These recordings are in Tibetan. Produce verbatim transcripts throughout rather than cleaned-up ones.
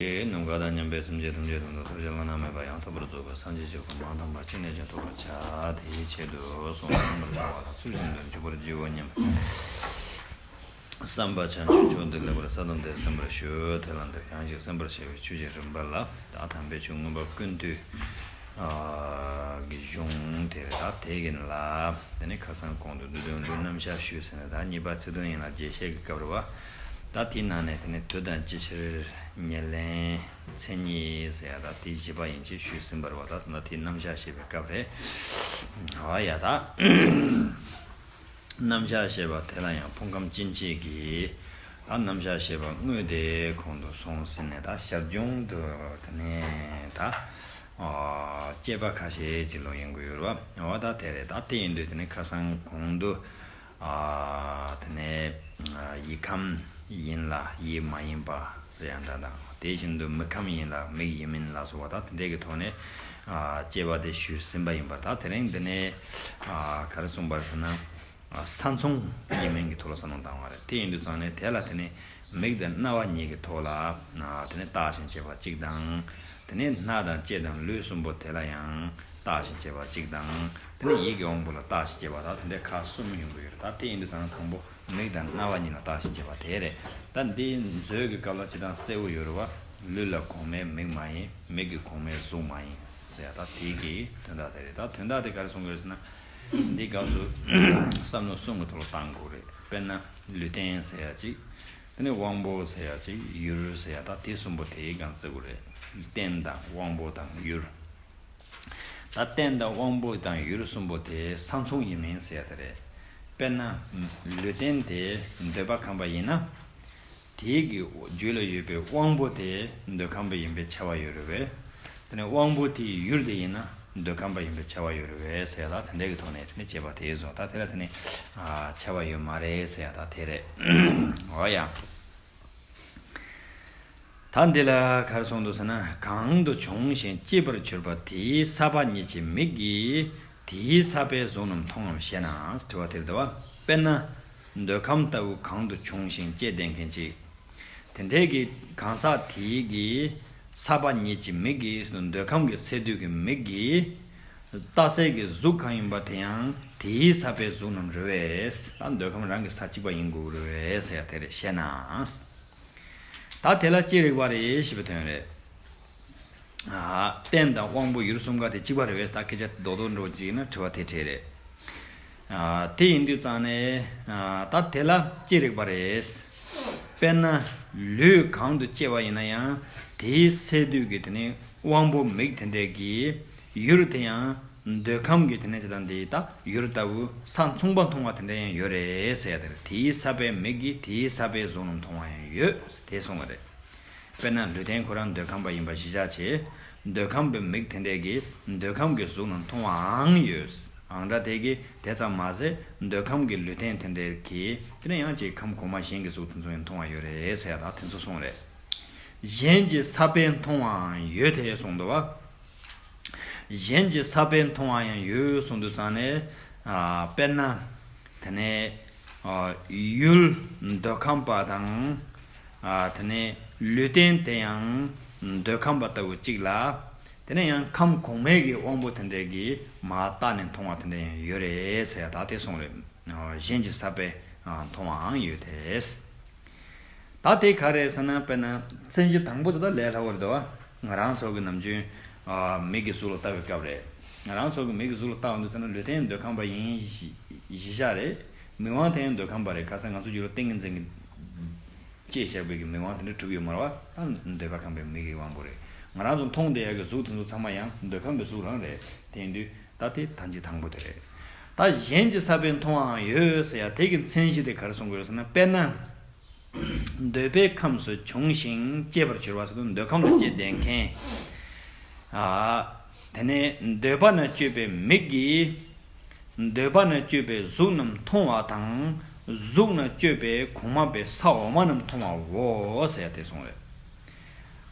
ནམ་མཁའ་དང་མཉམ་པའི་སེམས་ཅན་ཐམས་ཅད་དོན་དུ་ཐོབ་བྱ་བླ་ན་མེད་པ་ཡང་དག་པར་རྫོགས་པའི་སངས་རྒྱས་ཀྱི་གོ་འཕང་དམ་པ་ཅི་ནས་ཀྱང་ཐོབ་པར་བྱ། དེའི་ཆེད་དུ་གསུང་རྣམ་པར་བྱ་བ་དང་ཚུལ་བཞིན་དུ་འཇུག་པར་བགྱིའོ་སྙམ། བསམ་པ་བྱང་ཆུབ་མཆོག་ཏུ་ལེགས་པར་གསལ་བཏབ་སྟེ་གསན་པར་ཞུ། དེ་ལ་འདིར་གང་ཞིག་གསན་པར་བྱ་བའི་ཆོས་ཀྱི་རིམ་པ་ལ། ད་དམ་པའི་ཆོས་མངོན་པ་ཀུན་བཏུས་ཀྱི་གཞུང་དེ་རེད། ད་དེ་ཡིན་ལ། དེ་ནས་ཁ་སང་གོང་དུ་བསྡུས་དོན་ལུས་རྣམ་གཞག་ཞུས་ཟིན་ནས། ད་གཉིས་པ་ཚིག་དོན་ཡན་ལག་རྒྱས་བཤད་ཀྱི་སྐབས་རེད་བ། ད་དེའི་ནང་ནས་དེ་ནས་དུས་དང་ཅི་ཕྱིར་ཉེར་ལེན་མཚན་ཉིད་ཟེར་ཡ། ད་དེ་བཞི་པ་ཡིན་ཅེས་ཞུས་ཟིན་པ་རེད་བ། ད་ད་དེའི་རྣམ་གཞག་བཤད་པའི་སྐབས་རེད། འོ་ཡ། ད་རྣམ་གཞག་བཤད་པ་དེ་ལ་ཡང་ཕུང་ཁམས་སྐྱེ་མཆེད་ཀྱི་ད་རྣམ་གཞག་བཤད་པ་དངོས་དེ་གོང་དུ་སོང་ཟིན་ནས། ད་ཞར་བྱུང་དུ་དེ་ནས་ད་ཨ་དཔྱད་པ་ཁ་ཤས་ཅིག་ལོག་ཡོང་གི་ཡོད་རེད་བ། འོ་ད་དེ་རེད། ད་དེ་ཡིན་དུས་དེ་ནས་ཁ་སང་གོང་དུ་ཨ་དེ་ནས་ཨ་ཡིད་ཁམས་ཡིན་ལ་ཡིད་མ་ཡིན་པ་ཟེར་ཡ་འདྲ་དང་། དེ་བཞིན་དུ་མིག་ཁམས་ཡིན་ལ་མིག་ཡིན་མིན་ལ་སོགས་པ་ད་དེ་འདྲས་ཀྱི་ཐོག་ནས་ཨ་དཔྱད་པ་དེ་ཞུས་ཟིན་པ་ཡིན་པ། ད་དེ་རིང་འདི་ནས་ཨ་ག་རེ་གསུངས་པ་རེད་ཟེར་ན། ཨ་ས་མཚུངས་ཡིན་མིན་གྱི་ཐོག་ལ་བསམ་བློ་བཏང་བ་རེད། དེ་ཡིན་དུས་ཙང་ནས་དེ་ལ་དེ་ནས་མིག་དང་རྣ་བ་གཉིས་ཀྱི་ཐོག་ལ་ཨ་དེ་ནས་བརྟགས་ཤིང་དཔྱད་པ་གཅིག་དང་། དེ་ནས་སྣ་དང་ལྕེ་དང་ལུས་གསུམ་པོ་དེ་ལ་ཡང་བརྟགས་ཤིང་དཔྱད་པ་གཅིག་དང་། དེ་ནས་ཡིད་ཀྱི་དབང་པོ་ལ་བརྟགས་ཤིང་དཔྱད་པ། ད་དེ་འདྲའི་ཁག་གསུམ་ཡོང་གི་ཡོད་རེད། ད་དེ་ཡིན་དུས་ཙང་ནས་དང་པོ་མིག་དང་རྣ་བ་གཉིས་ལ་བརྟགས་ཤིང་དཔྱད་པ་དེ་རེད། ད་འདི་མཛོད་ཀྱི་སྐབས་ལ་སྤྱིར་བཏང་གསལ་པོ་ཡོད་རེད་བ། ལུས་ལ་གོང་མའི་མིག་མ་ཡིན། མིག་གི་གོང་མའི་གཟུགས་མ་ཡིན་ཟེར་ཡ། ད་དེ་གི་དོན་དག་དེ་རེད། ད་དོན་དག་དེ་ག་རེ་གསུང་གི་ཡོད་ཟེར་ན། འདི་སྐབས་སུ་བསམ་བློ་གསུམ་གྱི་ཐོག་ལ་བཏང་དགོས་རེད། དཔེར་ན་ལུས་རྟེན་ཟེར་ཡ་གཅིག་དེ་ནས་དབང་པོ་ཟེར་ཡ་གཅིག་ཡུལ་ཟེར་ཡ། ད་དེ་གསུམ་པོ་དེའི་སྒང་བརྩི་དགོས་རེད། རྟེན་དང་དབང་པོ་དང་ཡུལ། ད་རྟེན་དང་དབང་པོ་དང་ཡུལ་གསུམ་པོ་དེ་ས་མཚུངས་ཡིན་མིན་ཟེར་ཡ་དེ་རེད། དཔེར་ན་ལུས་རྟེན་དེ་འདོད་པ་ཁམས་པ་ཡིན་ན། དེའི་གི་རྒྱུད་ལ་ཡོད་པའི་དབང་པོ་དེ་འདོད་ཁམས་པ་ཡིན་པའི་ཁྱབ་པ་ཡོད་རེད་པས། དེ་ནས་དབང་པོ་དེའི་ཡུལ་དེ་ཡིན་ན་འདོད་ཁམས་པ་ཡིན་པའི་ཁྱབ་པ་ཡོད་རེད་པས་ཟེར་ཡ། ད་དེ་འདྲའི་གི་ཐོག་ནས་དེ་ནས་དཔྱད་པ་དེ་བཟོ། ད་དེ་ལ་དེ་ནས་ཨ་ཁྱབ་པ་ཡོད་མ་རེད་ཟེར་ཡ་ད་དེ་རེད། འོ་ཡ། ད་འདི་ལ་ག་རེ་གསུངས་འདུག་ཟེར་ན། གང་དུ་བྱུང་ཞིང་སྐྱེས་པར་གྱུར་པ་དེའི་ས་པ་ཉིད་ཀྱི་མིག་གིས་དེའི་ས་པའི་གཟུགས་རྣམས་མཐོང་ངམ་ཞེ་ན། དྲི་བ་དེ་རེད་བ། དཔེར་ན་འདོད་ཁམས་ལྟ་བུ་གང་དུ་བྱུང་ཞིང་སྐྱེས་ལྡན་མཁན་ཅིག་དེ་འདྲའི་གི་གང་ཟག་དེའི་གི་ས་པ་ཉིད་ཀྱི་མིག་གིས། འདོད་ཁམས་ཀྱི་སས་བསྡུས་ཀྱི་མིག་གིས་ལྟ་སའི་གི་གཟུགས་གང་ཡིན་པ་དེ་ཡང་དེའི་ས་པའི་གཟུགས་རྣམས་རེད་པས། ད་འདོད་ཁམས་རང་གི་ས་གཅིག་པ་ཡིན་དགོས་རེད་ཟེར་ཡ་དེ་རེད། ཞེ་ན། ད་དེ་ལ་ཅི་རིགས་པ་རེད་ཞེས་པའི་དོན་རེད། ཨ་རྟེན་དང་དབང་པོ་ཡུལ་གསུམ་ཀ་དེ་གཅིག་པ་རེད་པས། ད་སྐད་ཆ་རྡོག་རྡོག་འགྲོ་གཅིག་ན་དྲི་བ་དེ་འཕྲད་རེད། ཨ་དེ་ཡིན་དུས་ཙང་ནས་ཨ་ད་དེ་ལ་ཅི་རིགས་པ་རེད། དཔེར་ན་ལུས་གང་དུ་སྐྱེས་པ་ཡིན་ན་ཡང་དེའི་སས་བསྡུས་ཀྱི་དེ་ནི་དབང་པོ་མིག་དེ་འདྲས་ཀྱི་ཡུལ་དེ་ཡང་འདོད་ཁམས་ཀྱི་དེ་ནས་ཅི་དང་དེ་ད་ཡུལ་ལྟ་བུ་ས་མཚུངས་པ་མཐོང་བ་དེ་འདྲ་ཡང་ཡོད་རེད་ཟེར་ཡ་དེ་རེད། དེའི་ས་པའི་མིག་གིས་དེའི་ས་པའི་གཟུགས་རྣམས་མཐོང་བ་ཡང་ཡོད་དེ་གསུངས་པ་རེད། དཔེར་ན་ལུས་རྟེན་ཁོ་རང་འདོད་ཁམས་པ་ཡིན་པ་གཞི་བཞག་བྱས། འདོད་ཁམས་པའི་མིག་དེ་འདྲས་ཀྱིས་འདོད་ཁམས་ཀྱི་གཟུགས་རྣམས་མཐོང་བའང་ཡོད། ཨང་སྒྲ་དེ་གིས་དེ་ཙམ་མ་ཟད་འདོད་ཁམས་ཀྱི་ལུས་རྟེན་དེ་འདྲས་ཀྱིས་དེ་ནས་ཡང་ཅིག་ཁམས་གོང་མ་གཞན་གྱི་གཟུགས་དེ་ཚོ་ཡང་མཐོང་བ་ཡོད་རེད་ཟེར་ཡ་ད་དེ་ཚོ་གསུངས་རེད། གཞན་གྱི་ས་པས་མཐོང་བའང་ཡོད་དེ་གསུངས་འདུག་བ། གཞན་གྱི་ས་པས་མཐོང་བ་ཡང་ཡོད་གསུངས་དུས་ཙང་ནས། ཨ་དཔེར་ན། དེ་ནས་ཨ་ཡུལ་འདོད་ཁམས་པ་དང་། ཨ་དེ་ནས་ལུས་རྟེན་དེ་ཡང་འདོད་ཁམས་པ་ལྟ་བུ་གཅིག་ལ། དེ་ནས་ཡང་ཁམས་གོང་མའི་གི་དབང་པོ་དེ་འདྲས་ཀྱིས་མར་བལྟས་ནས་མཐོང་བ་དེ་འདྲ་ཡང་ཡོད་རེད་ཟེར་ཡ་ད་དེ་གསུངས་རེད། ཨ་གཞན་གྱི་ས་པས་ཨ་མཐོང་བའང་ཡོད་དེ། ད་དེ་ག་རེ་ཟེར་ན། དཔེར་ན་མཚན་གཞི་དང་པོ་དེ་དག་ལས་སླ་བོ་རེད་དོ། ང་རང་ཚོ་གི་ནམ་རྒྱུན་ཨ་མིག་གི་གཟུགས་ལ་ལྟ་བའི་སྐབས་རེད། ང་རང་ཚོ་གི་མིག་གི་གཟུགས་ལ་ལྟ་བ་འདི་ཚོ་ནི་ལུས་རྟེན་འདོད་ཁམས་པ་ཡིན་གཞི་བཞག་རེད། མིག་དབང་དེ་ཡང་འདོད་ཁམས་པ་རེད། ཁ་སང་ང་ཚོ་རྒྱུད་ལ་ཏིང་ངེ་འཛིན་གྱི་ཅེས་བྱ་བའི་གི་མིག་དབང་དེ་འདྲ་གྲུབ་ཡོད་མ་རེད་བ། ད་འདོད་པ་ཁམས་པའི་མིག་གི་དབང་པོ་རེད། ང་རང་ཚོ་མཐོང་བསྡད་ཡག་གི་གཟུགས་དེ་ཚོ་ཚང་མ་ཡང་འདོད་ཁམས་པའི་གཟུགས་རང་རེད། དེ་ཡིན་དུས་ད་དེ་ད་གཞི་དང་པོ་དེ་རེད། ད་གཞན་གྱི་ས་པས་མཐོང་བའང་ཡོད་ཟེར་ཡ་དེ་གི་མཚན་གཞི་དེ་ག་རེ་གསུང་དགོས་ཟེར་ན། དཔེར་ན། འདོད་པའི་ཁམས་སུ་བྱུང་ཞིང་སྐྱེས་པར་གྱུར་པ་ཟེར་དུས་འདོད་ཁམས་ལ་སྐྱེས་ལྡན་མཁན། ཨ། དེ་ནས་འདོད་པ་ན་སྤྱོད་པའི་མིག་གིས། འདོད་པ་ན་སྤྱོད་པའི་གཟུགས་རྣམས་མཐོང་བ་དང་། གཟུགས་ན་སྤྱོད་པའི་གོང་མ་པའི་ས་འོག་མ་རྣམས་མཐོང་བའོ་ཟེར་ཡ་དེ་གསུངས་རེད།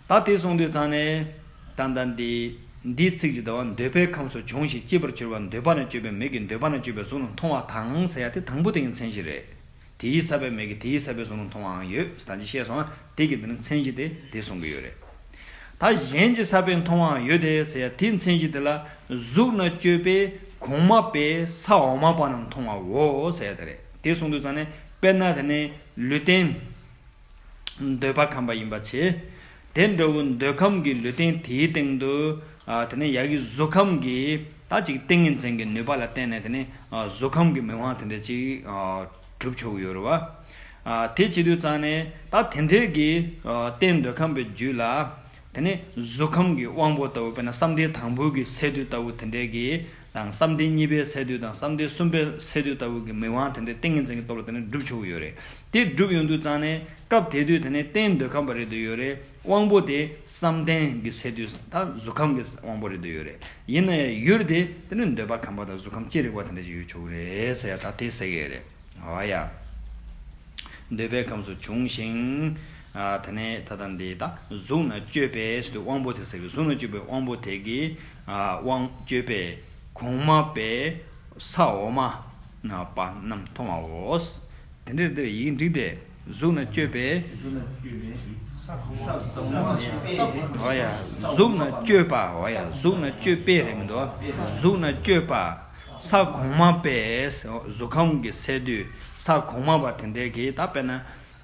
ད་དེ་གསུངས་དུས་ཙང་ནས། ད་ལྟ་འདི། འདིའི་ཚིག་ཅིག་ད་བ། འདོད་པའི་ཁམས་སུ་བྱུང་ཞིང་སྐྱེས་པར་གྱུར་པ་འདོད་པ་ན་སྤྱོད་པའི་མིག་གིས་འདོད་པ་ན་སྤྱོད་པའི་གཟུགས་རྣམས་མཐོང་བ་དང་ཟེར་ཡ་དེ་དང་པོ་དེ་ཡི་མཚན་གཞི་རེད། དེའི་ས་པའི་མིག་གིས་དེའི་ས་པའི་གཟུགས་རྣམས་མཐོང་བའང་ཡོད། ད་ཅི་བཤད་སོང་བ་དེ་གི་འདི་ནི་མཚན་གཞི་དེ་དེ་གསུང་གི་ཡོད་རེད། ད་གཞན་གྱི་ས་པས་མཐོང་བའང་ཡོད་དེ་ཟེར་ཡ་དེའི་མཚན་གཞི་དེ་ལ་གཟུགས་ན་སྤྱོད་པས་གོང་མ་པས་ས་འོག་མ་པ་རྣམས་མཐོང་བའོ་ཟེར་ཡ་དེ་རེད། དེ་གསུངས་དུས་ཙང་ནས་དཔེར་ན་དེ་ནས་ལུས་རྟེན་འདོད་པ་ཁམས་པ་ཡིན་པ་བྱས། དེ་འདྲ་བོ་འདོད་ཁམས་ཀྱི་ལུས་རྟེན་དེའི་སྟེང་དུ་ཨ་དེ་ནས་ཡ་གི་གཟུགས་ཁམས་ཀྱི་ད་ཅིག་ཏིང་ངེ་འཛིན་གྱི་ནུས་པ་ལ་བརྟེན་ནས་དེ་ནས་ཨ་གཟུགས་ཁམས་ཀྱི་མིག་དབང་དེ་འདྲ་ཅིག་ཨ་གྲུབ་ཆོག་གི་ཡོད་རེད་བ། ཨ་དེ་བྱེད་དུས་ཙང་ནས་ད་དེ་འདྲའི་གི་ཨ་རྟེན་འདོད་ཁམས་པའི་རྒྱུད་ལ་དེ་ནས་གཟུགས་ཁམས་ཀྱི་དབང་པོ་ལྟ་བུ། དཔེར་ན་བསམ་གཏན་དང་པོའི་གི་སས་བསྡུས་ལྟ་བུ་དེ་འདྲའི་གི་དང་། བསམ་གཏན་གཉིས་པའི་སས་བསྡུས་དང་བསམ་གཏན་གསུམ་པའི་སས་བསྡུས་ལྟ་བུ་གི་མིག་དབང་དེ་འདྲའི་ཏིང་ངེ་འཛིན་གྱི་སྟོབས་ལ་བརྟེན་ནས་སྒྲུབ་ཆོག་གི་ཡོད་རེད། དེ་སྒྲུབ་ཡོང་དུས་ཙང་ནས་སྐབས་དེ་དུས་དེ་ནས་རྟེན་འདོད་ཁམས་པ་རེད་དུ་ཡོད་རེད། དབང་པོ་དེ་བསམ་གཏན་གྱི་སས་བསྡུས་ད་གཟུགས་ཁམས་ཀྱི་དབང་པོ་རེད་དུ་ཡོད་རེད། ཡིན་ན་ཡང་ཡུལ་དེ་དེ་ནི་འདོད་པ་ཁམས་པ་དང་གཟུགས་ཁམས་ཅི་རིགས་པ་དེ་འདྲ་ཞིག་ཡོད་ཆོག་གི་རེད་ཟེར་ཡ་ད་དེ་ཟེར་གི་རེད། འོ་ཡ། འདོད་པའི་ཁམས་སུ་བྱུང་ཞིང་། ཨ་དེ་ནས་ད་ལྟ་འདི་ད་གཟུགས་ན་སྤྱོད་པས་ཟེར་དུས་དབང་པོ་དེ་ཟེར་གི། གཟུགས་ན་སྤྱོད་པའི་དབང་པོ་དེ་གིས་ཨ་དབང་སྤྱོད་པས་གོང་མ་པས་ས་འོག་མ་ན་པ་རྣམས་མཐོང་བའོ། དེ་འདྲའི་འདིར་ཡིག་འགྲིག་སྟེ། གཟུགས་ན་སྤྱོད་པས། འོ་ཡ། གཟུགས་ན་སྤྱོད་པ། འོ་ཡ། གཟུགས་ན་སྤྱོད་པས་རེད་མི་འདུག་གཟུགས་ན་སྤྱོད་པ། ས་གོང་མ་པས། གཟུགས་ཁམས་ཀྱི་སས་བསྡུས་ས་གོང་མ་པ་དེ་འདྲའི་གི་ད་དཔེར་ན།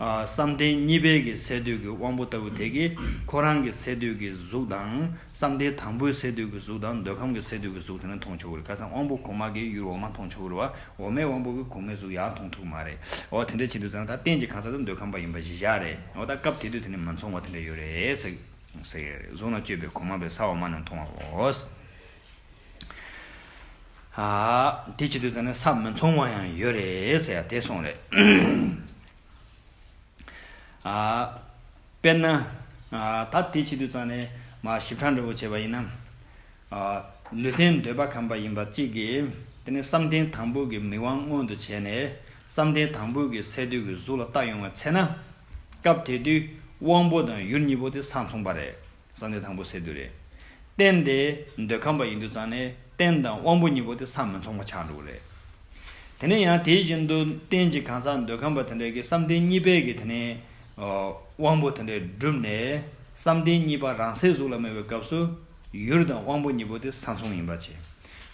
ཨ་བསམ་གཏན་གཉིས་པའི་གི་སས་བསྡུས་ཀྱི་དབང་པོ་ལྟ་བུ་དེ་གིས་ཁོ་རང་གི་སས་བསྡུས་ཀྱི་གཟུགས་དང་། བསམ་གཏན་དང་པོའི་སས་བསྡུས་ཀྱི་གཟུགས་དང་། འདོད་ཁམས་ཀྱི་སས་བསྡུས་ཀྱི་གཟུགས་དེ་ནི་མཐོང་ཆོག་གི་རེད། ཁ་སང་དབང་པོ་གོང་མ་གིས་ཡུལ་འོག་མ་མཐོང་ཆོག་གི་རེད་བ། འོག་མའི་དབང་པོ་གིས་གོང་མའི་གཟུགས་ཡང་མཐོང་ཐུབ་མ་རེད། འོ་དེ་འདྲ་བྱེད་དུས་ཙང་ད་རྟེན་གྱི་གང་ཟག་དེ་འདོད་ཁམས་པ་ཡིན་པ་གཞི་བཞག་རེད། འོ་ད་སྐབས་དེ་དུས་དེ་ནི་མི་མཚུངས་པ་དེ་འདྲ་ཡོད་རེད་ཟེར་ཟེར་ཡོད་རེད། གཟུགས་ན་སྤྱོད་པའི་གོང་མ་པས་ས་འོག་མ་རྣམས་མཐོང་བའོ། ཨ་དེ་བྱེད་དུས་ཙང་ནས་ས་མི་མཚུངས་པ་ཡང་ཡོད་རེད་ཟེར་ཡ་དེ་གསུངས་རེད། ཨ་དཔེར་ན། ཨ་ད་དེ་བྱེད་དུས་ཙང་ནས་མ་ཞིབ་ཕྲ་འདྲ་བོ་བྱས་པ་ཡིན་ན། ཨ་ལུས་རྟེན་འདོད་པ་ཁམས་པ་ཡིན་པ་གཅིག་གིས་དེ་ནས་བསམ་གཏན་དང་པོ་གི་མིག་དབང་མངོན་དུ་བྱས་ནས་བསམ་གཏན་དང་པོ་གི་སས་བསྡུས་ཀྱི་གཟུགས་ལ་བལྟ་ཡོང་བའི་ཚེ་ན། སྐབས་དེ་དུས་དབང་པོ་དང་ཡུལ་གཉིས་པོ་དེ་ས་མཚུངས་པ་རེད། བསམ་གཏན་དང་པོ་སས་བསྡུས་རེད། རྟེན་དེ་འདོད་ཁམས་པ་ཡིན་དུས་ཙང་ནས་རྟེན་དང་དབང་པོ་གཉིས་པོ་དེ་ས་མི་མཚུངས་པ་ཆགས་འགྲོ་གི་རེད། དེ་ནས་ཡང་དེ་བཞིན་དུ་རྟེན་གྱི་གང་ཟག་འདོད་ཁམས་པ་དེ་འདྲ་གིས་བསམ་གཏན་གཉིས་པའི་གི་དེ་ནས་ཨོ་དབང་པོ་དེ་འདྲ་བསྒྲུབས་ནས་བསམ་གཏན་གཉིས་པ་རང་སའི་གཟུགས་ལ་སྨྲས་པའི་སྐབས་སུ་ཡུལ་དང་དབང་པོ་གཉིས་པོ་དེ་ས་མཚུངས་ཡིན་པ་བྱས།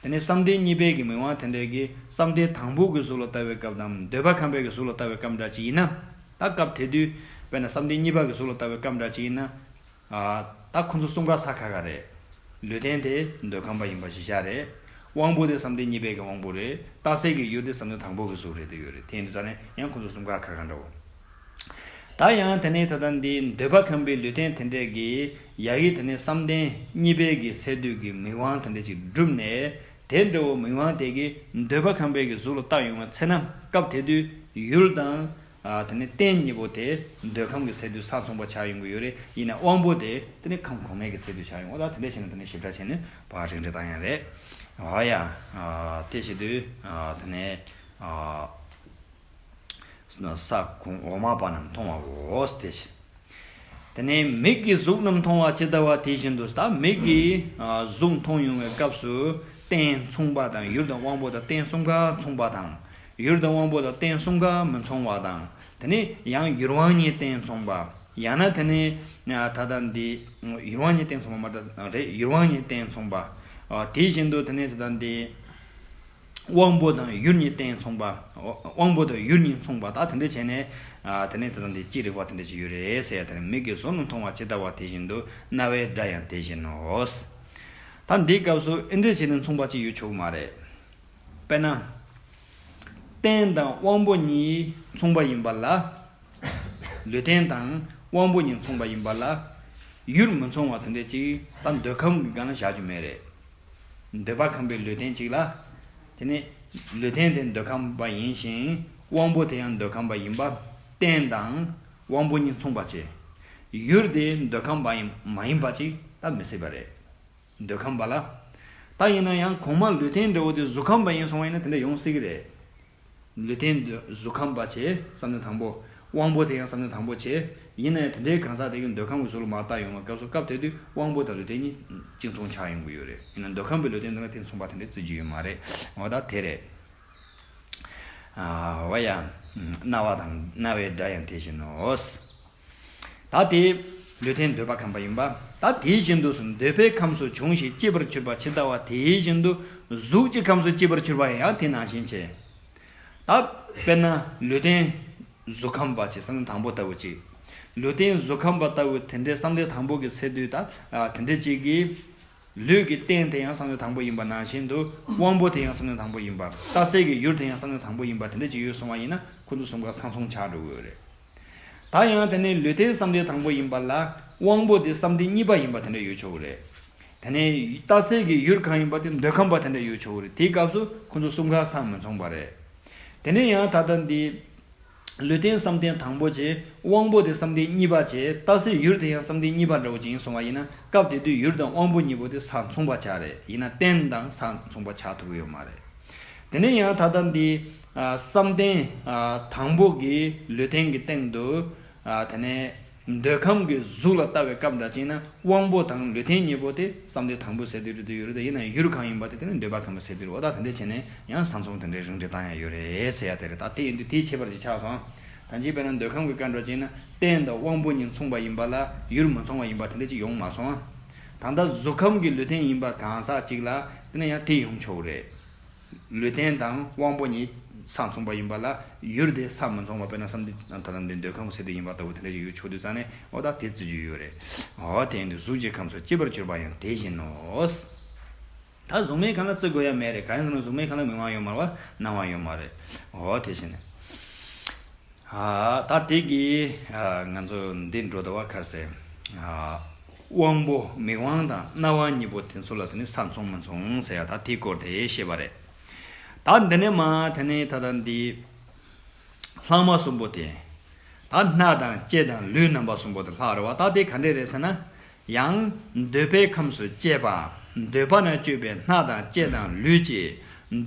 དེ་ནས་བསམ་གཏན་གཉིས་པའི་གི་མིག་དབང་དེ་འདྲ་གིས་བསམ་གཏན་དང་པོ་གི་གཟུགས་ལ་བལྟ་བའི་སྐབས་དང་འདོད་པ་ཁམས་པའི་གི་གཟུགས་ལ་བལྟ་བའི་སྐབས་འདྲ་ཅིག་ཡིན་ན། ད་སྐབས་དེ་དུས་དཔེར་ན་བསམ་གཏན་གཉིས་པ་གི་གཟུགས་ལ་བལྟ་བའི་སྐབས་འདྲ་ཅིག་ཡིན་ན། ཨ་ད་ཁོ་ཚོ་གསུམ་ཀ་ས་ཁ་ཁ་རེད། ལུས་རྟེན་དེ་འདོད་ཁམས་པ་ཡིན་པ་གཞི་བཞག་རེད། དབང་པོ་དེ་བསམ་གཏན་གཉིས་པའི་གི་དབང་པོ་རེད། རྟགས་གསལ་གྱི་ཡུལ་དེ་བསམ་གཏན་དང་པོ་གི་གཟུགས་རེད་དུ་ཡོད་རེད། དེ་ཡིན་དུས་ཙང་ནས་ཡང་ཁོ་ཚོ་གསུམ་ཀ་ཁ་ཁ་འདྲ་བོ། ད་ཡང་དེ་ནས་ད་ལྟ་འདི་འདོད་པ་ཁམས་པའི་ལུས་རྟེན་དེ་འདྲས་ཀྱི་ཡ་གི་དེ་ནས་བསམ་གཏན་གཉིས་པའི་གི་སས་བསྡུས་ཀྱི་མིག་དབང་དེ་འདྲས་ཅིག་བསྒྲུབས་ནས། དེ་འདྲ་བོ་མིག་དབང་དེ་གིས་འདོད་པ་ཁམས་པའི་གི་གཟུགས་ལ་བལྟ་ཡོང་བའི་ཚེ་ན་སྐབས་དེ་དུས་ཡུལ་དང་། ཨ་དེ་ནས་རྟེན་གཉིས་པོ་དེ་འདོད་ཁམས་ཀྱི་སས་བསྡུས་ས་མཚུངས་པ་ཆགས་ཡོང་གི་ཡོད་རེད། ཡིན་ན་དབང་པོ་དེ་དེ་ནས་ཁམས་གོང་མའི་གི་སས་བསྡུས་ཆགས་ཡོང་། འོ་ད་དེ་འདྲ་བྱས་ན་དེ་ནས་ཞིབ་ཕྲ་བྱས་ནས་ཕར་རིགས་འགྲེ་བཏང་ཡ་རེད། འོ་ཡ། ཨ་དེ་བྱེད་དུས་ཨ་དེ་ནས་ཨ་ས་གོང་འོག་མ་པ་རྣམས་མཐོང་བའོ། དེ་བྱེད། དེ་ནས་མིག་གིས་གཟུགས་རྣམས་མཐོང་བ་ཇི་ལྟ་བ་དེ་བཞིན་དུ། ད་མིག་གིས་ཨ་གཟུགས་མཐོང་ཡོང་བའི་སྐབས་སུ་རྟེན་མཚུངས་པ་དང་། ཡུལ་དང་དབང་པོ་དང་རྟེན་གསུམ་ཀ་མཚུངས་པ་དང་། ཡུལ་དང་དབང་པོ་དང་རྟེན་གསུམ་ཀ་མི་མཚུངས་པ་དང་། དེ་ནས་ཡང་ཡུལ་དབང་གཉིས་རྟེན་མཚུངས་པ། ཡང་ན་དེ་ནས་ད་ལྟ་འདི་ཡུལ་དབང་གཉིས་རྟེན་མཚུངས་པ་མ་རེད། ཡུལ་དབང་གཉིས་རྟེན་མཚུངས་པ། ཨ་དེ་བཞིན་དུ་དེ་ནས་ད་ལྟ་འདི། དབང་པོ་དང་ཡུལ་གཉིས་རྟེན་མཚུངས་པ། དབང་པོ་དང་ཡུལ་གཉིས་མཚུངས་པ། ད་དེ་འདྲ་བྱས་ནས་ཨ་དེ་ནས་ད་ལྟ་འདི་ཅི་རིགས་པ་དེ་འདྲ་ཅིག་ཡོད་རེད་ཟེར་ཡ། དེ་ནས་མིག་གིས་གཟུགས་རྣམས་མཐོང་བ་ཇི་ལྟ་བ་དེ་བཞིན་དུ་རྣ་བའི་སྒྲ་ཡང་དེ་བཞིན་ནོ། ད་འདིའི་སྐབས་སུ་ཨེ་འདྲ་བྱས་ནས་མཚུངས་པ་ཅིག་ཡོད་ཆོག་གི་མ་རེད། དཔེར་ན། རྟེན་དང་དབང་པོ་གཉིས་མཚུངས་པ་ཡིན་པ་ལ། ལུས་རྟེན་དང་དབང་པོ་གཉིས་མཚུངས་པ་ཡིན་པ་ལ། ཡུལ་མི་མཚུངས་པ་དེ་འདྲ་ཅིག་ད་འདོད་ཁམས་ཀྱི་སྒང་ལ་བཞག་རྒྱུ་མེད་རེད། འདོད་པ་ཁམས་པའི་ལུས་རྟེན་གཅིག་ལ། དེ་ནས་ལུས་རྟེན་དེ་འདོད་ཁམས་པ་ཡིན་ཞིང་དབང་པོ་དེ་ཡང་འདོད་ཁམས་པ་ཡིན་པ། རྟེན་དང་དབང་པོ་གཉིས་མཚུངས་པ་བྱས། ཡུལ་དེ་འདོད་ཁམས་པ་ཡིན་མ་ཡིན་པ་ཅིག་ད་མི་སྲིད་པ་རེད། འདོད་ཁམས་པ་ལ། ད་ཡིན་ན་ཡང་གོང་མ་ལུས་རྟེན་འདྲ་བོ་དེ་གཟུགས་ཁམས་པ་ཡིན་སོང་བ་ཡིན་ན་དེ་འདྲ་ཡོང་སྲིད་ཀྱི་རེད། ལུས་རྟེན་འདི་གཟུགས་ཁམས་པ་བྱས་བསམ་གཏན་དང་པོ། དབང་པོ་དེ་ཡང་བསམ་གཏན་དང་པོ་བྱས། ཡིན་ན་ཡང་དེ་འདྲའི་གང་ཟག་དེ་གིས་འདོད་ཁམས་ཀྱི་གཟུགས་ལ་མར་བལྟ་ཡོང་བའི་སྐབས་སུ་སྐབས་དེ་དུས་དབང་པོ་དང་ལུས་རྟེན་གཉིས་གཅིག་མཚུངས་ཆགས་ཡོང་གི་ཡོད་རེད། ཡིན་ན་འདོད་ཁམས་པའི་ལུས་རྟེན་འདི་ལ་དེ་མཚུངས་པ་དེ་འདྲ་བརྩི་རྒྱུ་ཡོད་མ་རེད། འོ་ད་དེ་རེད། ཨ་འོ་ཡ། རྣ་བ་དང་རྣ་བའི་སྒྲ་ཡང་དེ་བཞིན་ནོ། ད་དེ། ལུས་རྟེན་འདོད་པ་ཁམས་པ་ཡིན་པ། ད་དེ་བཞིན་དུ་འདོད་པའི་ཁམས་སུ་བྱུང་ཞིང་སྐྱེས་པར་གྱུར་པ་ཇི་ལྟ་བ་དེ་བཞིན་དུ་གཟུགས་ཀྱི་ཁམས་སུ་སྐྱེས་པར་གྱུར་པ་ཡང་དེ་ནང་བཞིན་བྱས། ད་དཔེར་ན་ལུས་རྟེན་གཟུགས་ཁམས་པ་ཅིག་བསམ་གཏན་དང་པོ་ལྟ་བུ་ཅིག་ལུས་རྟེན་གཟུགས་ཁམས་པ་ལྟ་བུ་དེ་འདྲའི་བསམ་གཏན་དང་པོ་གི་སས་བསྡུས་ད་དེ་འདྲ་ཅིག་གིས། ལུས་ཀྱི་རྟེན་དེ་ཡང་བསམ་གཏན་དང་པོ་ཡིན་པ་ནང་བཞིན་དུ་དབང་པོ་དེ་ཡང་བསམ་གཏན་དང་པོ་ཡིན་པ། རྟགས་གསལ་གྱི་ཡུལ་དེ་ཡང་བསམ་གཏན་དང་པོ་ཡིན་པ་དེ་འདྲ་ཅིག་ཡོད་སོང་བ་ཡིན་ན་ཁོ་ཚོ་གསུམ་ཀ་ས་མཚུངས་ཆགས་འགྲོ་གི་ཡོད་རེད། ད་ཡང་དེ་ནས་ལུས་རྟེན་བསམ་གཏན་དང་པོ་ཡིན་པ་ལ་དབང་པོ་དེ་བསམ་གཏན་གཉིས་པ་ཡིན་པ་དེ་འདྲ་ཡོད་ཆོག་གི་རེད། དེ་ནས་རྟགས་གསལ་གྱི་ཡུལ་གང་ཡིན་པ་དེ་འདོད་ཁམས་པ་དེ་འདྲ་ཡོད་ཆོག་གི་རེད། དེའི་སྐབས་སུ་ཁོ་ཚོ་གསུམ་ཀ་ས་མི་མཚུངས་པ་རེད། དེ་ནས་ཡང་ད་ལྟ་འདི། ལུས་རྟེན་བསམ་གཏན་དང་པོ་བྱས། དབང་པོ་དེ་བསམ་གཏན་གཉིས་པ་བྱས། རྟགས་གསལ་ཡུལ་དེ་ཡང་བསམ་གཏན་གཉིས་པ་འདྲ་བོ་ཅིག་ཡིན་སོང་བ་ཡིན་ན་སྐབས་དེ་དུས་ཡུལ་དང་དབང་པོ་གཉིས་པོ་དེ་ས་མཚུངས་པ་ཆགས་རེད། ཡིན་ན་རྟེན་དང་ས་མཚུངས་པ་ཆགས་ཐུབ་ཀྱི་ཡོད་མ་རེད། དེ་ནས་ཡང་ད་ལྟ་འདི། ཨ། བསམ་གཏན། ཨ། དང་པོ་གི་ལུས་རྟེན་གྱི་སྟེང་དུ། ཨ། དེ་ནས། འདོད་ཁམས་ཀྱི་གཟུགས་ལ་ལྟ་བའི་སྐབས་འདྲ་ཅིག་ན་དབང་པོ་དང་ལུས་རྟེན་གཉིས་པོ་དེ་བསམ་གཏན་དང་པོའི་སས་བསྡུས་རེད་དུ་ཡོད་རེད་དེ། ཡིན་ན་ཡུལ་གང་ཡིན་པ་དེ་དེ་ནི་འདོད་པ་ཁམས་པའི་སས་བསྡུས་རེད། འོ་ད་དེ་འདྲ་བྱས་ནས་ཡང་ས་མཚུངས་དེ་འདྲའི་རིགས་འགྲེ་བཏང་ཡ་ཡོད་རེད་ཟེར་ཡ་དེ་རེད། ད་དེ་ཡིན་དུས་དེའི་ཁྱད་པར་ཅིག་ཆགས་སོང་། ད་ཅིག་དཔེར་ན་འདོད་ཁམས་ཀྱི་སྐབས་འདྲ་ཅིག་ན་རྟེན་དང་དབང་པོ་གཉིས་མཚུངས་པ་ཡིན་པ་ལ་ཡུལ་མི་མཚུངས་པ་ཡིན་པ་དེ་འདྲ་ཅིག་ཡོང་མ་སོང་། ད་ལྟ་གཟུགས་ཁམས་ཀྱི་ལུས་རྟེན་ཡིན་པ་གང་ཟག་ཅིག་ལ་དེ་ནི་ཡང་དེ་ཡོང་ཆོག་རེད། ལུས་རྟེན་དང་དབང་པོ་གཉིས་ས་མཚུངས་པ་ཡིན་པ་ལ་ཡུལ་དེ་ས་མི་མཚུངས་པ། དཔེར་ན་བསམ་གཏན་ད་ལམ་འདི་འདོད་ཁམས་སས་བསྡུས་ཡིན་པ་ལྟ་བུ་དེ་འདྲ་ཞིག་ཡོད་ཆོག་དུས་ཙང་ནས་འོ་ད་དེ་བརྩི་རྒྱུ་ཡོད་རེད། འོ་དེ་ཡིན་དུས་གཟུགས་ཀྱི་ཁམས་སུ་སྐྱེས་པར་གྱུར་པ་ཡང་དེ་བཞིན་ནོ། ད་གཟུགས་མེད་ཁམས་ལ་བརྩི་དགོས་ཡ་མེད་རེད། གང་ཡིན་ཟེར་ན་གཟུགས་མེད་ཁམས་ལ་མིག་དབང་ཡོད་མ་རེད་པ། རྣ་བ་ཡོད་མ་རེད། འོ་དེ་བཞིན་ནས། ཨ། ད་དེ་གི། ཨ། ང་ཚོ་འདི་འགྲོ་ཟླ་བ་ཁ་སེ། ཨ། དབང་པོ་མིག་དབང་དང་རྣ་བ་གཉིས་པོ་དེ་ཚོ་ལ་དེ་ནི་ས་མཚུངས་མི་མཚུངས་ཟེར་ཡ་ད་དེའི་སྐོར་དེ་བཤད་པ་རེད། ད་འདི་ནས་མ་དེ་ནི་ད་ལྟ་འདི། ལྷག་མ་གསུམ་པོ་དེ། ད་སྣ་དང་ལྕེ་དང་ལུས་རྣམ་པ་གསུམ་པོ་དེ་ལྷག་རེད་པ། ད་དེ་ག་འདྲས་རེད་ཟེར་ན། ཡང་འདོད་པའི་ཁམས་སུ་སྐྱེས་པ། འདོད་པ་ན་སྤྱོད་པའི་སྣ་དང་ལྕེ་དང་ལུས་ཀྱི།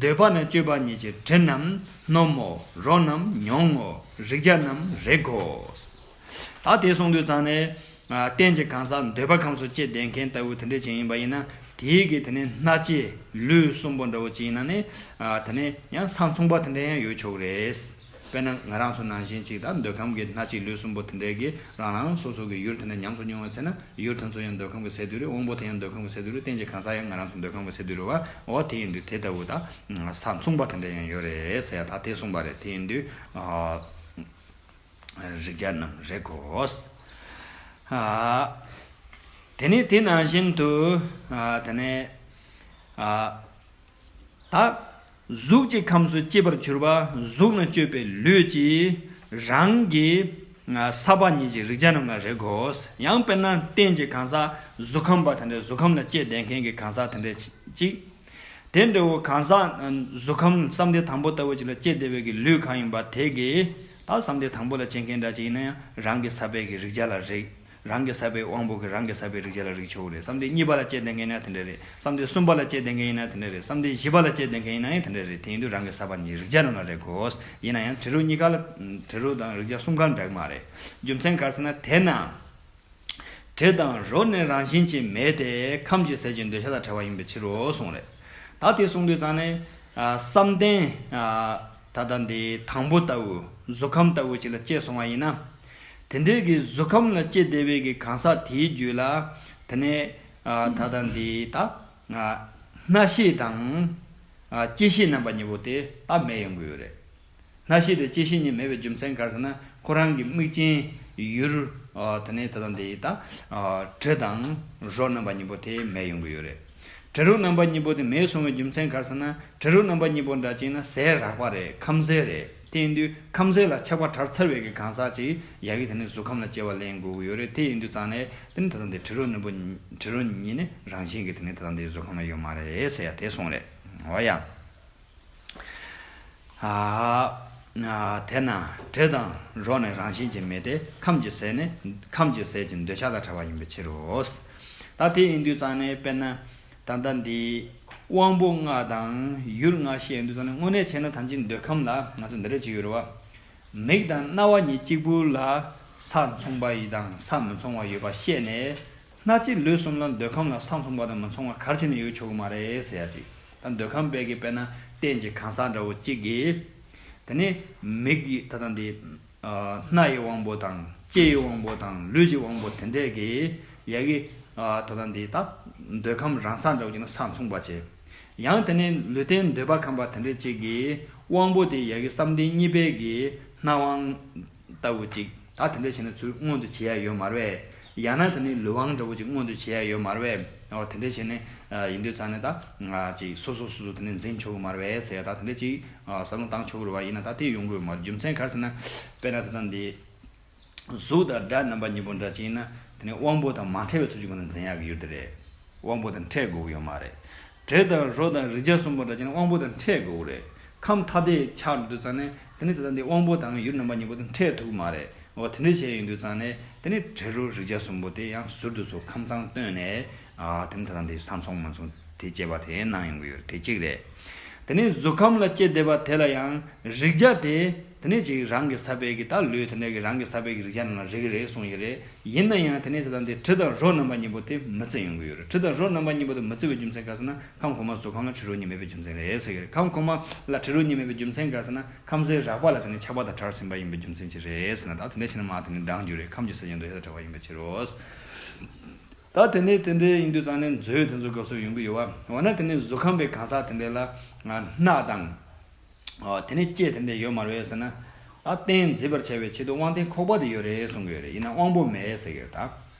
འདོད་པ་ན་སྤྱོད་པ་ཉིད་ཀྱི་དྲི་རྣམས་སྣོམ་མོ། རོ་རྣམས་མྱོང་ངོ་། རེག་བྱ་རྣམས་རེག་གོ། ད་དེ་གསུངས་དུས་ཙང་ནས། ཨ། རྟེན་གྱི་གང་ཟག་འདོད་པ་ཁམས་སུ་སྐྱེས་བསྡད་མཁན་ལྟ་བུ་དེ་འདྲས་ཅིག་ཡིན་པ་ཡིན་ན་དེའི་གི་དེ་ནས་སྣ་ལྕེ་ལུས་གསུམ་པོ་འདྲ་བོ་ཅིག་ཡིན་ན་ནི། ཨ། དེ་ནས་ཡང་ས་མཚུངས་པ་དེ་འདྲས་ཡང་ཡོད་ཆོག་རེད། དཔེར་ན་ང་རང་ཚོ་ནང་བཞིན་ཅིག་ད་འདོད་ཁམས་ཀྱི་སྣ་ལྕེ་ལུས་གསུམ་པོ་དེ་འདྲའི་གི་རང་རང་སོ་སོ་གི་ཡུལ་དེ་འདྲ་ཉམས་སུ་མྱོང་བ་ཚེ་ན་ཡུལ་དེ་ཚོ་ཡང་འདོད་ཁམས་ཀྱི་སས་བསྡུས་རེད། དབང་པོ་དེ་ཡང་འདོད་ཁམས་ཀྱི་སས་བསྡུས་རེད། རྟེན་གྱི་གང་ཟག་ཡང་ང་རང་ཚོ་འདོད་ཁམས་ཀྱི་སས་བསྡུས་རེད་པ། འོ་དེ་ཡིན་དུས་དེ་ལྟ་བུ་ད་ས་མཚུངས་པ་དེ་འདྲ་ཡང་ཡོད་རེད་ཟེར་ཡ་ད་དེ་གསུངས་པ་རེད། དེ་ཡིན་དུས། ཨ། རེག་བྱ་རྣམས་རེག་གོ། ཨ། དེ་ནས་དེ་ནང་བཞིན་དུ། ཨ། དེ་ནས། ཨ། ད། གཟུགས་ཀྱི་ཁམས་སུ་སྐྱེས་པར་གྱུར་པ་གཟུགས་ལ་སྤྱོད་པའི་ལུས་ཀྱིས་རང་གི་ས་པ་ཉིད་ཀྱི་རེག་བྱ་རྣམས་ལ་རེག་གོ། ཡང་དཔེར་ན་རྟེན་གྱི་གང་ཟག་གཟུགས་ཁམས་པ་དེ་འདྲ་གཟུགས་ཁམས་ལ་སྐྱེས་བསྡད་མཁན་གྱི་གང་ཟག་དེ་འདྲ་ཅིག་དེ་འདྲ་བོ་གང་ཟག་གཟུགས་ཁམས་བསམ་གཏན་དང་པོ་ལྟ་བུ་ཅིག་ལ་སྐྱེས་བསྡད་པའི་གི་ལུས་གང་ཡིན་པ་དེ་གི་ད་བསམ་གཏན་དང་པོ་ལ་སྐྱེས་མཁན་འདྲ་ཅིག་ཡིན་ན་ཡང་རང་གི་ས་པའི་གི་རེག་བྱ་ལ་རེག་རང་གི་ས་པའི་དབང་པོ་གིས་རང་གི་ས་པའི་རེག་བྱ་ལ་རེག་ཆོག་གི་རེད། བསམ་གཏན་གཉིས་པ་ལ་སྐྱེས་བསྡད་མཁན་ཡིན་ན་དེ་འདྲ་རེད། བསམ་གཏན་གསུམ་པ་ལ་སྐྱེས་བསྡད་མཁན་ཡིན་ན་དེ་འདྲ་རེད། བསམ་གཏན་བཞི་པ་ལ་སྐྱེས་བསྡད་མཁན་ཡིན་ན་ཡང་དེ་འདྲ་རེད། དེ་ཡིན་དུས་རང་གི་ས་པ་ཉིད་རེག་བྱ་རྣམས་ལ་རེག་གོ། ཡིན་ན་ཡང་དྲི་རོ་གཉིས་ཀ་ལ། དྲི་རོ་དང་རེག་བྱ་གསུམ་ཀ་འདྲ་གི་མ་རེད། རྒྱུ་མཚན་ག་རེ་ཟེར་ན་དེས་ན། དྲི་དང་རོ་ནི་རང་བཞིན་གྱིས་མེད་དེ་ཁམས་ཀྱི་ཟས་ཀྱི་འདོད་ཆགས་དང་བྲལ་བ་ཡིན་པའི་ཕྱིར་རོ་གསུངས་རེད། ད་དེ་གསུངས་དུས་ཙང་ནས། ཨ། བསམ་གཏན། ཨ། ད་ལྟ་འདི་དང་པོ་ལྟ་བུ་གཟུགས་ཁམས་ལྟ་བུ་ཅིག་ལ་སྐྱེས་སོང་བ་ཡིན་ན། དེ་འདྲའི་གི་གཟུགས་ཁམས་ལ་སྐྱེས་བསྡད་པའི་གི་གང་ཟག་དེའི་རྒྱུད་ལ། དེ་ནས། ཨ། ད་ལྟ་འདི་ད། ཨ། སྣ་ཤེས་དང་། ཨ། ལྕེ་ཤེས་རྣམ་པ་གཉིས་པོ་དེ་ད་མེད་ཡོང་གི་ཡོད་རེད། སྣ་ཤེས་དང་ལྕེ་ཤེས་གཉིས་མེད་པའི་རྒྱུ་མཚན་ག་རེ་ཟེར་ན་ཁོ་རང་གི་དམིགས་རྐྱེན་ཡུལ། ཨ། དེ་ནས་ད་ལྟ་འདི་ད། ཨ། དྲི་དང་རོ་རྣམ་པ་གཉིས་པོ་དེ་མེད་ཡོང་གི་ཡོད་རེད། དྲི་རོ་རྣམ་པ་གཉིས་པོ་དེ་མེད་སོང་བའི་རྒྱུ་མཚན་ག་རེ་ཟེར་ན་དྲི་རོ་རྣམ་པ་གཉིས་པོ་འདྲ་ཅིག་ན་ཟས་རགས་པ་རེད། ཁམས་ཟས་རེད། དེ་ཡིན་དུས་ཁམས་ཟས་ལ་ཆགས་པ་དྲག་ཚར་བའི་གི་གང་ཟག་ཅིག་ཡ་གི་དེ་ནས་གཟུགས་ཁམས་ལ་སྐྱེ་བ་ལེན་དགོས་ཀྱི་ཡོད་རེད། དེ་ཡིན་དུས་ཙང་ནས་དེ་ནི་ད་ལྟ་འདི་དྲི་རོ་རྣམ་པ་དྲི་རོ་གཉིས་ནི་རང་བཞིན་གྱིས་དེ་ནི་ད་ལྟ་འདི་གཟུགས་ཁམས་ལ་ཡོད་མ་རེད་ཟེར་ཡ་དེ་གསུངས་རེད། འོ་ཡ། ཨ། ཨ། དེས་ན་དྲི་དང་རོ་ནི་རང་བཞིན་གྱིས་མེད་དེ་ཁམས་ཀྱི་ཟས་ནི་ཁམས་ཀྱི་ཟས་ཀྱི་འདོད་ཆགས་དང་བྲལ་བ་ཡིན་པའི་ཕྱིར་རོ། ད་དེ་ཡིན་དུས་ཙང་ནས་དཔེར་ན། ད་ལྟ་འདི་དབང་པོ་ལྔ་དང་ཡུལ་ལྔ་བཤད་ཡོང་དུས་ཙང་ནས་དངོས་གནས་བྱས་ན་ཐམས་ཅད་འདོད་ཁམས་ལ་ང་ཚོ་འདི་འདྲ་ཅིག་ཡོད་རེད་བ། མིག་དང་རྣ་བ་གཉིས་གཅིག་པུ་ལ་ས་མཚུངས་པ་ཡི་དང་ས་མི་མཚུངས་པ་ཡོད་པ་བཤད་ནས། སྣ་ལྕེ་ལུས་གསུམ་ལ་འདོད་ཁམས་ལ་ས་མཚུངས་པ་དང་མི་མཚུངས་པ་ག་རེ་བྱས་ནས་ཡོད་ཆོག་གི་མ་རེད་ཟེར་ཡ་ཅིག་ད་འདོད་ཁམས་པའི་གི་དཔེར་ན་རྟེན་གྱི་གང་ཟག་འདྲ་བོ་གཅིག་གིས། དེ་ནས་མིག་གི་ད་ལྟ་འདི། ཨ། སྣ་ཡི་དབང་པོ་དང་ ལྕེ་ཡི་དབང་པོ་དང་ལུས་ཀྱི་དབང་པོ་དེ་འདྲས་ཀྱིས་ཡ་གི་ད་ལྟ་འདི་ད་འདོད་ཁམས་རང་ས་འདྲ་བོ་ཅིག་ན་ས་མཚུངས་པ་བྱས། ཡང་དེ་ནས་ལུས་རྟེན་འདོད་པ་ཁམས་པ་དེ་འདྲས་ཅིག་གིས་དབང་པོ་དེ་ཡ་གི་བསམ་གཏན་གཉིས་པའི་གི་སྣང་བ་ལྟ་བུ་ཅིག་ད་དེ་འདྲས་བྱས་ན་ཚུར་མངོན་དུ་བྱེད་ཡ་ཡོད་མ་རེད་པས། ཡང་ན་དེ་ནས་ལུས་དབང་འདྲ་བོ་ཅིག་མངོན་དུ་བྱེད་ཡ་ཡོད་མ་རེད་པས། འོ་དེ་འདྲས་བྱས་ནས་ཡིན་དུས་ཙང་ནས་ད་ང་ཅིག་སོ་སོ་སོ་སོ་དེ་ནས་འཛིན་ཆོག་གི་མ་རེད་པས་ཟེར་ཡ་ད་དེ་འདྲས་ཅིག་བསམ་བློ་བཏང་ཆོག་གི་རེད་པ། ཡིན་ན་ད་དེ་ཡོང་གི་ཡོད་མ་རེད། རྒྱུ་མཚན་ག་རེ་ཟེར་ན། དཔེར་ན་ད་ལྟ་འདི། གཟུགས་དང་སྒྲ་རྣམ་པ་གཉིས་པོ་འདྲ་ཅིག་ཡིན་ན་དེ་ནི་དབང་པོ་དང་མ་འཕྲད་པའི་ཚུལ་གྱི་སྒོ་ནས་འཛིན་ཡག་གི་ཡུལ་དེ་རེད། དབང་པོ་དང་འཕྲད་དགོས་ཀྱི་ཡོད་མ་རེད། དྲི་དང་རོ་དང་རེག་བྱ་གསུམ་པོ་འདྲ་ཅིག་ཡིན་ན་དབང་པོ་དང་འཕྲད་དགོས་ཀྱི་རེད། ཁམས་ཐ་དད་ཆགས་འགྲོ་དུས་ཙང་ནས་དེ་ནི་ད་ལྟ་འདི་དབང་པོ་དང་ཡུལ་རྣམ་པ་གཉིས་པོ་དང་འཕྲད་ཐུབ་ཀྱི་མ་རེད། འོ་དེ་འདྲ་བྱས་ཡིན་དུས་ཙང་ནས་དེ་ནི་དྲི་རོ་རེག་བྱ་གསུམ་པོ་དེ་ཡང་ཟུར་དུ་སོ་ཁམས་གཙང་བཏོན་ནས་ཨ་དེ་ནི་ད་ལྟ་འདི་ས་མཚུངས་མ་མཚུངས་དེ་སྐྱེ་བ་དེ་སྣང་ཡོང་གི་ཡོད་རེད། དེ་གཅིག་རེད། དེ་ནས་གཟུགས་ཁམས་ལ་སྐྱེ་བསྡད་པ་དེ་ལ་ཡང་རེག་བྱ་དེ་དེ་ནས་ཅིག་རང་གི་ས་པའི་གི་ད་ལུས་དེ་འདྲ་གི་རང་གི་ས་པའི་གི་རེག་བྱ་རྣམས་ལ་རེག་གི་རེད་གསུངས་ཡོད་རེད། ཡིན་ན་ཡང་དེ་ནས་དེ་དང་དེ་དྲི་དང་རོ་རྣམ་པ་གཉིས་པོ་དེ་མི་བརྩི་ཡོང་གི་ཡོད་རེད། དྲི་དང་རོ་རྣམ་པ་གཉིས་པོ་དེ་མི་བརྩི་བའི་རྒྱུ་མཚན་ག་རེ་ཟེར་ན་ཁམས་གོང་མ་གཟུགས་ཁམས་ལ་དྲི་རོ་གཉིས་མེད་པའི་རྒྱུ་མཚན་རེད་ཟེར་གི་རེད། ཁམས་གོང་མ་ལ་དྲི་རོ་གཉིས་མེད་པའི་རྒྱུ་མཚན་ག་རེ་ཟེར་ན་ཁམས་སའི་རགས་པ་ལ་དེ་ནས་ཆགས་པ་དང་བྲལ་ཟིན་པ་ཡིན་པའི་རྒྱུ་མཚན་ཅིག་རེད་ཟེར་ན། ད་དེ་འདྲ་བྱས་ན་མ་དེ་ནས་འབྲང་རྒྱུ་རེད། ཁམས་ཀྱི་ས་ཆ་འདོད་ཆགས་དང་བྲལ་བ་ཡིན་པའི་ཕྱིར་རོ། ད་དེ་ནས་དེ་འདྲའི་ཡིན་དུས་ཙང་ནས་མཛོད་དེ་ཚོའི་སྐབས་སུ་ཡོང་གི་ཡོད་པ། འོ་ན་དེ་ནས་གཟུགས་ཁམས་པའི་གང་ཟག་དེ་འདྲ་ལ་སྣ་དང་། དེ་ནས་ལྕེ་དེ་འདྲ་ཡོད་མ་རེད་ཟེར་ན། ད་རྟེན་མཛེས་པར་བྱ་བའི་ཆེད་དུ་དབང་རྟེན་ཁོག་པ་དེ་ཡོད་རེད་གསུང་གི་ཡོད་རེད། ཡིན་ན་དབང་པོ་མེད་ཟེར་གི་ཡོད་ད།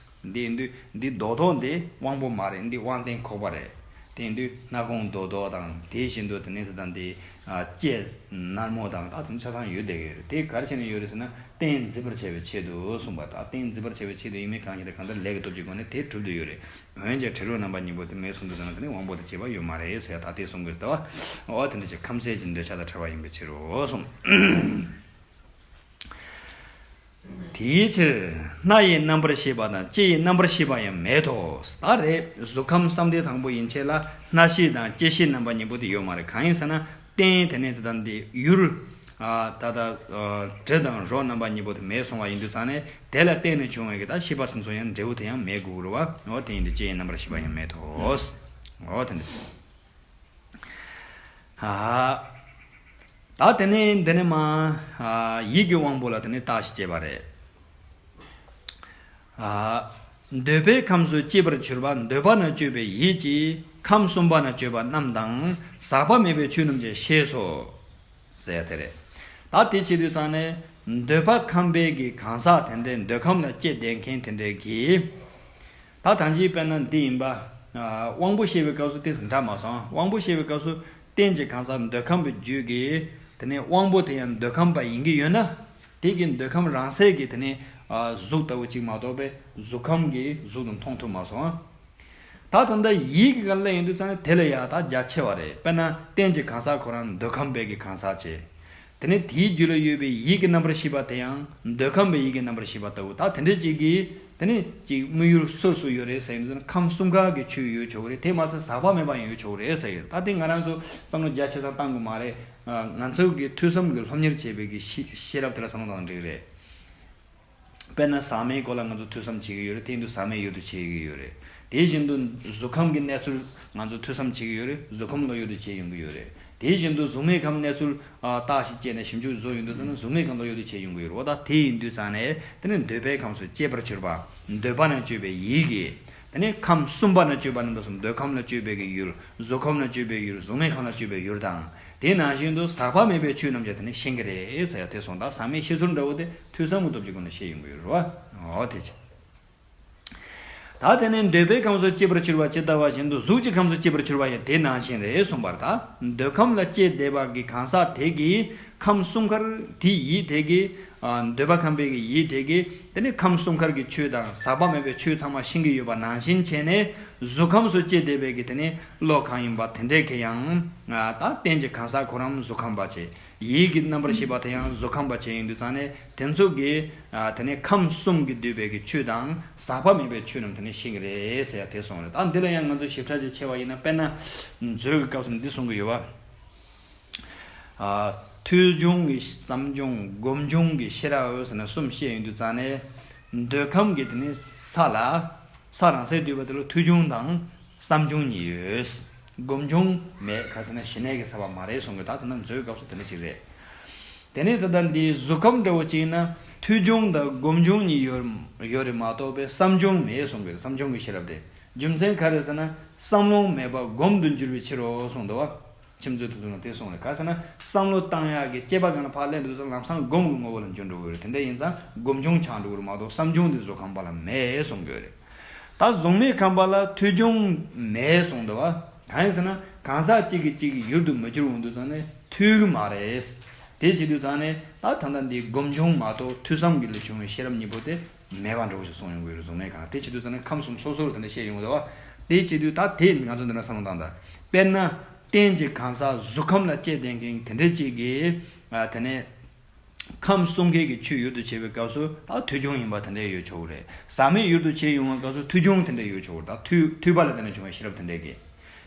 འདི་ཡིན་དུས་འདི་རྡོག་རྡོག་འདི་དབང་པོ་མ་རེད། འདི་དབང་རྟེན་ཁོག་པ་རེད། དེ་ཡིན་དུས་སྣ་ཁུང་རྡོག་རྡོག་དང་དེ་བཞིན་དུ་དེ་ནས་དེ་དང་དེ། ལྕེ་ནར་མོ་དང་ད་དུང་ཆ་ཚང་ཡོད་བསྡད་ཀྱི་ཡོད་རེད། དེ་ག་རེ་བྱས་ནས་ཡོད་རེད་ཟེར་ན་རྟེན་མཛེས་པར་བྱ་བའི་ཆེད་དུ་གསུངས་པ་དང་། རྟེན་མཛེས་པར་བྱ་བའི་ཆེད་དུ་ཡིན་མིན་གང་ཞིག་དང་གང་ལྟར་ལས་ཀྱི་སྟོབས་ཀྱི་སྒོ་ནས་དེ་གྲུབ་བསྡད་ཡོད་རེད། འོན་ཀྱང་དྲི་རོ་རྣམ་པ་གཉིས་པོ་དེ་མེད་གསུངས་དུས་ཙམ་ལ་དེ་ནི་དབང་པོ་དང་བཅས་པ་ཡོད་མ་རེད་ཟེར་ཡ་ད་དེ་གསུང་གི་ཟེར་བ། འོ་དེ་འདྲ་ཅིག་ཁམས་གསལ་གྱི་འདོད་ཆགས་དང་བྲལ་བ་ཡིན་པའི་ཕྱིར་རོ་གསུངས། དེའི་ཕྱིར་སྣ་ཡི་རྣམ་པར་ཤེས་པ་དང་ལྕེ་ཡི་རྣམ་པར་ཤེས་པ་ཡང་མེད་དོ། ད་རེད། གཟུགས་ཁམས་བསམ་གཏན་དང་པོ་ཡན་ཆད་ལ་སྣ་ཤེས་དང་ལྕེ་ཤེས་རྣམ་པ་གཉིས་པོ་དེ་ཡོད་མ་རེད། གང་ཡིན་ཟེར་ན་རྟེན་དེ་ནས་དེ་དང་དེ་ཡུལ། ད་ལྟ་དྲི་དང་རོ་རྣམ་པ་གཉིས་པོ་དེ་མེད་སོང་བ་ཡིན་དུས་ཙང་ནས་དེ་ལ་བརྟེན་ནས་བྱུང་བའི་གི་ད་ཤེས་པ་དེ་ཚོ་ཡང་འབྲས་བུ་དེ་ཡང་མེད་དགོས་ཀྱི་རེད་བ། འོ་དེ་ཡིན་དུས་ལྕེ་ཡི་རྣམ་པར་ཤེས་པ་ཡང་མེད་དོ། འོ་དེ་འདྲ་ཟེར། ད་དེ་ནས་འདི་ནས་མ། ཡིད་ཀྱི་དབང་པོ་ལ་དེ་ནས་རྟགས་ཤིག་སྐྱེས་པ་རེད། འདོད་པའི་ཁམས་སུ་སྐྱེས་པར་གྱུར་པ་འདོད་པ་ན་སྤྱོད་པའི་ཡིད་ཀྱིས་ཁམས་གསུམ་པ་ན་སྤྱོད་པ་རྣམས་དང་ཟག་པ་མེད་པའི་ཆོས་རྣམས་ཀྱང་ཤེས་སོ། ཟེར་ཡ་དེ་རེད། ད་དེ་བྱེད་དུས་ཙང་ནས་འདོད་པ་ཁམས་པའི་གི་གང་ཟག་དེ་འདྲའི་འདོད་ཁམས་ལ་སྐྱེས་བསྡད་མཁན་དེ་འདྲའི་གི། ད་ཐང་ཅིག་དཔེར་ན་འདི་ཡིན་པ། དབང་པོ་ཤེས་པའི་སྐབས་སུ་དེ་འདྲ་མ་སོང་། དབང་པོ་ཤེས་པའི་སྐབས་སུ་རྟེན་གྱི་གང་ཟག་འདོད་ཁམས་པའི་རྒྱུད་ཀྱི། དེ་ནས་དབང་པོ་དེ་ཡང་འདོད་ཁམས་པ་ཡིན་གྱི་ཡོད་ན། དེ་གི་འདོད་ཁམས་རང་སའི་གི་དེ་ནས་གཟུགས་ལྟ་བུ་གཅིག་མ་གཏོགས་པའི་གཟུགས་ཁམས་ཀྱི་གཟུགས་དང་མཐོང་ཐུབ་མ་སོང་། ད་ད་ལྟ་ཡིད་ཀྱི་སྒང་ལ་ཡིན་དུས་ཙང་ནས་དེ་ལ་ཡ་ད་རྒྱ་ཆེ་བ་རེད། དཔེར་ན་རྟེན་གྱི་གང་ཟག་ཁོ་རང་འདོད་ཁམས་པའི་གི་གང་ཟག་བྱས། དེ་ནས་དེའི་རྒྱུད་ལ་ཡོད་པའི་ཡིད་ཀྱི་རྣམ་པར་ཤེས་པ་དེ་ཡང་འདོད་ཁམས་པའི་ཡིད་ཀྱི་རྣམ་པར་ཤེས་པ་ལྟ་བུ་ད་དེ་འདྲ་ཅིག་གིས་དེ་ནས་ཅིག་དམིགས་ཡུལ་སོ་སོ་ཡོད་རེད་ཟེར་ཡིན་དུས་ན་ཁམས་གསུམ་ཀ་གི་ཆོས་ཡོད་ཆོག་གི་རེད། དེ་མ་ཚད་ཟག་པ་མེད་པ་ཡང་ཡོད་ཆོག་གི་རེད་ཟེར་གི་རེད། ད་དེ་ང་རང་ཚོ་བསམ་བློ་རྒྱ་ཆེ་ས་བཏང་དགོས་མ་རེད། ང་ཚོ་གི་ཐོས་བསམ་གི་སློབ་གཉེར་བྱས་པའི་གི་ཤེས་ཤེས་རབ་དེ་ལ་བསམ་བློ་བཏང་འགྲིག་རེད། དཔེར་ན་ཟག་མེད་སྐོར་ལ་ང་ཚོ་ཐོས་བསམ་བྱེད་ཀྱི་ཡོད་རེད། དེ་ཡིན་དུས་ཟག་མེད་ཡུལ་དུ་བྱེད་ཀྱི་ཡོད་རེད། དེ་བཞིན་དུ་གཟུགས་ཁམས་ཀྱི་གནས་ཚུལ་ང་ཚོ་ཐོས་བསམ་བྱེད་ཀྱི་ཡོད་རེད། གཟུགས་ཁམས་ལ་ཡུལ་དུ་བྱེད་ཡོང་གི་ཡོད་རེད། དེ་བཞིན་དུ་གཟུགས་མེད་ཁམས་གནས་ཚུལ་རྟགས་ཤིག་བཅད་ནས་ཞིབ་འཇུག་བཟོ་ཡོང་དུས་ཙམ་ན་གཟུགས་མེད་ཁམས་ལ་ཡུལ་དུ་བྱེད་ཡོང་གི་ཡོད་རེད། འོ་ད་དེ་ཡིན་དུས་ཙང་ནས་དེ་ནི་འདོད་པའི་ཁམས་སུ་སྐྱེས་པར་གྱུར་པ་འདོད་པ་ན་སྤྱོད་པའི་ཡིད་ཀྱིས། དེ་ནས་ཁམས་གསུམ་པ་ན་སྤྱོད་པ་རྣམས་དང་གསུམ། འདོད་ཁམས་ལ་སྤྱོད་པའི་གི་ཡུལ། གཟུགས་ཁམས་ལ་སྤྱོད་པའི་ཡུལ། གཟུགས་མེད་ཁམས་ལ་སྤྱོད་པའི་ཡུལ་དང་། དེ་ནང་བཞིན་དུ་ཟག་པ་མེད་པའི་ཆོས་རྣམས་ཀྱང་དེ་ནི་ཤེས་ཀྱི་རེད་ཟེར་ཡ་དེ་སོང་། ད་ཟག་མེད་ཤེས་ཚུལ་འདྲ་བོ་དེ་ཐོས་བསམ་གྱི་སྟོབས་ཀྱི་སྒོ་ནས་ཤེས་ཡོང་གི་ཡོད་རེད་བ། འོ་དེ་བྱས། ད་དེ་ནས་འདོད་པའི་ཁམས་སུ་སྐྱེས་པར་གྱུར་པ་ཇི་ལྟ་བ་བཞིན་དུ་གཟུགས་ཀྱི་ཁམས་སུ་སྐྱེས་པར་གྱུར་པ་ཡང་དེ་ནང་བཞིན་རེད་གསུངས་པར། ད་འདོད་ཁམས་ལ་སྐྱེས་བསྡད་པ་གི་གང་ཟག་དེ་གིས་ཁམས་གསུམ་ཀར་དེའི་ཡིད་དེ་གིས། འདོད་པ་ཁམས་པའི་གི་ཡིད་དེ་གིས་དེ་ནི་ཁམས་གསུམ་ཀར་གྱི་ཆོས་དང་ཟག་པ་མེད་པའི་ཆོས་ཚང་མ་ཤེས་ཀྱི་ཡོད་པ་ནང་བཞིན་བྱས་ནས་གཟུགས་ཁམས་སུ་སྐྱེས་བསྡད་པའི་གི་དེ་ནི་བློ་གང་ཡིན་པ་དེ་འདྲས་ཀྱི་ཡང་ད་རྟེན་གྱི་གང་ཟག་ཁོ་རང་གཟུགས་ཁམས་པ་བྱས། ཡིད་ཀྱི་རྣམ་པར་ཤེས་པ་དེ་ཡང་གཟུགས་ཁམས་པ་བྱས་ཡིན་དུས་ཙང་ནས་དེ་ཚོ་གི་དེ་ནི་ཁམས་གསུམ་གྱིས་བསྡུས་པའི་གི་ཆོས་དང་ཟག་པ་མེད་པའི་ཆོས་རྣམས་དེ་ནི་ཤེས་ཀྱི་རེད་ཟེར་ཡ་དེ་སོང་རེད། ད་འདི་ལ་ཡང་ང་ཚོ་ཞིབ་ཕྲ་ཅིག་ཕྱེ་བ་ཡིན་ན་དཔེར་ན་མཛོད་ཀྱི་སྐབས་སུ་འདི་གསུང་གི་ཡོད་བ། ཐོས་བྱུང་གི་བསམ་བྱུང་སྒོམ་བྱུང་གི་ཤེས་རབ་ཟེར་ནས་གསུམ་བཤད་ཡོང་དུས་ཙང་ནས་འདོད་ཁམས་ཀྱི་དེ་ནི་ས་ལ་ས་རང་སའི་འདུས་པ་དེ་ལ་ཐོས་བྱུང་དང་བསམ་བྱུང་གཉིས་ཡོད། སྒོམ་བྱུང་མེད་ག་ཟེར་ན་ཞི་གནས་ཀྱི་ས་པ་མ་རེད་གསུང་གི། ད་དེ་ན་མཛོད་སྐབས་སུ་དེ་འདྲ་ཅིག་རེད། དེ་ནས་ད་ལྟ་འདིའི་གཟུགས་ཁམས་འདྲ་བོ་ཅིག་ན་ཐོས་བྱུང་དང་སྒོམ་བྱུང་གཉིས་ཡོད་ཡོད་རེད་མ་གཏོགས་པའི་བསམ་བྱུང་མེད་གསུང་གི་རེད། བསམ་བྱུང་གི་ཤེས་རབ་དེ་རྒྱུ་མཚན་ག་རེ་ཟེར་ན། བསམ་བློ་མེད་པར་སྒོམ་དུ་འགྱུར་བའི་ཕྱིར་རོ་གསུངས་འདུག་བ། ཁྱིམ་མཚེས་དེ་ཚོ་ལ་དེ་གསུངས་རེད། ག་ཟེར་ན་བསམ་བློ་བཏང་ཡག་གི་སྐྱེས་པ་གང་ལ་ཕར་སླེབས་འདུག་ཟེར་ན་ལམ་སང་སྒོམ་གྱི་ངོ་བོ་ལ་འགྱུར་འགྲོ་གི་རེད། དེ་འདྲ་ཡིན་ཙང་སྒོམ་བྱུང་ཆགས་འགྲོ་གི་རེད་མ་གཏོགས་བསམ་བྱུང་དེ་གཟུགས་ཁམས་པ་ལ་མེད་གསུང་གི་ཡོད་རེད། ད་གཟུགས་མེད་ཁམས་པ་ལ་ཐོས་བྱུང་མེད་གསུངས་འདུག་བ། གང་ཡིན་ཟེར་ན་གང་ཟག་གཅིག་གིས་གཅིག་གི་ཡུལ་དུ་མི་འགྱུར་འོང་དུས་ཙང་ནས་ཐོས་གི་མ་རེད། དེ་བྱེད་དུས་ཙང་ནས་ད་ད་ལྟ་འདི་སྒོམ་བྱུང་མ་གཏོགས་ཐོས་བསམ་གྱི་ལས་བྱུང་བའི་ཤེས་རབ་གཉིས་པོ་དེ་མེད་པ་འདྲ་བོ་ཞིག་གསུངས་ཡོང་གི་ཡོད་རེད། གཟུགས་མེད་ཁམས་དེ་བྱེད་དུས་ཙང་ནས་ཁམས་གསུམ་སོ་སོར་དེ་འདྲ་བཤད་ཡོང་གི་འདུག་བ། དེ་བྱེད་དུས་ད་དེ་ང་ཚོ་འདི་འདྲ་བསམ་བློ་བཏང་དང་། དཔེར་ན་རྟེན་གྱི་གང་ཟག་གཟུགས་ཁམས་ལ་དཔྱད་ལྡན་མཁན་དེ་འདྲ་གཅིག་གིས་ཨ་དེ་ནས་ཁམས་གསུམ་ཀའི་གི་ཆོས་ཡུལ་དུ་བྱེད་པའི་སྐབས་སུ་ད་ཐོས་བྱུང་ཡིན་པ་དེ་འདྲ་ཡོད་ཆོག་གི་རེད། ཟག་མེད་ཡུལ་དུ་བྱེད་ཡོང་བའི་སྐབས་སུ་ཐོས་བྱུང་དེ་འདྲ་ཡོད་ཆོག་གི་རེད། ད་ཐོས་ཐོས་པ་ལ་བརྟེན་ནས་བྱུང་བའི་ཤེས་རབ་དེ་འདྲ་གི་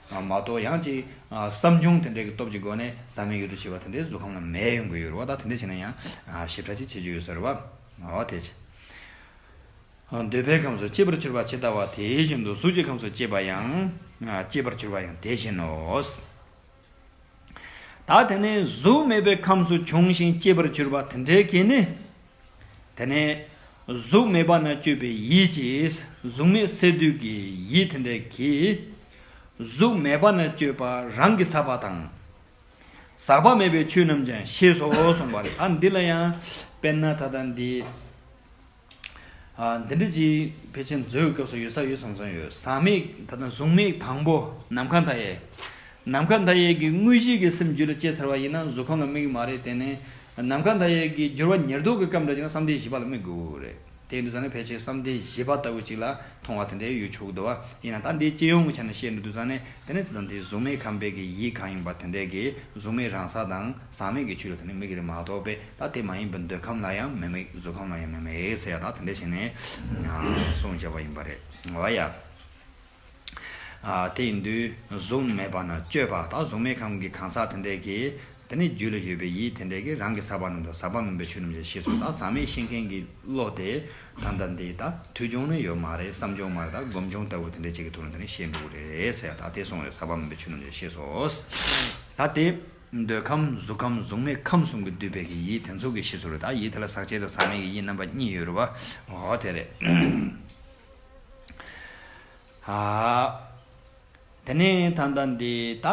མ་གཏོགས་ཡང་ཅིག་བསམ་བྱུང་དེ་འདྲ་གི་སྟོབས་ཀྱི་སྒོ་ནས་ཟག་མེད་ཡུལ་དུ་བྱེད་པ་དེ་འདྲའི་གཟུགས་ཁམས་ལ་མེད་ཡོང་གི་ཡོད་རེད་བ། ད་དེ་འདྲ་བྱས་ན་ཡང་ཞིབ་ཕྲ་ཅིག་བྱེད་རྒྱུ་ཡོད་ས་རེད་བ། འོ་དེ་བྱས། འདོད་པའི་ཁམས་སུ་སྐྱེས་པར་གྱུར་པ་ཇི་ལྟ་བ་དེ་བཞིན་དུ་གཟུགས་ཀྱི་ཁམས་སུ་སྐྱེས་པ་ཡང་། སྐྱེས་པར་གྱུར་པ་ཡང་དེ་བཞིན་ནོ། ད་དེ་ནས་གཟུགས་མེད་པའི་ཁམས་སུ་བྱུང་ཞིང་སྐྱེས་པར་གྱུར་པ་དེ་འདྲའི་གིས་ནི། དེ་ནས་གཟུགས་མེད་པ་ན་སྤྱོད་པའི་ཡིད་ཀྱིས་གཟུགས་མེད་ཟེར་དུས་ཀྱི་ཡིད་དེ་འདྲའི་གིས། གཟུགས་མེད་པ་ན་སྤྱོད་པ་རང་གི་ས་པ་དང་། ཟག་པ་མེད་པའི་ཆོས་རྣམས་ཀྱང་ཤེས་སོ་གསུངས་པ་རེད། ཨ་འདི་ལ་ཡང་དཔེར་ན་ད་ལྟ་འདི། ཨ་འདི་འདྲ་ཅིག་ཕལ་ཆེར་མཛོད་སྐབས་སུ་ཡོད་ས་ཡོད་བསམ་བསམ་ཡོད། ཟག་མེད་ད་ལྟ་གཟུགས་མེད་དང་པོ་ནམ་མཁའ་མཐའ་ཡས། ནམ་མཁའ་མཐའ་ཡས་ཀྱི་དངོས་གཞི་གི་སེམས་རྒྱུད་ལ་སྐྱེས་ཚར་བ་ཡིན་ན་གཟུགས་ཁམས་ལ་དམིགས་མ་རེད། དེ་ནས་ནམ་མཁའ་མཐའ་ཡས་ཀྱི་འགྱུར་བ་ཉེར་བསྡོགས་ཀྱི་སྐབས་འདྲ་ཅིག་ན་བསམ་གཏན་བཞི་པ་ལ་དམིགས་དགོས་རེད། དེ་ཡིན་དུས་ཙང་ནས་ཕལ་ཆེར་བསམ་གཏན་བཞི་པ་ལྟ་བུ་ཅིག་ལ་མཐོང་བ་དེ་འདྲའི་ཡོད་ཆོག་གི་འདུག་བ། ཡིན་ན་ད་འདི་སྤྱི་ཡོངས་ཀྱི་ཆ་ནས་བཤད་འགྲོ་དུས་ཙང་ནས་དེ་ནས་དེ་དང་དེའི་གཟུགས་མེད་ཁམས་པའི་གི་ཡིད་གང་ཡིན་པ་དེ་འདྲའི་གི་གཟུགས་མེད་རང་ས་དང་ཟག་མེད་ཀྱི་ཆོས་ལ་དེ་ནས་དམིགས་ཀྱི་རེད་མ་གཏོགས་པས་ད་དེ་མ་ཡིན་པའི་འདོད་ཁམས་ལ་ཡང་མི་དམིགས། གཟུགས་ཁམས་ལ་ཡང་མི་དམིགས་ཟེར་ཡ་ད་དེ་འདྲ་བྱས་ནས་གསུངས་བཞག་པ་ཡིན་པ་རེད། འོ་ཡ། ཨ་དེ་ཡིན་དུས་གཟུགས་མེད་པ་ན་སྤྱོད་པ་ད་གཟུགས་མེད་ཁམས་ཀྱི་གང་ཟག་དེ་འདྲས་ཀྱིས་དེ་ནི་རྒྱུད་ལ་ཡོད་པའི་ཡིད་དེ་འདྲས་ཀྱིས་རང་གི་ས་པ་རྣམས་དང་ཟག་པ་མིན་པའི་ཆོས་རྣམས་ཀྱང་ཤེས་སོ། ད་ཟག་མེད་ཤེས་མཁན་གྱི་བློ་དེ་ད་ལྟ་འདི་ད་ཐོས་བྱུང་ནི་ཡོད་མ་རེད། བསམ་བྱུང་མ་རེད། ད་སྒོམ་བྱུང་ལྟ་བུ་དེ་འདྲས་ཅིག་གི་ཐོག་ནས་དེ་ནི་ཤེས་འགྲོ་གི་རེད་ཟེར་ཡ། ད་དེ་སོང་རེད། ཟག་པ་མིན་པའི་ཆོས་རྣམས་ཀྱང་ཤེས་སོ། ད་དེ་འདོད་ཁམས་གཟུགས་ཁམས་གཟུགས་མེད་ཁམས་གསུམ་གྱིས་བསྡུས་པའི་གི་ཡིད་དེ་ཚོ་གི་ཤེས་སོ་རེད། ད་ཡིད་དེ་ལ་ཟག་བཅས་དང་ཟག་མེད་ཀྱི་ཡིད་རྣམ་པ་གཉིས་ཡོད་རེད་བ། འོ་དེ་རེད། ཨ། དེ་ནས་ད་ལྟ་འདི་ད་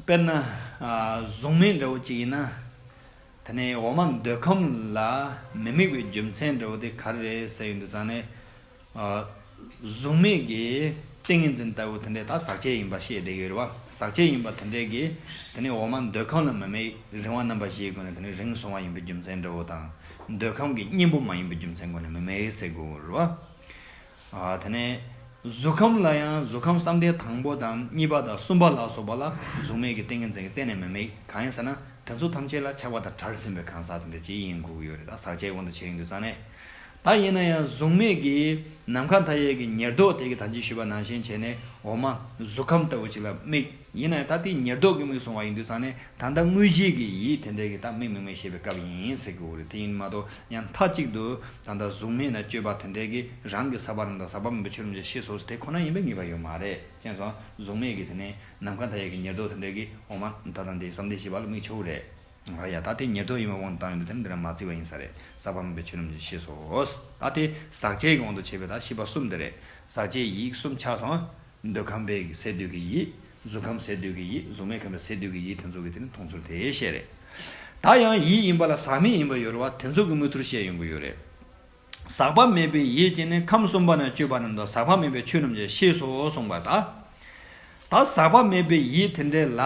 དཔེར་ན་ཨ་གཟུགས་མེད་འདྲ་བོ་ཅིག་ཡིན་ན། དེ་ནས་འོག་མ་འདོད་ཁམས་ལ་མི་དམིགས་པའི་རྒྱུ་མཚན་འདྲ་བོ་དེ་ག་རེ་རེད་ཟེར་ཡོང་དུས་ཙང་ནས། ཨ་གཟུགས་མེད་ཀྱི་ཏིང་ངེ་འཛིན་ལྟ་བུ་དེ་འདྲས་ད་ཟག་བཅས་ཡིན་པ་ཤེས་བསྡད་ཡོད་རེད་བ། ཟག་བཅས་ཡིན་པ་དེ་འདྲས་ཀྱིས་དེ་ནས་འོག་མ་འདོད་ཁམས་ལ་མི་དམིགས། རིང་བ་རྣམ་པ་བཞིའི་སྒོ་ནས་དེ་ནས་རིང་སོང་བ་ཡིན་པའི་རྒྱུ་མཚན་འདྲ་བོ་དང་། འདོད་ཁམས་ཀྱི་གཉེན་པོ་མ་ཡིན་པའི་རྒྱུ་མཚན་སྒོ་ནས་མི་དམིགས་ཟེར་དགོས་རེད་བ། ཨ་དེ་ནས་གཟུགས་ཁམས་ལ་ཡང་གཟུགས་ཁམས་བསམ་གཏན་དང་པོ་དང་གཉིས་པ་དང་གསུམ་པ་ལ་སོགས་པ་ལ་གཟུགས་མེད་ཀྱི་ཏིང་ངེ་འཛིན་གྱིས་གཏན་ནས་མི་དམིགས། གང་ཡིན་ཟེར་ན་དེ་ཚོ་ཐམས་ཅད་ལ་ཆགས་པ་དང་བྲལ་ཟིན་པའི་གང་ཟག་དེ་འདྲ་ཅིག་ཡིན་དགོས་ཀྱི་ཡོད་རེད། ད་ཟག་བཅས་དབང་དུ་བྱས་ཡོང་དུས་ཙང་ནས། ད་ཡིན་ན་ཡང་གཟུགས་མེད་ཀྱིས་ནམ་མཁའ་མཐའ་ཡས་ཀྱི་ཉེར་བསྡོགས་དེ་གི་ད་ཅི་ཞུས་པ་ནང་བཞིན་བྱས་ནས་འོག་མ་གཟུགས་ཁམས་ལྟ་བུ་ཅིག་ལ་དམིགས། ཡིན་ན་ཡང་ད་དེ་ཉེར་བསྡོགས་ཀྱི་དམིགས་སོང་བ་ཡིན་དུས་ཙང་ནས་ད་ལྟ་དངོས་གཞི་གི་ཡིད་དེ་འདྲ་གི་ད་དམིགས་མི་དམིགས་ཤེས་པའི་སྐབས་ཡིན་ཟེར་གྱི་ཡོད་རེད། དེ་ཡིན་མ་གཏོགས་ཡང་མཐའ་གཅིག་ཏུ་ད་ལྟ་གཟུགས་མེད་ན་སྤྱོད་པ་དེ་འདྲ་གི་རང་གི་ས་པ་རྣམས་དང་ཟག་པ་མིན་པའི་ཆོས་རྣམས་ཀྱང་ཤེས་སོ་ཟེར་དེ་ཁོ་ན་ཡིན་པའི་ངེས་པ་ཡོད་མ་རེད། ཅེས་སོ། གཟུགས་མེད་ཀྱིས་དེ་ནས་ནམ་མཁའ་མཐའ་ཡས་ཀྱི་ཉེར་བསྡོགས་དེ་འདྲ་གི་འོག་མ་ད་ལྟ་འདི་བསམ་གཏན་བཞི་པ་ལ་དམིགས་ཆོག་གི་རེད། ཨ་ཡ། ད་དེ་ཉེར་བསྡོགས་ཡིན་པའི་དབང་དུ་བཏང་ཡོང་དུས་དེ་ནི་འདི་རང་མ་བརྩིས་པ་ཡིན་ས་རེད། ཟག་པ་མིན་པའི་ཆོས་རྣམས་ཀྱང་ཤེས་སོ། ད་དེ་ཟག་བཅས་ཀྱི་དབང་དུ་བྱས་པའི་ད་ཤེས་པ་གསུམ་དེ་རེད། ཟག་བཅས་ཡིད་གསུམ་ཆགས་སོང་། འདོད་ཁམས་པའི་ཟེར་དུས་ཀྱི་ཡིད། གཟུགས་ཁམས་ཟེར་དུས་ཀྱི་ཡིད། གཟུགས་མེད་ཁམས་པའི་ཟེར་དུས་ཀྱི་ཡིད་དེ་ཚོ་གི་དེ་ནི་མཐོང་ཚུལ་དེ་བཤད་རེད། ད་ཡང་ཡིད་ཡིན་པ་ལ་ཟག་མེད་ཡིན་པ་ཡོད་རེད་བ། དེ་ཚོ་གི་དམིགས་ཚུལ་བཤད་ཡོང་གི་ཡོད་རེད། ཟག་པ་མེད་པའི་ཡིད་ཀྱིས་ནི་ཁམས་གསུམ་པ་ན་སྤྱོད་པ་རྣམས་དང་ཟག་པ་མེད་པའི་ཆོས་རྣམས་ཀྱང་ཤེས་སོ་གསུངས་པ་ད། ད་ཟག་པ་མེད་པའི་ཡིད་དེ་འདྲ་ལ་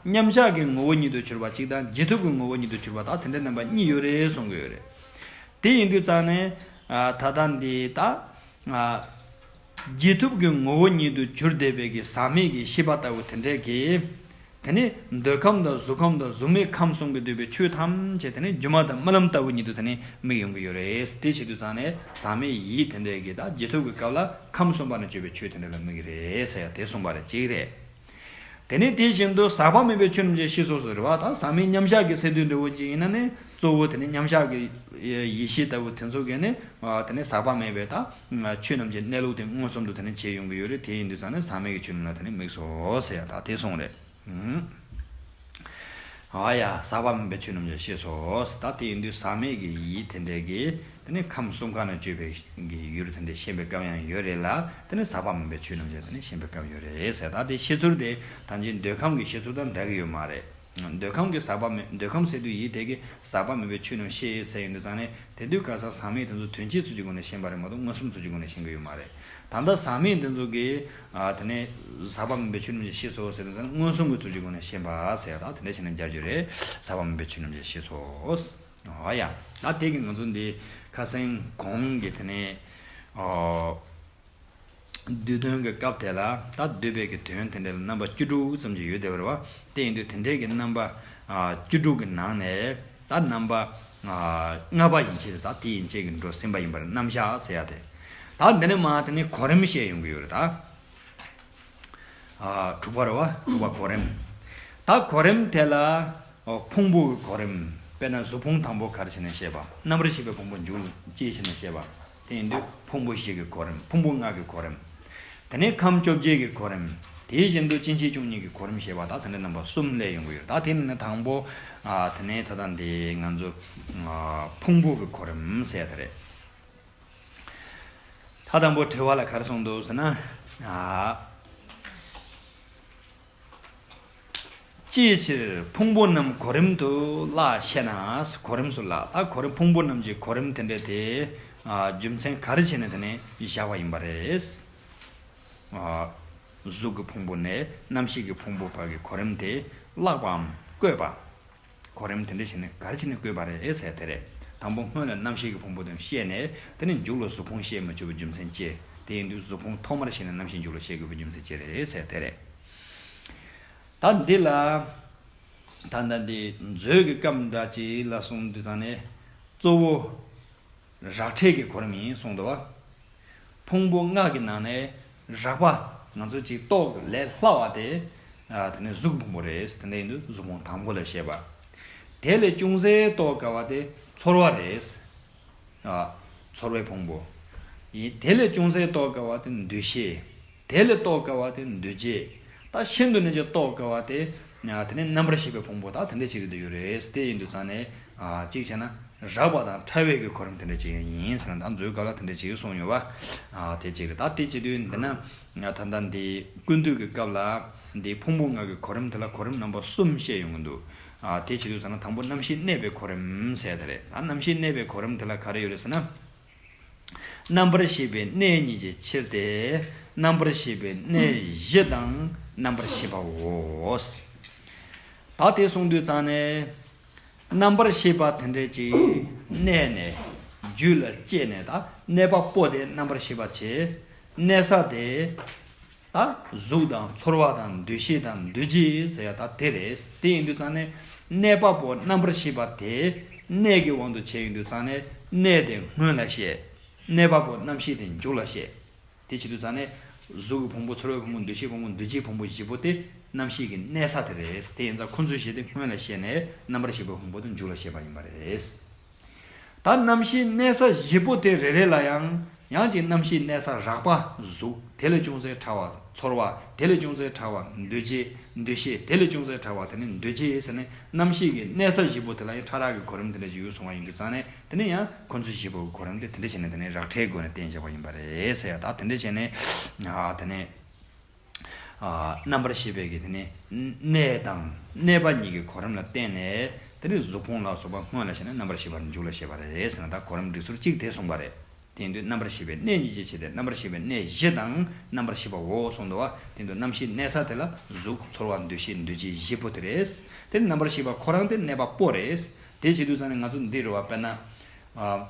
མཉམ་གཞག་གི་ངོ་བོ་ཉིད་དུ་གྱུར་པ་གཅིག་དང་རྗེས་ཐོབ་ཀྱི་ངོ་བོ་ཉིད་དུ་གྱུར་པ་ད་དེ་འདྲ་རྣམ་པ་གཉིས་ཡོད་རེད་གསུང་གི་ཡོད་རེད། དེ་ཡིན་དུས་ཙང་ནས་ཨ་ད་ལྟ་འདི་ད་ཨ་རྗེས་ཐོབ་ཀྱི་ངོ་བོ་ཉིད་དུ་གྱུར་བསྡད་པའི་གི་ཟག་མེད་ཀྱི་ཤེས་པ་ལྟ་བུ་དེ་འདྲ་གི་དེ་ནི་འདོད་ཁམས་དང་གཟུགས་ཁམས་དང་གཟུགས་མེད་ཁམས་གསུམ་གྱིས་བསྡུས་པའི་ཆོས་ཐམས་ཅད་དེ་ནི་སྒྱུ་མ་དང་རྨི་ལམ་ལྟ་བུ་ཉིད་དུ་དེ་ནི་དམིགས་ཡོང་གི་ཡོད་རེད། དེ་བྱེད་དུས་ཙང་ནས་ཟག་མེད་ཡིད་དེ་འདྲ་གི་ད་རྗེས་ཐོབ་ཀྱི་སྐབས་ལ་ཁམས་གསུམ་པ་ན་སྤྱོད་པའི་ཆོས་དེ་འདྲ་ལ་དམིགས་ཀྱི་རེད་ཟེར་ཡ་དེ་གསུངས་པ་རེད། གཅིག་རེད། དེ་ནས་དེ་བཞིན་དུ་ཟག་པ་མེད་པའི་ཆོས་རྣམས་ཀྱང་ཤེས་སོ་ཟེར་བ་དང་ཟག་མེད་མཉམ་གཞག་གི་ཟེར་དུས་འདྲ་བོ་ཅིག་ཡིན་ན་ནི་གཙོ་བོ་དེ་ནི་མཉམ་གཞག་གི་ཡེ་ཤེས་ལྟ་བུ་དེ་ཚོ་གིས་ནི་དེ་ནི་ཟག་པ་མེད་པའི་ད་ཆོས་རྣམས་ཀྱི་གནས་ལུགས་དེ་མངོན་སུམ་དུ་དེ་ནི་བྱེད་ཡོང་གི་ཡོད་རེད། དེ་ཡིན་དུས་ཙང་ནས་ཟག་མེད་ཀྱི་ཆོས་རྣམས་ལ་དེ་ནི་དམིགས་སོ་ཟེར་ཡ་ད་དེ་གསུངས་རེད། ཨུམ། ཨ་ཡ། ཟག་པ་མེད་པའི་ཆོས་རྣམས་ཀྱང་ཤེས་སོ། ད་དེ་ཡིན་དུས་ཟག་མེད་ཀྱི་ཡིད་དེ་འདྲའི་གི་དེ་ནི་ཁམས་གསུམ་ཀ་ན་སྤྱོད་པའི་གི་ཡུལ་དེ་འདྲ་ཤེས་པའི་སྐབས་ཡང་ཡོད་རེད་ལ། དེ་ནི་ཟག་པ་མེད་པའི་ཆོས་རྣམས་ཀྱང་དེ་ནི་ཤེས་པའི་སྐབས་ཡོད་རེད་ཟེར། ད་དེ་ཤེས་ཚུལ་དེ་ད་ཅི་འདོད་ཁམས་ཀྱི་ཤེས་ཚུལ་དང་འདྲ་གི་ཡོད་མ་རེད། འདོད་ཁམས་ཀྱི་ཟག་པ་མེད། འདོད་ཁམས་ཟེར་དུས་ཡིད་དེ་གི་ཟག་པ་མེད་པའི་ཆོས་རྣམས་ཤེས་ཟེར་ཡོང་དུས་ཙང་ནས། དེ་དུས་ག་ས་ཟག་མེད་དེ་ཚོ་དོན་སྤྱིའི་ཚུལ་གྱི་སྒོ་ནས་ཤེས་པ་རེད་མ་གཏོགས་མངོན་སུམ་ཚུལ་གྱི་སྒོ་ནས་ཤེས་ཀྱི་ཡོད་མ་རེད། ད་ལྟ་ཟག་མེད་དེ་ཚོ་གི་ཨ་དེ་ནས་ཟག་པ་མེད་པའི་ཆོས་རྣམས་ཀྱང་ཤེས་སོ་ཟེར་དུས་ཙང་ནས་མངོན་སུམ་གྱི་ཚུལ་གྱི་སྒོ་ནས་ཤེས་པ་ཟེར། ད་དེ་འདྲ་བྱས་ན་སྦྱར་རྒྱུ་རེད། ཟག་པ་མེད་པའི་ཆོས་རྣམས་ཀྱང་ཤེས་སོ། ཨ་ཡ། ད་དེ་གི་ང་ཚོ་འདི་ཁ་སང་གོང་གི་དེ་ནས་ཨོ། བསྡུས་དོན་གྱི་སྐབས་དེ་ལ་ད་བསྡུས་པའི་གི་དོན་དེ་འདྲ་ལ་རྣམ་པ་བཅུ་དྲུག་ཙམ་ཞིག་ཡོད་བསྡད་པ་རེད་བ། དེ་ཡིན་དུས་དེ་འདྲའི་གི་རྣམ་པ་ཨ་བཅུ་དྲུག་གི་ནང་ནས་ད་རྣམ་པ་ཨ་ལྔ་པ་ཡན་ཆད་དེ་ད་དེ་ཡན་ཆད་ཀྱི་འགྲོ་ཟིན་པ་ཡིན་པར་རྣམ་གཞག་ཟེར་ཡ་དེ། ད་འདི་ནས་མར་དེ་ནས་གོ་རིམ་བཤད་ཡོང་གི་ཡོད་རེད་ད། ཨ་དྲུག་པ་རེད་བ། དྲུག་པ་གོ་རིམ། ད་གོ་རིམ་དེ་ལ། ཨོ། ཕུང་པོ་གི་གོ་རིམ། དཔེར་ན་གཟུགས་ཕུང་དང་པོ་ག་རེ་བྱས་ནས་བཤད་པ། རྣམ་པར་ཤེས་པའི་ཕུང་པོ་མཇུག་ལ་སྐྱེས་བྱས་ནས་བཤད་པ། དེ་ཡིན་དུས་ཕུང་པོ་བཞི་གི་གོ་རིམ། ཕུང་པོ་ལྔ་གི་གོ་རིམ། དེ་ནས་ཁམས་བཅོ་བརྒྱད་ཀྱི་གོ་རིམ། དེ་བཞིན་དུ་སྐྱེ་མཆེད་བཅུ་གཉིས་ཀྱི་གོ་རིམ་བཤད་པ། ད་དེ་འདྲ་རྣམ་པ་གསུམ་སླེབས་ཡོང་གི་ཡོད། ད་དེ་ནི་དང་པོ་ཨ་དེ་ནས་ད་ལྟ་འདི་ང་ཚོ་ཨ་ཕུང་པོ་གི་གོ་རིམ་ཟེར་ཡ་དེ་རེད། ད་དང་པོ་དྲི་བ་ལ་ག་རེ་གསུངས་འདུག་ཟེར་ན། ཨ། ཅིའི་ཕྱིར་ཕུང་པོ་རྣམས་གོ་རིམ་དུ་བརླག་ཤེ་ན། གོ་རིམ་སུ་བརླག། ད་གོ་རིམ་ཕུང་པོ་རྣམས་ཀྱི་གོ་རིམ་དེ་འདྲ་དེ། ཨ། རྒྱུ་མཚན་ག་རེ་བྱས་ནས་དེ་ནས་བཞག་པ་ཡིན་པ་རེད། ཨ། གཟུགས་ཀྱི་ཕུང་པོ་ནས་རྣམ་ཤེས་ཀྱི་ཕུང་པོ་བར་གྱི་གོ་རིམ་དེ་བརླག་པའམ་བཀོད་པ། གོ་རིམ་དེ་འདྲ་བྱས་ནས་ག་རེ་བྱས་ནས་བཀོད་པ་རེད་ཟེར་དེ་རེད། དང་པོ་སྔོན་ལ་རྣམ་ཤེས་ཀྱི་ཕུང་པོ་དེ་བཤད་ནས། དེ་ནས་མཇུག་ལ་གཟུགས་ཕུང་བཤད་མི་ཆོག་པའི་རྒྱུ་མཚན་ཅི། དེ་ཡིན་དུས་གཟུགས་ཕུང་ཐོག་མར་བཤད་ནས་རྣམ་ཤེས་མཇུག་ལ་བཤད་དགོས་པའི་རྒྱུ་མཚན་ཅི་རེད་ཟེར་དེ་རེད། ད་འདི་ལ་ད་ལྟ་འདི་མཛོད་ཀྱི་སྐབས་འདྲ་ཅིག་ལ་གསུངས་དུས་ཙང་ནས། གཙོ་བོ་རག་ཕྲད་ཀྱི་གོ་རིམ་ཡིན་གསུངས་འདུག་བ། ཕུང་པོ་ལྔ་གི་ནང་ནས་རགས་པ། ང་ཚོ་ཅིག་རྟོགས་ལས་སླ་བ་དེ། ཨ། དེ་ནས་གཟུགས་ཕུང་པོ་རེད། དེ་འདྲ་ཡིན་དུས་གཟུགས་ཕུང་དང་པོ་ལ་བཤད་པ། དེ་ལས་ཅུང་ཟད་རྟོགས་དཀའ་བ་དེ་ཚོར་བ་རེད། ཨ། ཚོར་བའི་ཕུང་པོ་ཡིན། དེ་ལས་ཅུང་ཟད་རྟོགས་དཀའ་བ་དེ་འདུ་ཤེས། དེ་ལས་རྟོགས་དཀའ་བ་དེ་འདུ་བྱེད། ད་ཤིན་ཏུ་ནས་ཀྱང་རྟོགས་དཀའ་བ་དེ། ཨ། དེ་ནས་རྣམ་པར་ཤེས་པའི་ཕུང་པོ་ད་དེ་འདྲ་ཅིག་རེད་འདུག་ཡོད་རེད། དེ་ཡིན་དུས་ཙང་ནས། ཨ། གཅིག་བྱས་ན་རགས་པ་དང་ཕྲ་བའི་གི་གོ་རིམ་དེ་འདྲ་ཅིག་ཡིན་ཟེར་ན། ད་མཛོད་སྐབས་ལ་དེ་འདྲ་ཅིག་གསུངས་ཡོད་པ། ཨ། དེ་གཅིག་རེད། ད་དེ་བྱེད་དུས་འདི་ན། ད་ལྟ་འདི་ཀུན་བཏུས་ཀྱི་སྐབས་ལ་འདི་ཕུང་པོ་ལྔ་གི་གོ་རིམ་དེ་ལ་གོ་རིམ་རྣམ་པ་གསུམ་བཤད་ཡོང་གི་འདུག་ཨ། དེ་བྱེད་དུས་ཙང་ན་དང་པོ་རྣམ་ཤེས་གནས་པའི་གོ་རིམ་ཟེར་དེ་རེད། ད་རྣམ་ཤེས་གནས་པའི་གོ་རིམ་དེ་ལ་ག་རེ་ཡོད་རེད་ཟེར་ན། རྣམ་པར་ཤེས་པའི་གནས་གཉིས་ཀྱི་ཕྱིར་ཏེ། རྣམ་པར་ཤེས་པའི་གནས་བཞི་དང་རྣམ་པར་ཤེས་པའོ། ད་དེ་གསུངས་དུས་ཙང་ནས། རྣམ་པར་ཤེས་པ་དེ་འདྲ་ཅིག་གནས་ནས། རྒྱུད་ལ་སྐྱེས་ནས། ད་གནས་པ་པོ་དེ་རྣམ་པར་ཤེས་པ་བྱས། གནས་ས་དེ། ད་གཟུགས་དང་ཚོར་བ་དང་འདུ་ཤེས་དང་འདུ་བྱེད་ཟེར་ཡ་ད་དེ་རེད། དེ་ཡིན་དུས་ཙང་ནས། གནས་པ་པོ་རྣམ་པར་ཤེས་པ་དེ་གནས་ཀྱི་དབང་དུ་བྱས་ཡོང་དུས་ཙང་ནས། གནས་དེ་སྔོན་ལ་བཤད། གནས་པ་པོ་རྣམ་ཤེས་དེ་མཇུག་ལ་བཤད། དེ་བྱེད་དུས་ཙང་ནས། གཟུགས་ཀྱི་ཕུང་པོ། ཚོར་བའི་ཕུང་པོ། འདུ་ཤེས་ཕུང་པོ། འདུ་བྱེད་ཕུང་པོ་བཞི་པོ་དེ་རྣམ་ཤེས་ཀྱི་གནས་ས་དེ་རེད། དེ་ཡིན་ཙང་ཁོ་ཚོའི་གཞི་དེ་སྔོན་ལ་བཤད་ནས། རྣམ་པར་ཤེས་པའི་ཕུང་པོ་དེ་མཇུག་ལ་བཤད་པ་ཡིན་པ་རེད། ད་རྣམ་ཤེས་གནས་ས་བཞི་པོ་དེ་རེ་རེ་ལ་ཡང་། ཡང་ཅིག་རྣམ་ཤེས་གནས་ས་རགས་པ་གཟུགས། དེ་ལས་ཅུང་ཟད་ཕྲ་བ་ཚོར་བ། དེ་ལས་ཅུང་ཟད་ཕྲ་བ་འདུ་བྱེད། འདུ་ཤེས། དེ་ལས་ཅུང་ཟད་ཕྲ་བ་དེ་ནི་འདུ་བྱེད་ཟེར་ནས། རྣམ་ཤེས་ཀྱི་གནས་ས་བཞི་པོ་དེ་ལ་ཡང་ཕྲ་རགས་ཀྱི་གོ་རིམ་དེ་འདྲ་ཞིག་ཡོད་གསུངས་པ་ཡིན་དུས་ཙང་ནས། དེ་ནས་ཡང་ཁོ་ཚོ་བཞི་པོའི་གོ་རིམ་དེ་དེ་འདྲ་བྱས་ནས། དེ་ནས་རགས་ཕྲའི་སྒོ་ནས་བསྟན་བཞག་པ་ཡིན་པ་རེད་ཟེར་ཡ། ད་དེ་འདྲ་བྱས་ནས། ཨ། དེ་ནས། ཨ། རྣམ་པར་ཤེས་པའི་གི་དེ་ནས་གནས་དང་གནས་པ་གཉིས་ཀྱི་གོ་རིམ་ལ་བརྟེན་ནས། དེ་ནས་གཟུགས་ཕུང་ལ་སོགས་པ་སྔོན་ལ་བཤད་ནས། རྣམ་པར་ཤེས་པ་མཇུག་ལ་བཤད་པ་རེད་ཟེར་ན། ད་གོ་རིམ་སྒྲིག་ཚུལ་གཅིག་དེ་གསུངས་པ་རེད། དེ་ཡིན་དུས་རྣམ་པར་ཤེས་པའི་གནས་གཉིས་ཀྱི་ཕྱིར་ཏེ། རྣམ་པར་ཤེས་པའི་གནས་བཞི་དང་རྣམ་པར་ཤེས་པའོ་གསུངས་འདུག་བ། དེ་ཡིན་དུས་རྣམ་ཤེས་གནས་ས་དེ་ལ་གཟུགས། ཚོར་བ། འདུ་ཤེས། འདུ་བྱེད་བཞི་པོ་དེ་རེད། དེ་ནི་རྣམ་པར་ཤེས་པ་ཁོ་རང་དེ་གནས་པ་པོ་རེད། དེ་བྱེད་དུས་ཙང་ནས་ང་ཚོ་འདི་རེད་བ། དཔེར་ན། ཨ།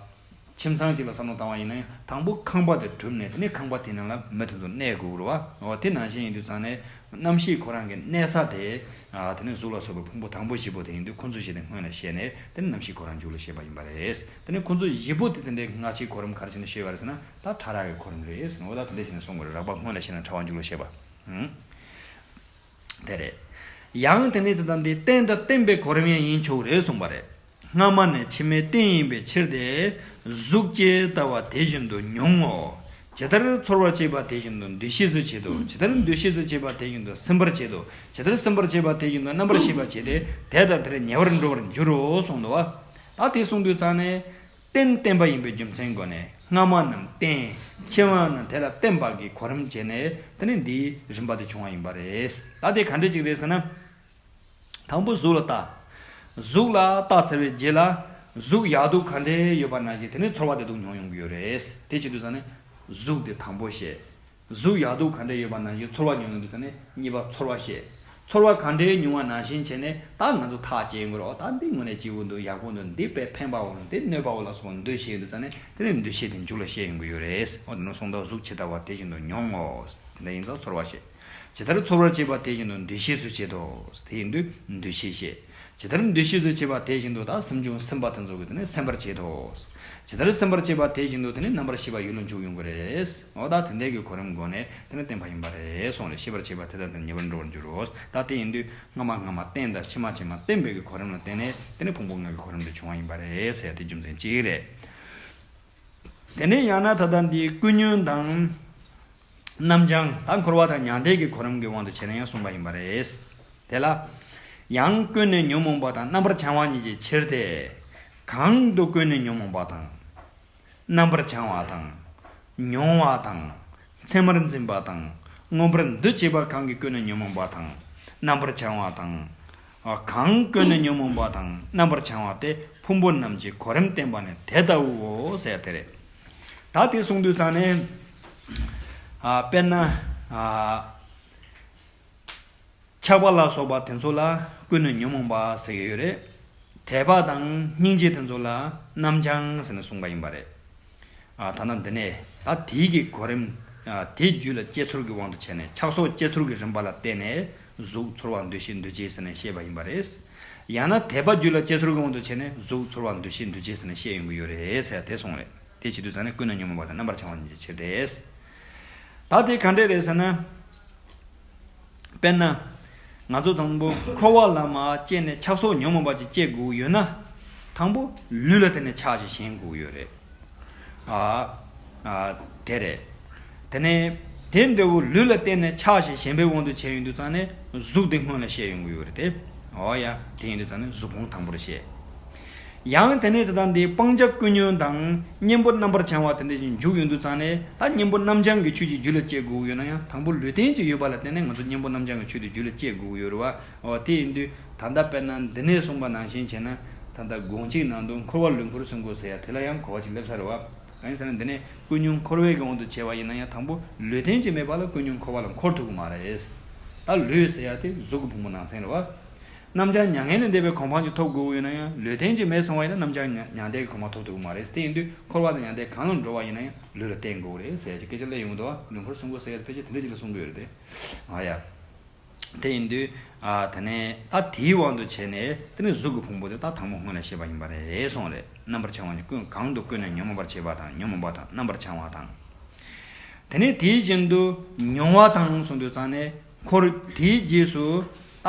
ཁྱིམ་ཚང་གཅིག་ལ་བསམ་བློ་བཏང་བ་ཡིན་ན་ཡང་། དང་པོ་ཁང་པ་དེ་གྲུབ་ནས། དེ་ནས་ཁང་པ་དེ་ནང་ལ་མི་དེ་ཚོ་གནས་དགོས་རེད་བ། འོ། དེ་ནང་བཞིན་ཡིན་དུས་ཙང་ནས། རྣམ་ཤེས་ཁོ་རང་གི་གནས་ས་དེ། ཨ། དེ་ནས་གཟུགས་ལ་སོགས་པའི་ཕུང་པོ་དང་པོ་བཞི་པོ་དེ་ཡིན་དུས། ཁོ་ཚོ་བཞི་དེ་སྔོན་ལ་བཤད་ནས། དེ་ནས་རྣམ་ཤེས་ཁོ་རང་མཇུག་ལ་བཤད་པ་ཡིན་པ་རེད། དེ་ནས་ཁོ་ཚོ་བཞི་པོ་དེ་དེ་འདྲའི་སྔ་ཕྱིའི་གོ་རིམ་ག་རེ་བྱས་ནས་བཤད་པ་རེད་ཟེར་ན། ད་ཕྲ་རགས་ཀྱི་གོ་རིམ་རེད་ཟེར་ན། འོ། ད་དེ་འདྲ་བྱས་ནས་གསུང་དགོས་རེད། རགས་པ་སྔོན་ལ་བཤད་ན་ཕྲ་བ་མཇུག་ལ་བཤད་པ། ཨང་། དེ་རེད། ཡང་དེ་ནས་དེ་ལྟ་འདི་རྟེན་དང་བརྟེན་པའི་གོ་རིམ་ཡང་ཡིན་ཆོག་རེད་གསུངས་པ་རེད། སྔ་མ་ནི་ཕྱི་མའི་རྟེན་ཡིན་པའི་ཕྱིར་ཏེ། གཟུགས་ཇི་ལྟ་བ་དེ་བཞིན་དུ་མྱོང་ངོ་། ཇི་ལྟར་ཚོར་བར་བྱེད་པ་དེ་བཞིན་དུ་འདུ་ཤེས་སུ་བྱེད་དོ། ཇི་ལྟར་འདུ་ཤེས་སུ་བྱེད་པ་དེ་བཞིན་དུ་སེམས་པར་བྱེད་དོ། ཇི་ལྟར་སེམས་པར་བྱེད་པ་དེ་བཞིན་དུ་རྣམ་པར་ཤེས་པར་བྱེད་དེ། དེ་དང་དེར་ཉེ་བར་འགྲོ་བར་འགྱུར་རོ་གསུངས་འདུག་བ། ད་དེ་གསུངས་དུས་ཙང་ནས། རྟེན་བརྟེན་པ་ཡིན་པའི་རྒྱུ་མཚན་སྒོ་ནས་སྔ་མ་རྣམས་བརྟེན། ཕྱི་མ་རྣམས་དེ་ལ་བརྟེན་པ་གི་གོ་རིམ་བྱས་ནས་དེ་ནི་འདིའི་རིམ་པ་དེ་བྱུང་བ་ཡིན་པ་རེད། ད་དེ་ག་འདྲ་ཅིག་རེད་ཟེར་ན། དང་པོ་གཟུགས་ལ་ལྟ། གཟུགས་ལ་ལྟ་ཚར་བའི་རྗེས་ལ། གཟུགས་ཡག་སྡུག་ག་འདྲས་ཡོད་པ་ནང་བཞིན་དེ་ནི་ཚོར་བ་དེ་དག་མྱོང་ཡོང་གི་ཡོད་རེད། དེ་བྱེད་དུས་ཙང་ནས་གཟུགས་དེ་དང་པོ་བཤད། གཟུགས་ཡག་སྡུག་ག་འདྲས་ཡོད་པ་ནང་བཞིན་ཚོར་བ་མྱོང་ཡོང་དུས་ཙང་ནས་གཉིས་པ་ཚོར་བ་བཤད། ཚོར་བ་ག་འདྲས་མྱོང་བ་ནང་བཞིན་བྱས་ནས་ད་ང་ཚོ་ཐག་བཅད་དགོས་རེད། ཨོ་ད་འདི་དངོས་གནས་སྐྱིད་པོ་འདུག་ཡག་པོ་འདུག་འདི་དཔེ་ཕན་པའོ་འདི་གནོད་པའོ་ལ་སོགས་པ་འདུ་ཤེས་ཡོང་དུས་ཙང་ནས་དེ་ནས་འདུ་ཤེས་དེ་མཇུག་ལ་བཤད་ཡོང་གི་ཡོད་རེད། ཨོ་དེ་ནས་གསུངས་འདུག་གཟུགས་ཇི་ལྟ་བ་དེ་བཞིན་དུ་མྱོང་ངོ་། དེ་འདྲ་ཡིན་ཙང་ཚོར་བ་བཤད། ཇི་ལྟར་ཚོར་བར་བྱེད་པ་དེ་བཞིན་དུ་འདུ་ཤེས་སུ་བྱེད་དོ། དེ་ཡིན་དུས་འདུ་ཤེས་བཤད། ཇི་ལྟར་འདུ་ཤེས་སུ་བྱེད་པ་དེ་བཞིན་དུ་ད་སེམས་བྱུང་སེམས་པ་དེ་ཚོ་གི་དེ་ནི་སེམས་པར་བྱེད་དོ། ཇི་ལྟར་སེམས་པར་བྱེད་པ་དེ་བཞིན་དུ་དེ་ནི་རྣམ་པར་ཤེས་པ་ཡུལ་ལ་འཇུག་ཡོང་གི་རེད། འོ་ད་དེ་འདྲའི་གི་གོ་རིམ་སྒོ་ནས་དེ་ནི་བརྟེན་པ་ཡིན་པ་རེད་གསུངས་རེད། ཤེས་པར་བྱེད་པ་དེ་དང་དེ་ཉེ་བར་འགྲོ་བར་འགྱུར་རོ། ད་དེ་ཡིན་དུས་སྔ་མ་སྔ་མ་བརྟེན་དང་ཕྱི་མ་ཕྱི་མ་བརྟེན་པའི་གི་གོ་རིམ་ལ་བརྟེན་ནས་དེ་ནི་ཕུང་པོ་ལྔ་གི་གོ་རིམ་དེ་བྱུང་བ་ཡིན་པ་རེད་ཟེར་ཡ་དེ་རྒྱུ་མཚན་གཅིག་རེད། དེ་ནས་ཡང་ན་ད་ལྟ་འདི་ཀུན་ཉོན་དང་། རྣམ་བྱང་ད་འཁོར་བ་དང་མྱང་འདས་ཀྱི་གོ་རིམ་གྱི་དབང་དུ་བྱས་ནས་ཡང་གསུངས་པ་ཡིན་པ་རེད། དེ་ལ། ཡང་ཀུན་ནས་ཉོན་མོངས་པ་དང་རྣམ་པར་བྱང་བ་ཉིད་ཀྱི་ཕྱིར་ཏེ། གང་དུ་ཀུན་ནས་ཉོན་མོངས་པ་དང་། རྣམ་པར་བྱང་བ་དང་། མྱོང་བ་དང་། མཚན་མར་འཛིན་པ་དང་། མངོན་པར་འདུ་བྱེད་པ་གང་གིས་ཀུན་ནས་ཉོན་མོངས་པ་དང་། རྣམ་པར་བྱང་བ་དང་། གང་ཀུན་ནས་ཉོན་མོངས་པ་དང་རྣམ་པར་བྱང་བ་སྟེ་ཕུང་པོ་རྣམས་ཀྱི་གོ་རིམ་བསྟན་པ་ནི་དེ་ལྟ་བུའོ་ཟེར་དེ་རེད། ད་དེ་གསུངས་དུས་ཙང་ནས། ཨ་དཔེར་ན། ཨ་ཆགས་པ་ལ་སོགས་པ་དེ་ཚོ་ལ་ཀུན་ནས་ཉོན་མོངས་པ་ཟེར་གྱི་ཡོད་རེད། དད་པ་དང་སྙིང་རྗེ་དེ་ཚོ་ལ་རྣམ་བྱང་ཟེར་ནས་གསུངས་པ་ཡིན་པ་རེད། ཨ་ད་ནི་འདི་ནས་ད་དེའི་གི་གོ་རིམ། ཨ་དེ་རྒྱུད་ལ་སྐྱེ་ཚུལ་གྱི་དབང་དུ་བྱས་ནས་ཆགས་སོགས་སྐྱེ་ཚུལ་གྱི་རིམ་པ་ལ་བརྟེན་ནས་གཟུགས་ཚོར་བ་འདུ་ཤེས་འདུ་བྱེད་ཟེར་ནས་བཤད་པ་ཡིན་པ་རེད། ཡང་ན་དད་པ་རྒྱུད་ལ་སྐྱེ་ཚུལ་གྱི་དབང་དུ་བྱས་ནས་གཟུགས་ཚོར་བ་འདུ་ཤེས་འདུ་བྱེད་ཟེར་ནས་བཤད་ཡོང་གི་ཡོད་རེད་ཟེར་དེ་གསུངས་རེད། དེ་བྱེད་དུས་ཙང་ནས་ཀུན་ནས་ཉོན་མོངས་པ་དང་རྣམ་པར་བྱང་བ་ཉིད་ཀྱི་ཕྱིར་ཏེ། ད་དེ་ག་འདྲས་རེད་ཟེར་ན། དཔེར་ན། ང་ཚོ་དང་པོ་འཁོར་བ་ལ་མ་སྐྱེས་ནས་ཆགས་སོགས་ཉོན་མོངས་པ་ཅིག་སྐྱེ་དགོས་ཡོད་ན། དང་པོ་ལུས་ལ་བརྟེན་ནས་ཆགས་ཤིག་ཞེན་དགོས་ཡོད་རེད། ཨ། ཨ། དེ་རེད། དེ་ནས་དེ་འདྲ་བོ་ལུས་ལ་བརྟེན་ནས་ཆགས་ཤིག་ཞེན་པའི་དབང་དུ་བྱས་ཡོང་དུས་ཙང་ནས་གཟུགས་དེ་སྔོན་ལ་བཤད་ཡོང་གི་ཡོད་རེད་དེ། འོ་ཡ། དེ་ཡིན་དུས་ཙང་ནས་གཟུགས་ཕུང་དང་པོར་བཤད། ཡང་དེ་ནས་དེ་དང་དེའི་སྤང་བྱ་ཀུན་ཉོན་དང་གཉེན་པོ་རྣམ་པར་བྱང་བ་དེ་འདྲ་ཞིག་འཇུག་ཡོང་དུས་ཙང་ནས་ད་གཉེན་པོ་རྣམ་བྱང་གི་ཆོས་ཀྱི་རྒྱུད་ལ་སྐྱེ་དགོས་ཡོད་ན་ཡང་དང་པོ་ལུས་རྟེན་ཅིག་ཡོད་པ་ལ་བརྟེན་ནས་ང་ཚོ་གཉེན་པོ་རྣམ་བྱང་གི་ཆོས་དེ་རྒྱུད་ལ་སྐྱེ་དགོས་ཡོད་རེད་བ། འོ་དེ་ཡིན་དུས་ད་ལྟ་དཔེར་ན་འདི་ནས་གསུངས་པ་ནང་བཞིན་བྱས་ན་ད་ལྟ་དགོངས་གཅིག་ནང་དུ་འཁོར་བ་ལུས་འཁོར་གསུམ་དགོས་ཟེར་ཡ་དེ་ལ་ཡང་གོ་བ་ཅིག་སླེབས་ས་རེད་བ། གང་ཡིན་ཟེར་ན་འདི་ནས་ཀུན་ཉོན་འཁོར་བའི་གི་དབང་དུ་བྱས་པ་ཡིན་ན་ཡང་དང་པོ་ལུས་རྟེན་ཅིག་མེད་པ་ལ་ཀུན་ཉོན་འཁོར་བ་ལ་འཁོར་ཐུབ་ཀྱི་མ་རེད། ད་ལུས་ཟེར་ཡ་དེ་གཟུགས་ཀྱི་ཕུང་པོ་ནང་ཚན་རེད་བ། རྣམ་བྱང་མྱ་ངན་ལས་འདས་པའི་གོ་འཕང་ཅིག་ཐོབ་དགོས་ཀྱི་ཡོད་ན་ཡང་ལུས་རྟེན་ཅིག་མེད་སོང་བ་ཡིན་ན་རྣམ་བྱང་མྱ་མྱང་འདས་ཀྱི་གོ་འཕང་ཐོབ་ཐུབ་ཀྱི་མ་རེད། དེ་ཡིན་དུས་འཁོར་བ་དང་མྱང་འདས་གང་ལ་འགྲོ་བ་ཡིན་ན་ཡང་ལུས་ལ་བརྟེན་དགོས་རེད་ཟེར་ཡ་ཅིག་སྐད་ཆ་སླེབས་ཡོང་གི་འདུག་བ། ལུས་འཁོར་གསུམ་དགོས་ཟེར་ཡ་དེ་ཕལ་ཆེར་དེ་འདྲ་ཅིག་ལ་གསུང་གི་ཡོད་རེད་དེ། ཨ་ཡ། དེ་ཡིན་དུས། ཨ་དེ་ནས་ད་དེའི་དབང་དུ་བྱས་ནས་དེ་ནས་གཟུགས་ཀྱི་ཕུང་པོ་དེ་ད་དང་པོ་སྔོན་ལ་བཤད་པ་ཡིན་པ་རེད་གསུངས་རེད། རྣམ་པར་བྱང་བ་ནི་ཀུན་གང་དུ་ཀུན་ནས་ཉོན་མོངས་པར་བྱེད་པ་དང་ཉོན་མོངས་པ་དང་རྣམ་པར་བྱང་བ་དང་། དེ་ནས་དེ་བཞིན་དུ་མྱོང་བ་དང་གསུངས་དུས་ཙང་ནས་འཁོར་དེའི་རྗེས་སུ་ད་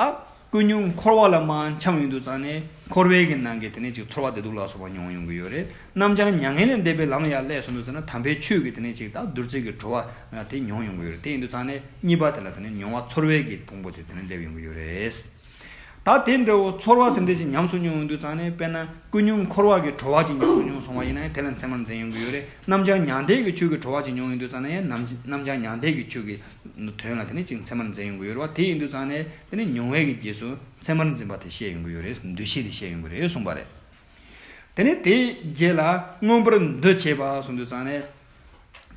ཀུན་ཉོན་འཁོར་བ་ལ་མར་འཁྱམས་ཡོང་དུས་ཙང་ནས་འཁོར་བའི་གི་ནང་གི་དེ་ནས་ཅིག་ཚོར་བ་བདེ་སྡུག་ལ་སོགས་པ་མྱོང་ཡོང་གི་ཡོད་རེད། རྣམ་བྱང་མྱ་ངན་ལས་འདས་པའི་ལམ་ལ་ཡར་སླེབས་སོང་དུས་ཙང་ན་དམ་པའི་ཆོས་ཀྱི་དེ་ནས་ཅིག་ད་བདུད་རྩི་གི་བྲོ་བ་དེ་མྱོང་ཡོང་གི་ཡོད་རེད། དེ་ཡིན་དུས་ཙང་ནས་གཉིས་པ་དེ་ལ་དེ་ནས་མྱོང་བ་ཚོར་བའི་གི་ཕུང་པོ་དེ་དེ་ནས་སླེབས་ཡོང་གི་ཡོད་རེད། ད་དེ་འདྲ་བོ་ཚོར་བ་དེ་འདྲ་ཞིག་ཉམས་སུ་མྱོང་ཡོང་དུས་ཙང་ནས་དཔེར་ན་ཀུན་ཉོན་འཁོར་བ་གི་བྲོ་བ་ཅིག་ཉམས་སུ་མྱོང་སོང་བ་ཡིན་ན་ཡང་དེ་ལ་མཚན་མར་འཛིན་ཡོང་གི་ཡོད་རེད། རྣམ་བྱང་མྱང་འདས་ཀྱི་ཆོས་ཀྱི་བྲོ་བ་ཅིག་མྱོང་ཡོང་དུས་ཙང་ནས་ཡང་རྣམ་རྣམ་བྱང་མྱང་འདས་ཀྱི་ཆོས་ཀྱི་དོན་ལ་དེ་ནས་ཅིག་མཚན་མར་འཛིན་ཡོང་གི་ཡོད་རེད་བ། དེ་ཡིན་དུས་ཙང་ནས་དེ་ནས་མྱོང་བའི་གི་རྗེས་སུ་མཚན་མར་འཛིན་པ་དེ་བཤད་ཡོང་གི་ཡོད་རེད། འདུ་ཤེས་དེ་བཤད་ཡོང་གི་རེད་གསུངས་པ་རེད། དེ་ནས་དེའི་རྗེས་ལ་མངོན་པར་འདུ་བྱེད་པ་གསུངས་དུས་ཙང་ནས།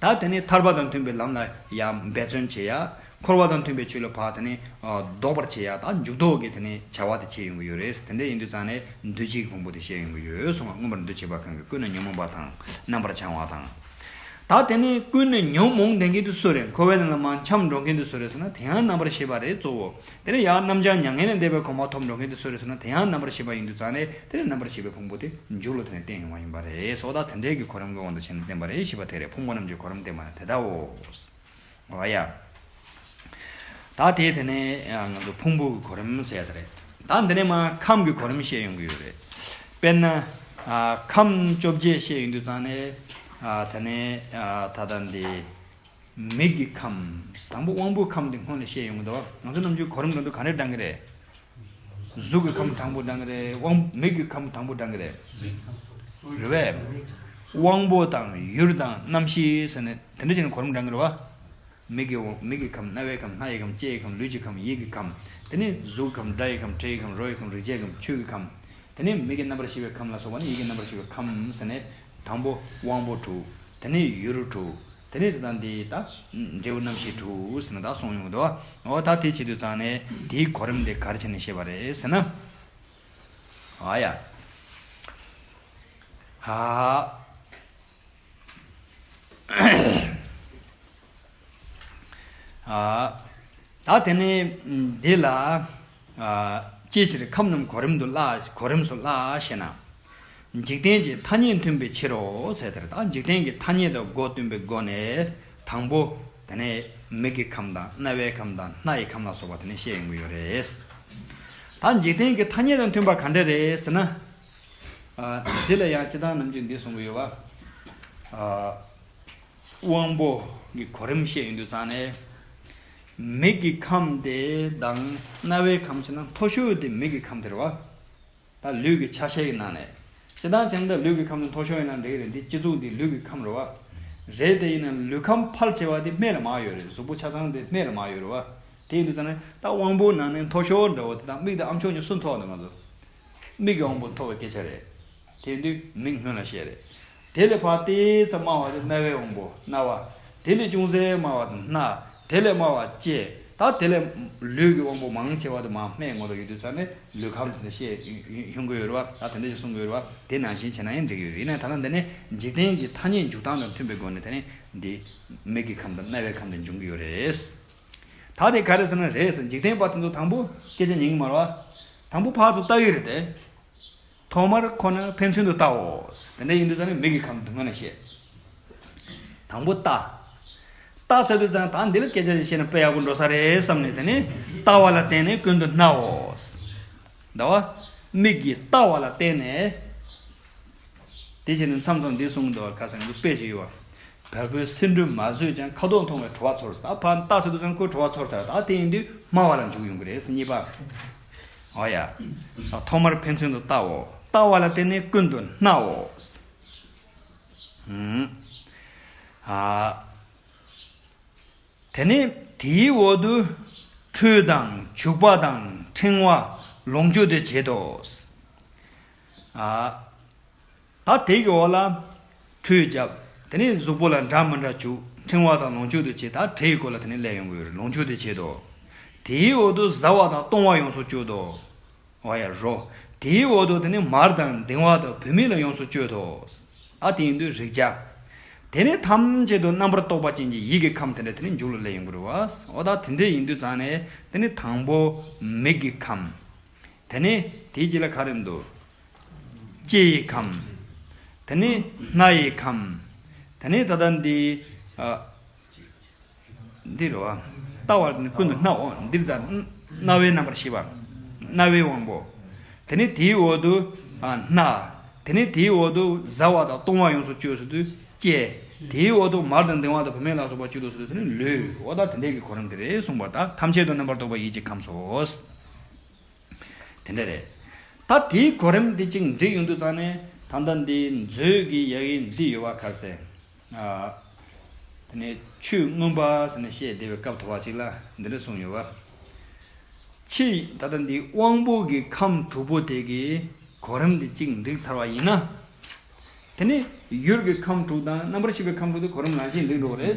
ད་དེ་ནས་ཐར་པ་དང་མཐུན་པའི་ལམ་ལ་ཡང་འབད་བརྩོན་བྱེད་ཡ། འཁོར་བ་དང་མཐུན་པའི་ཆོས་ལ་ཕར་དེ་ནས་ལྡོག་པར་བྱེད་ཡ། ད་འཇུག་ལྡོག་གི་དེ་ནས་བྱ་བ་དེ་བྱེད་ཡོང་གི་ཡོད་རེད། དེ་འདྲ་ཡིན་དུས་ཙང་ནས་འདུ་བྱེད་ཀྱི་ཕུང་པོ་དེ་བཤད་ཡོང་གི་ཡོད་གསུངས་པ། མངོན་པར་འདུ་བྱེད་པ་གང་གིས་ཀུན་ནས་ཉོན་མོངས་པ་དང་རྣམ་པར་བྱང་བ་དང་། ད་དེ་ནས་ཀུན་ནས་ཉོན་མོངས་ལྡན་མཁན་དེ་སུ་རེད། འཁོར་བའི་ནང་ལ་མར་འཁྱམས་འགྲོ་མཁན་དེ་སུ་རེད་ཟེར་ན་དེ་ཡང་རྣམ་པར་ཤེས་པ་རེད་གཙོ་བོ། དེ་ནས་ཡང་རྣམ་བྱང་མྱ་ངན་ལས་འདས་པའི་གོ་འཕང་ཐོབ་འགྲོ་མཁན་དེ་སུ་རེད་ཟེར་ན་དེ་ཡང་རྣམ་པར་ཤེས་པ་ཡིན་དུས་ཙང་ནས་དེ་ནས་རྣམ་པར་ཤེས་པའི་ཕུང་པོ་དེ་མཇུག་ལ་དེ་ནས་བསྟན་ཡོང་བ་ཡིན་པ་རེད། སོ་ད་དེ་འདྲའི་གི་གོ་རིམ་གྱི་དབང་དུ་བྱས་ནས་བསྟན་པ་རེད། ཞེས་པ་དེ་རེད། ཕུང་པོ་རྣམས་ཀྱི་གོ་རིམ་བསྟན་པ་ནི་དེ་ལྟའོ། འོ་ཡ། ད་དེ་དེ་ནས་ང་ཚོ་ཕུང་པོ་གི་གོ་རིམ་ཟེར་ཡ་དེ་རེད། ད་འདི་ནས་མར་ཁམས་ཀྱི་གོ་རིམ་བཤད་ཡོང་གི་ཡོད་རེད། དཔེར་ན། ཁམས་བཅོ་བརྒྱད་བཤད་ཡོང་དུས་ཙང་ནས། དེ་ནས་ད་ལྟ་འདི། མིག་གི་ཁམས། དང་པོ་དབང་པོའི་ཁམས་དེ་སྔོན་ལ་བཤད་ཡོང་གི་འདུག་ང་ཚོ་ནམ་རྒྱུན་གོ་རིམ་འགྲོ་དུས་ག་འདྲས་བགྲང་གི་རེད། གཟུགས་ཀྱི་ཁམས་དང་པོ་བགྲང་གི་རེད། དབང་མིག་གི་ཁམས་དང་པོ་བགྲང་གི་རེད། རེད་པས། དབང་པོ་དང་ཡུལ་དང་རྣམ་ཤེས་ཟེར་ནས་དེ་འདྲ་བྱས་ནས་གོ་རིམ་བགྲང་གི་རེད་པ། མིག་གི་དབང་མིག་གི་ཁམས། རྣ་བའི་ཁམས། སྣ་ཡི་ཁམས། ལྕེ་ཡི་ཁམས། ལུས་ཀྱི་ཁམས། ཡིད་ཀྱི་ཁམས། དེ་ནས་གཟུགས་ཁམས། སྒྲ་ཡི་ཁམས། དྲི་ཡི་ཁམས། རོ་ཡི་ཁམས། རེག་བྱའི་ཁམས། ཆོས་ཀྱི་ཁམས། དེ་ནས་མིག་གི་རྣམ་པར་ཤེས་པའི་ཁམས་ལ་སོགས་པ་ནི་ཡིད་ཀྱི་རྣམ་པར་ཤེས་པའི་ཁམས་ཟེར་ནས། དང་པོ་དབང་པོ་དྲུག་དེ་ནས་ཡུལ་དྲུག་དེ་ནས་ད་འདི་ད་འབྲས་བུ་རྣམ་ཤེས་དྲུག་ཟེར་ནས་ད་གསུངས་ཡོང་གི་འདུག་འོ་ད་དེ་བྱེད་དུས་ཙང་ནས་དེའི་གོ་རིམ་དེ་ག་རེ་བྱས་ནས་བཤད་པ་རེད་ཟེར་ན། ཨ་ཡ། ཨ། ཨ། ད་དེ་ནས་འདི་ལ། ཨ། ཅིའི་ཕྱིར་ཁམས་རྣམས་གོ་རིམ་དུ་བརླག་གོ་རིམ་སོགས་བརླག་ཞེ་ན། འཇིག་རྟེན་གྱི་ཐ་སྙད་མཐུན་པའི་ཕྱིར་རོ་ཟེར། དེར་ད་འཇིག་རྟེན་གྱི་ཐ་སྙད་དང་སྒོ་བསྟུན་པའི་སྒོ་ནས་དང་པོ་དེ་ནས་མིག་གི་ཁམས་དང་རྣ་བའི་ཁམས་དང་སྣ་ཡི་ཁམས་ལ་སོགས་པ་དེ་ནས་བཤད་ཡོང་གི་ཡོད་རེད། ད་འཇིག་རྟེན་གྱི་ཐ་སྙད་དང་མཐུན་པ་ག་འདྲ་རེད་ཟེར་ན། ཨ། འདི་ལ་ཡང་སྤྱིར་བཏང་ནམ་རྒྱུན་འདི་གསུང་གི་ཡོད་པ། ཨ། དབང་པོ་གི་གོ་རིམ་བཤད་ཡོང་དུས་ཙང་ནས། མིག་གི་ཁམས་དེ་དང་རྣ་བའི་ཁམས་བྱས་ན་མཐོ་ཤོས་དེ་མིག་གི་ཁམས་དེ་རེད་པ། ད་ལུས་ཀྱི་ཆ་ཤས་ཀྱི་ནང་ནས། སྤྱིར་བཏང་བྱས་ན་ད་ལུས་ཀྱི་ཁམས་དེ་མཐོ་ཤོས་ཡིན་ན་འགྲིག་གི་རེད། འདི་སྤྱི་གཙུག་འདི་ལུས་ཀྱི་ཁམས་རེད་པ། རེད་དེ་ཡིན་ན་ལུས་ཁམས་ཕལ་ཆེ་བ་དེ་སྨད་ལ་མར་ཡོད་རེད། གཟུགས་པོ་ཆ་ཚང་དེ་སྨད་ལ་མར་ཡོད་རེད་པ། དེ་ཡིན་དུས་ཙང་ནས་ད་དབང་པོའི་ནང་ནས་མཐོ་ཤོས་འདྲ་བོ་དེ་དང་མིག་དང་ཨ་མཆོག་གཉིས་སུ་མཐོ་བ་འདུག་ང་ཚོ། མིག་གི་དབང་པོ་མཐོ་བའི་སྐད་ཆ་རེད། དེ་དུས་མིག་སྔོན་ལ་བཤད་རེད། དེ་ལས་ཕར་ཏོག་ཙམ་དམའ་བ་དེ་རྣ་བའི་དབང་པོ་རྣ་བ། དེ་ལས་ཅུང་ཟད་དམའ་བ་དེ་སྣ། དེ་ལས་དམའ་བ་ལྕེ། ད་དེ་ལས་ལུས་ཀྱི་དབང་པོ་མང་ཆེ་བ་དེ་མར་སྨད་ངོ་ལ་ཡོད་དུས་ཙང་ནས་ལུས་ཁམས་ཟེར་ནས་བཤད་ཡོང་གི་ཡོད་རེད་པ། ད་དེ་འདྲ་ཞིག་གསུང་གི་ཡོད་རེད་པ། དེ་ནང་བཞིན་བྱས་ན་ཡང་འགྲིག་གི་ཡོད་རེད། ཡིན་ན་ད་ལྟ་འདི་ནས་འཇིག་རྟེན་གྱི་ཐ་སྙད་འཇུག་སྟངས་དང་མཐུན་པའི་སྒོ་ནས་དེ་ནས་འདི་མིག་གི་ཁམས་དང་རྣ་བའི་ཁམས་དེ་འབྱུང་གི་ཡོད་རེད། ད་དེ་ག་རེ་ཟེར་ན་རེད་ཟེར། འཇིག་རྟེན་པ་དེ་ཚོ་དང་པོ་སྐད་ཆ་ཉན་གི་མ་རེད་པ། དང་པོ་ཕར་ཚུར་ལྟ་གི་རེད་དེ། ཐོག་མར་ཁོ་ན་ཕན་ཚུན་དུ་ལྟའོ། དེ་འདྲ་ཡིན་དུས་ཙང་ནས་མིག་གི་ཁམས་དེ་སྔོན་ནས་བཤད། དང་པོ་ལྟ། ལྟ་ཟེར་དུས་ཙང་ད་འདི་ལ་སྐད་ཆ་ཞིག་བཤད་ན་དཔེ་ཡག་པོ་འགྲོ་ས་རེད་བསམ་ནས། དེ་ནས་ལྟ་བ་ལ་བརྟེན་ནས་ཀུན་ཏུ་སྣའོ། ཟླ་བ། མིག་གིས་ལྟ་བ་ལ་བརྟེན་ནས། དེ་བྱས་ནས་མཚམས་མཚམས་འདི་གསུངས་འདུག་ཁ་སང་གི་དཔེ་ཅིག་ཡོད་པ། བལ་པོའི་སེ་འབྲུ་མ་ཟོས་ཀྱང་ཁ་དོག་མཐོང་བས་བྲོ་བ་ཚོར། ད་ཕར་ལྟ་ཟེར་དུས་ཙང་ཁོས་བྲོ་བ་ཚོར་ཚར། ད་དེ་ཡིན་དུས་སྨྲ་བ་ལ་འཇུག་ཡོང་གི་རེད་ཟེར། གཉིས་པ། འོ་ཡ། ཐོག་མར་ཕན་ཚུན་དུ་ལྟའོ། ལྟ་བ་ལ་བརྟེན་ནས་ཀུན་ཏུ་སྣའོ། ཨ། དེ་ནས་དེའི་འོག་ཏུ་ཁྲུས་དང་བྱུག་པ་དང་ཕྲེང་བ་ལོངས་སྤྱོད་དུ་བྱེད་དོ། ཨ། ད་དེ་གི་འོག་ལ་ཁྲུས་བརྒྱབ། དེ་ནས་གཟུགས་པོ་ལ་འདྲ་མི་འདྲ་བྱུག་ཕྲེང་བ་དང་ལོངས་སྤྱོད་དུ་བྱེད། ད་དྲི་ཡི་སྐོར་ལ་དེ་ནས་སླེབས་ཡོང་གི་ཡོད་རེད། ལོངས་སྤྱོད་དུ་བྱེད་དོ། དེའི་འོག་ཏུ་བཟའ་བ་དང་བཏུང་བ་ཡོངས་སུ་སྤྱོད་དོ། འོ་ཡ་རོ། དེའི་འོག་ཏུ་དེ་ནས་མར་དང་གདིང་བ་དང་བུད་མེད་ལ་ཡོངས་སུ་སྤྱོད་དོ། ཨ། དེ་ཡིན་དུས་རེག་བྱ། དེ་ནས་ཐམས་ཅད་དུ་རྣམ་པར་རྟོག་པ་ཅན་གྱི་ཡིད་ཀྱི་ཁམས་དེ་འདྲ་དེ་ནས་མཇུག་ལ་སླེབས་ཡོང་གི་རེད་པ། འོ་ད་དེ་འདྲ་ཡིན་དུས་ཙང་ནས་དེ་ནས་དང་པོ་མིག་གི་ཁམས། དེ་ནས་དེའི་རྗེས་ལ་ག་རེ་འདུག་ལྕེ་ཡི་ཁམས། དེ་ནས་སྣ་ཡི་ཁམས། དེ་ནས་ད་ལྟ་འདི། ཨ། འདི་རེད་པ། ལྟ་བ་ནི་ཀུན་ཏུ་སྣའོ། འདིར་ད་རྣ་བའི་རྣམ་པར་ཤེས་པ། རྣ་བའི་དབང་པོ། དེ་ནས་དེའི་འོག་ཏུ། ཨ། སྣ། དེ་ནས་དེའི་འོག་ཏུ་བཟའ་བ་དང་བཏུང་བ་ཡོངས་སུ་སྤྱོད་ཟེར་དུས་ལྕེ། དེའི་འོག་ཏུ་མར་དང་གདིང་བ་དང་བུད་མེད་ལ་སོགས་པ་སྤྱོད་དོ་ཟེར་དུས་དེ་ནི་ལུས། འོ་ད་དེ་འདྲའི་གི་གོ་རིམ་དེ་རེད་གསུངས་པ། ད་ཐམས་ཅད་དུ་རྣམ་པར་རྟོག་པ་ཡིད་ཀྱི་ཁམས་སོ། དེ་འདྲ་རེད། ད་དེའི་གོ་རིམ་འདི་གཅིག་འགྲིག་ཡོང་དུས་ཙང་ནས་ད་ལྟ་འདི་མཛོད་ཀྱི་ཡ་གི་འདི་ཡོད་པ་ག་རེ་ཟེར། ཨ། དེ་ནས་ཆོས་མངོན་པ་ཟེར་ནས་བཤད་བསྡད་པའི་སྐབས་དོ་བ་གཅིག་ལ་འདི་འདྲ་གསུངས་ཡོད་པ། ཕྱི་ད་ལྟ་འདི་དབང་པོ་གི་ཁམས་དྲུག་པོ་དེ་གི་གོ་རིམ་འདི་གཅིག་འགྲིག་ཚར་བ་ཡིན་ན། དེ་ནས་ཡུལ་གྱི་ཁམས་དྲུག་དང་རྣམ་པར་ཤེས་པའི་ཁམས་དྲུག་དེ་གོ་རིམ་རང་བཞིན་འགྲིག་འགྲོ་གི་རེད།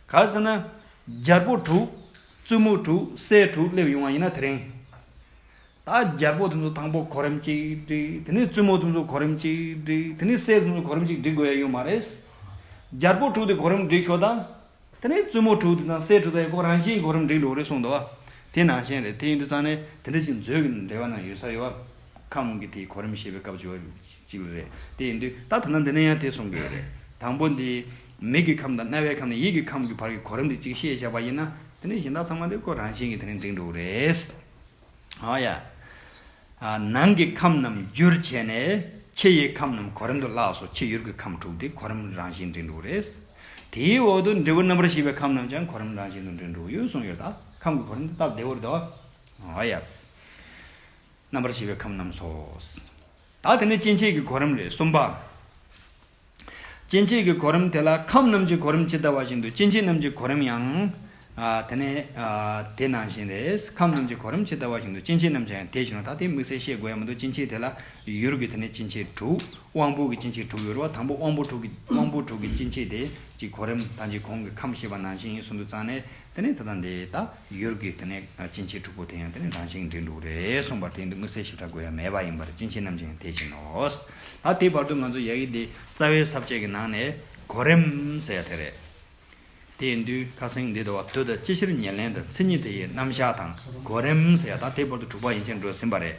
ག་རེ་ཟེར་ན། རྒྱལ་པོ་དྲུག་རྩུབ་མོ་དྲུག་སྲས་དྲུག་སླེབས་ཡོང་བ་ཡིན་ན་དེ་རིང་། ད་རྒྱལ་པོ་དེ་ཚོ་དང་པོ་གོ་རིམ་གཅིག་འགྲིག་དེ་ནས་རྩུབ་མོ་དེ་ཚོ་གོ་རིམ་གཅིག་འགྲིག་དེ་ནས་སྲས་དེ་ཚོ་གོ་རིམ་གཅིག་འགྲིག་དགོས་ཡ་ཡོད་མ་རེད། རྒྱལ་པོ་དྲུག་དེ་གོ་རིམ་འགྲིག་ཤོག་དང་། དེ་ནས་རྩུབ་མོ་དྲུག་དེ་དང་སྲས་དྲུག་དང་ཡང་ཁོ་རང་བཞིན་གྱི་གོ་རིམ་འགྲིག་འགྲོ་གི་རེད་གསུངས་འདུག་བ། དེ་ནང་བཞིན་རེད། དེ་ཡིན་དུས་ཙང་ནས་དེ་འདྲ་ཞིག་མཛོད་ཀྱི་འགྲེལ་པ་ནང་ཡོད་ས་ཡོད་བ། ཁམས་ཀྱི་དེའི་གོ་རིམ་བཤད་པའི་སྐབས་ཅིག་ཅིག་རེད། དེ་ཡིན་དུས་ད་ད་ལྟ་འདི་ནས་ཡང་དེ་གསུང་གི་ཡོད་རེད། དང་པོ་འདི་མིག་གི་ཁམས་དང་རྣ་བའི་ཁམས་ནས་ཡིད་ཀྱི་ཁམས་ཀྱི་བར་གྱི་གོ་རིམ་དེ་གཅིག་བཤད་བཞག་པ་ཡིན་ན། དེ་ནས་གཞན་དག་ཚང་མ་དེ་ཁོ་རང་བཞིན་གྱིས་དེ་ནས་འགྲིག་འགྲོ་གི་རེད། ཨ་ཡ། ཨ། ནང་གི་ཁམས་རྣམས་བསྒྱུར་བྱས་ནས་ཕྱི་ཡི་ཁམས་རྣམས་གོ་རིམ་དུ་བརླགས་སོ། ཕྱི་ཡུལ་གྱི་ཁམས་དྲུག་དེ་གོ་རིམ་རང་བཞིན་འགྲིག་འགྲོ་གི་རེད། དེའི་འོག་ཏུ་འབྲས་བུ་རྣམ་པར་ཤེས་པའི་ཁམས་རྣམས་ཀྱང་གོ་རིམ་རང་བཞིན་དུ་འདྲེན་འགྲོ་ཡོད་གསུངས་ཡོད། ད་ཁམས་ཀྱི་གོ་རིམ་དེ་སྟབས་བདེ་བོར་འདུག། ཨོ་ཡ། རྣམ་པར་ཤེས་པའི་ཁམས་རྣམས་སོ། ད་དེ་ནི་སྐྱེ་མཆེད་ཀྱི་གོ་རིམ་རེད། གསུམ་པ། སྐྱེ་མཆེད་ཀྱི་གོ་རིམ་དེ་ལ་ཁམས་རྣམས་ཀྱི་གོ་རིམ་ཇི་ལྟ་བ་བཞིན་དུ་སྐྱེ་མཆེད་རྣམས་ཀྱི་གོ་རིམ་ཡང་། ཨ། དེ་ནས། ཨ། དེ་ནང་བཞིན་རེད། ཁམས་རྣམས་ཀྱི་གོ་རིམ་ཇི་ལྟ་བ་བཞིན་དུ་སྐྱེ་མཆེད་རྣམས་ཀྱང་དེ་བཞིན་ནོ། ད་དེ་དམིགས་བསལ་ཤེས་དགོས་ཡ་མི་འདུག། སྐྱེ་མཆེད་དེ་ལ་ཡུལ་གྱི་དེ་ནས་སྐྱེ་མཆེད་དྲུག། དབང་པོ་གི་སྐྱེ་མཆེད་དྲུག་ཡོད་རེད་བ། དང་པོ་དབང་པོ་དྲུག་གི་དབང་པོ་དྲུག་གི་སྐྱེ་མཆེད་དེ་གཅིག་གོ་རིམ་དང་གཅིག་གོང་གི་ཁམས་བཤད་པ་ནང་བཞིན་ཡིན་གསུངས་དུས་ཙང་ནས། དེ་ནས་ད་ལྟ་འདི་ད་ཡུལ་གྱི་དེ་ནས་སྐྱེ་མཆེད་དྲུག་པོ་དེ་ཡང་དེ་ནས་རང་བཞིན་འདྲེན་འགྲོ་གི་རེད་གསུངས་པ་དེ་འདི་དམིགས་བསལ་ཞིབ་ཕྲ་དགོས་ཡ་མེད་པ་ཡིན་པར། སྐྱེ་མཆེད་རྣམས་ཀྱང་དེ་བཞིན་ནོ། ད་དེ་བར་དུ་ང་ཚོ་ཡ་གི་འདི་རྩ་བའི་ས་བཅད་ཀྱི་ནང་ནས་གོ་རིམ་ཟེར་ཡ་དེ་རེད། དེ་ཡིན་དུས་ཁ་སང་འདི་ལྟ་བ་དུས་དང་ཅི་ཕྱིར་ཉེར་ལེན་དང་མཚན་ཉིད་དེ་ཡི་རྣམ་གཞག་དང་གོ་རིམ་ཟེར་ཡ། ད་དེ་བར་དུ་དྲུག་པ་ཡན་ཆད་འགྲོ་ཟིན་པ་རེད།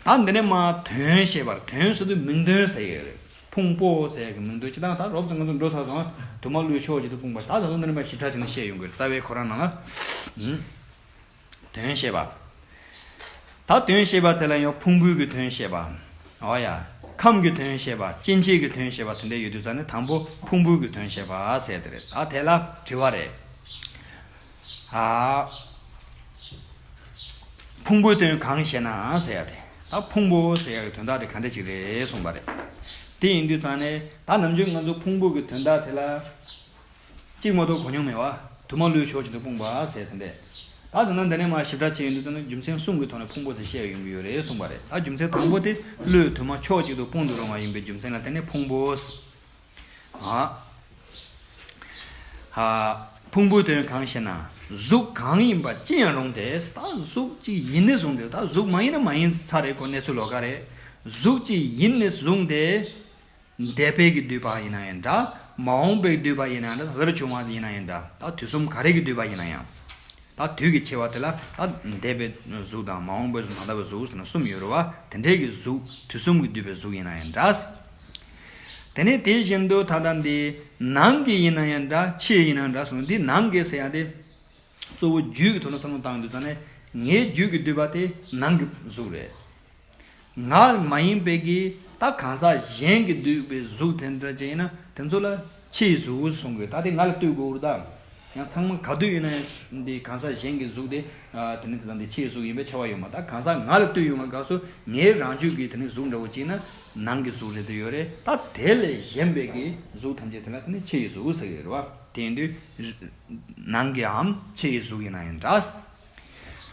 ད་འདི་ནས་མར་དོན་བཤད་པར། དོན་ཟེར་དུས་མིང་དོན་ཟེར་ཡ་རེད། ཕུང་པོ་ཟེར་ཡ་གི་མིང་དོན་སྤྱི་དང་། ད་རོབ་ཙམ་ང་ཚོ་འགྲོ་ཚར་སོང་། དུ་མ་ལུས་ཕྱོགས་གཅིག་ཏུ་སྤུངས་པ། ད་ད་དུང་འདི་ནས་མར་ཞིབ་ཕྲ་བྱས་ནས་བཤད་ཡོང་གི་རེད། རྩ་བའི་ཁོ་རང་ནང་ལ། ཨུམ། དོན་བཤད་པ། ད་དོན་བཤད་པ་དེ་ལ་ཡང་ཕུང་པོའི་གི་དོན་བཤད་པ། འོ་ཡ། ཁམས་ཀྱི་དོན་བཤད་པ། སྐྱེ་མཆེད་ཀྱི་དོན་བཤད་པ་དེ་འདྲ་ཡོད་དུས་ཙང་ནས་དང་པོ་ཕུང་པོའི་གི་དོན་བཤད་པ་ཟེར་དེ་རེད། ད་དེ་ལ་དྲི་བ་རེད། ཨ། ཕུང་པོའི་དོན་གང་ཞེ་ན་ཟེར་ཡ་དེ། ད་ཕུང་པོ་ཟེར་ཡ་གི་དོན་དག་དེ་ག་འདྲ་ཅིག་རེད་གསུངས་པ་རེད། དེ་ཡིན་དུས་ཙང་ནས་ད་ནམ་རྒྱུན་ང་ཚོ་ཕུང་པོ་གི་དོན་དག་དེ་ལ་གཅིག་མ་གཏོགས་གོ་མྱོང་མེད་པ། དུ་མ་ལུས་ཕྱོགས་གཅིག་ཏུ་སྤུངས་པ་ཟེར་དེ་འདྲས། ད་དེ་ན་འདི་ནས་མར་ཞིབ་ཕྲ་བྱས་ཡོང་དུས་ཙང་ནས་རྒྱུ་མཚན་གསུམ་གྱི་ཐོག་ནས་ཕུང་པོ་ཟེར་བཤད་ཡོང་གི་ཡོད་རེད་གསུངས་པ་རེད། ད་རྒྱུ་མཚན་དང་པོ་དེ་བློས་དུ་མ་ཕྱོགས་གཅིག་ཏུ་སྤུངས་དུ་རུང་བ་ཡིན་པའི་རྒྱུ་མཚན་ལ་བརྟེན་ནས་ཕུང་པོ། ཨ། ཨ། ཕུང་པོའི་དོན་གང་ཞེ་ན། གཟུགས་གང་ཡིན་པ་ཅི་ཡང་རུང་སྟེ། ད་གཟུགས་གཅིག་ཡིན་ནས་བཟུང་སྟེ། ད་གཟུགས་མ་ཡིན་ན་མ་ཡིན་ཚར་རེད་ཁོ། གནས་ཚུལ་ལོགས་ཀ་རེད། གཟུགས་གཅིག་ཡིན་ནས་བཟུང་སྟེ། འདས་པའི་གི་དུས་པ་ཡིན་ན་ཡང་འདྲ། མ་འོངས་པའི་དུས་པ་ཡིན་ན་ཡང་འདྲ། ད་ལྟར་བྱུང་བ་ཡིན་ན་ཡང་འདྲ། ད་དུས་གསུམ་ག་རེ་གི་དུས་པ་ཡིན་ན་ཡང་། ད་དུས་ཀྱི་ཕྱེ་བ་དེ་ལ་ད་འདས་པའི་གཟུགས་དང་། མ་འོངས་པའི་གཟུགས། ད་ལྟ་བའི་གཟུགས་ཟེར་ན་གསུམ་ཡོད་རེད་བ། དེ་འདྲའི་གི་གཟུགས། དུས་གསུམ་གྱི་དུས་པའི་གཟུགས་ཡིན་ན་ཡང་འདྲ། དེ་ནས་དེ་བཞིན་དུ་ད་ལྟ་འདི་ནང་གི་ཡིན་ན་ཡང་འདྲ། ཕྱིའི་ཡིན་ན་འདྲ་གསུངས། འདི་ནང་གི་ཟེར་ཡ་དེ་གཙོ་བོ་རྒྱུད་ཀྱི་ཐོག་ནས་བསམ་བློ་བཏང་དུས་ཙང་ནས་ངའི་རྒྱུད་ཀྱི་འདུས་པ་དེ་ནང་གི་གཟུགས་རེད། ང་མ་ཡིན་པའི་གི་ད་གང་ཟག་གཞན་གྱི་འདུས་པའི་གཟུགས་དེ་འདྲ་ཅིག་ཡིན་ན་དེ་ཚོ་ལ་ཕྱིའི་གཟུགས་གསུང་དགོས། ད་དེ་ང་ལ་ལྟོས་དགོས་རེད་ད། ཡང་ཚང་མ་ག་དུས་ཡིན་ན་ཡང་འདི་གང་ཟག་གཞན་གྱི་གཟུགས་དེ། ཨ། དེ་ནི་དེ་དང་དེ་ཕྱིའི་གཟུགས་ཡིན་པའི་ཁྱབ་པ་ཡོད་མ། ད་གང་ཟག་ང་ལ་ལྟོས་ཡོང་བའི་སྐབས་སུ་ངའི་རང་རྒྱུད་ཀྱི་དེ་ནི་གཟུགས་འདྲ་བོ་ཅིག་ན་ནང་གི་གཟུགས་རེད་དེ་ཡོད་རེད། ད་དེ་ལས་གཞན་པའི་གི་གཟུགས་ཐམས་ཅད་དེ་ལ་དེ་ནི་ཕྱིའི་གཟུགས་ཟེར་གི་ཡོད་རེད་བ། དེ་ཡིན་དུས་ནང་གི་འམ་ཕྱིའི་གཟུགས་ཡིན་ན་ཡང་འདྲ།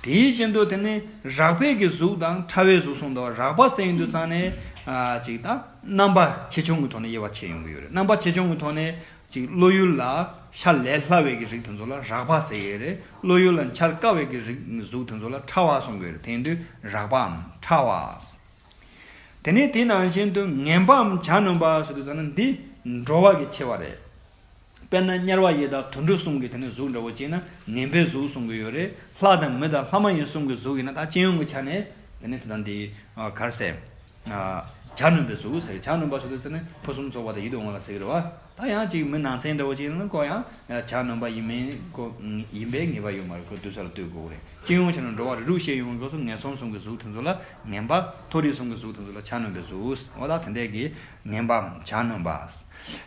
དེའི་བཞིན་དུ་དེ་ནི་རགས་པའི་གི་གཟུགས་དང་ཕྲ་བའི་གཟུགས་གསུངས་འདུག། རགས་པ་ཟེར་ཡོང་དུས་ཙང་ནས། ཨ། ཅིག་ད་རྣམ་པ་ཆེ་ཆུང་གི་ཐོག་ནས་དབྱེ་བ་ཕྱེ་ཡོང་གི་ཡོད་རེད། རྣམ་པ་ཆེ་ཆུང་གི་ཐོག་ནས་ཅིག་བློ་ཡུལ་ལ་འཆར་ལས་སླ་བའི་གི་རིགས་དེ་ཚོ་ལ་རགས་པ་ཟེར་གི་རེད། བློ་ཡུལ་ལ་འཆར་དཀའ་བའི་གི་རིགས་གཟུགས་དེ་ཚོ་ལ་ཕྲ་བ་གསུང་གི་ཡོད་རེད། དེ་ཡིན་དུས་རགས་པའམ་ཕྲ་བ། དེ་ནས་དེ་ནང་བཞིན་དུ་ངན་པའམ་གྱ་ནོམ་པ་ཟེར་དུས་ཙང་ན་འདི་འགྲོ་བ་གི་ཕྱེ་བ་རེད། དཔེར་ན་དམྱལ་བ་ཡི་དྭགས་དུད་འགྲོ་གསུམ་གྱི་དེ་ནི་གཟུགས་འདྲ་བོ་བྱས་ན་ངན་པའི་གཟུགས་གསུང་གི་ཡོད་རེད། ལྷ་དང་མི་དང་ལྷ་མ་ཡིན་གསུམ་གྱི་གཟུགས་ཡིན་ན། ད་སྤྱི་ཡོངས་ཀྱི་ཆ་ནས་དེ་ནི་དེ་དང་དེ་གར་ཟེར། གྱ་ནོམ་པའི་གཟུགས་ཟེར། གྱ་ནོམ་པ་ཟེར་དུས་ཙ་ནི་ཕུན་སུམ་ཚོགས་པ་དང་ཡིད་དུ་འོང་བ་ལ་ཟེར་གི་རེད་བ། ད་ཡང་ཅིག་མི་ནང་ཚན་འདྲ་བོ་ཅིག་ཡིན་ན་ཁོ་ཡང་གྱ་ནོམ་པ་ཡིན་མིན་ཁོ་ཡིན་པའི་ངེས་པ་ཡོད་མ་རེད། ཁོ་དུས་ས་ལ་ལྟོས་དགོས་རེད། སྤྱི་ཡོངས་བྱས་ན་འགྲོ་བ་རིགས་དྲུག་བཤད་ཡོང་བའི་སྐབས་སུ་ངན་སོང་གསུམ་གྱི་གཟུགས་དེ་ཚོ་ལ་ངན་པ། མཐོ་རིས་གསུམ་གྱི་གཟུགས་དེ་ཚོ་ལ་གྱ་ནོམ་པའི་གཟུགས། འོ་ད་དེ་འདྲས་ཀྱི་ངན་པའམ་གྱ་ནོམ་པ།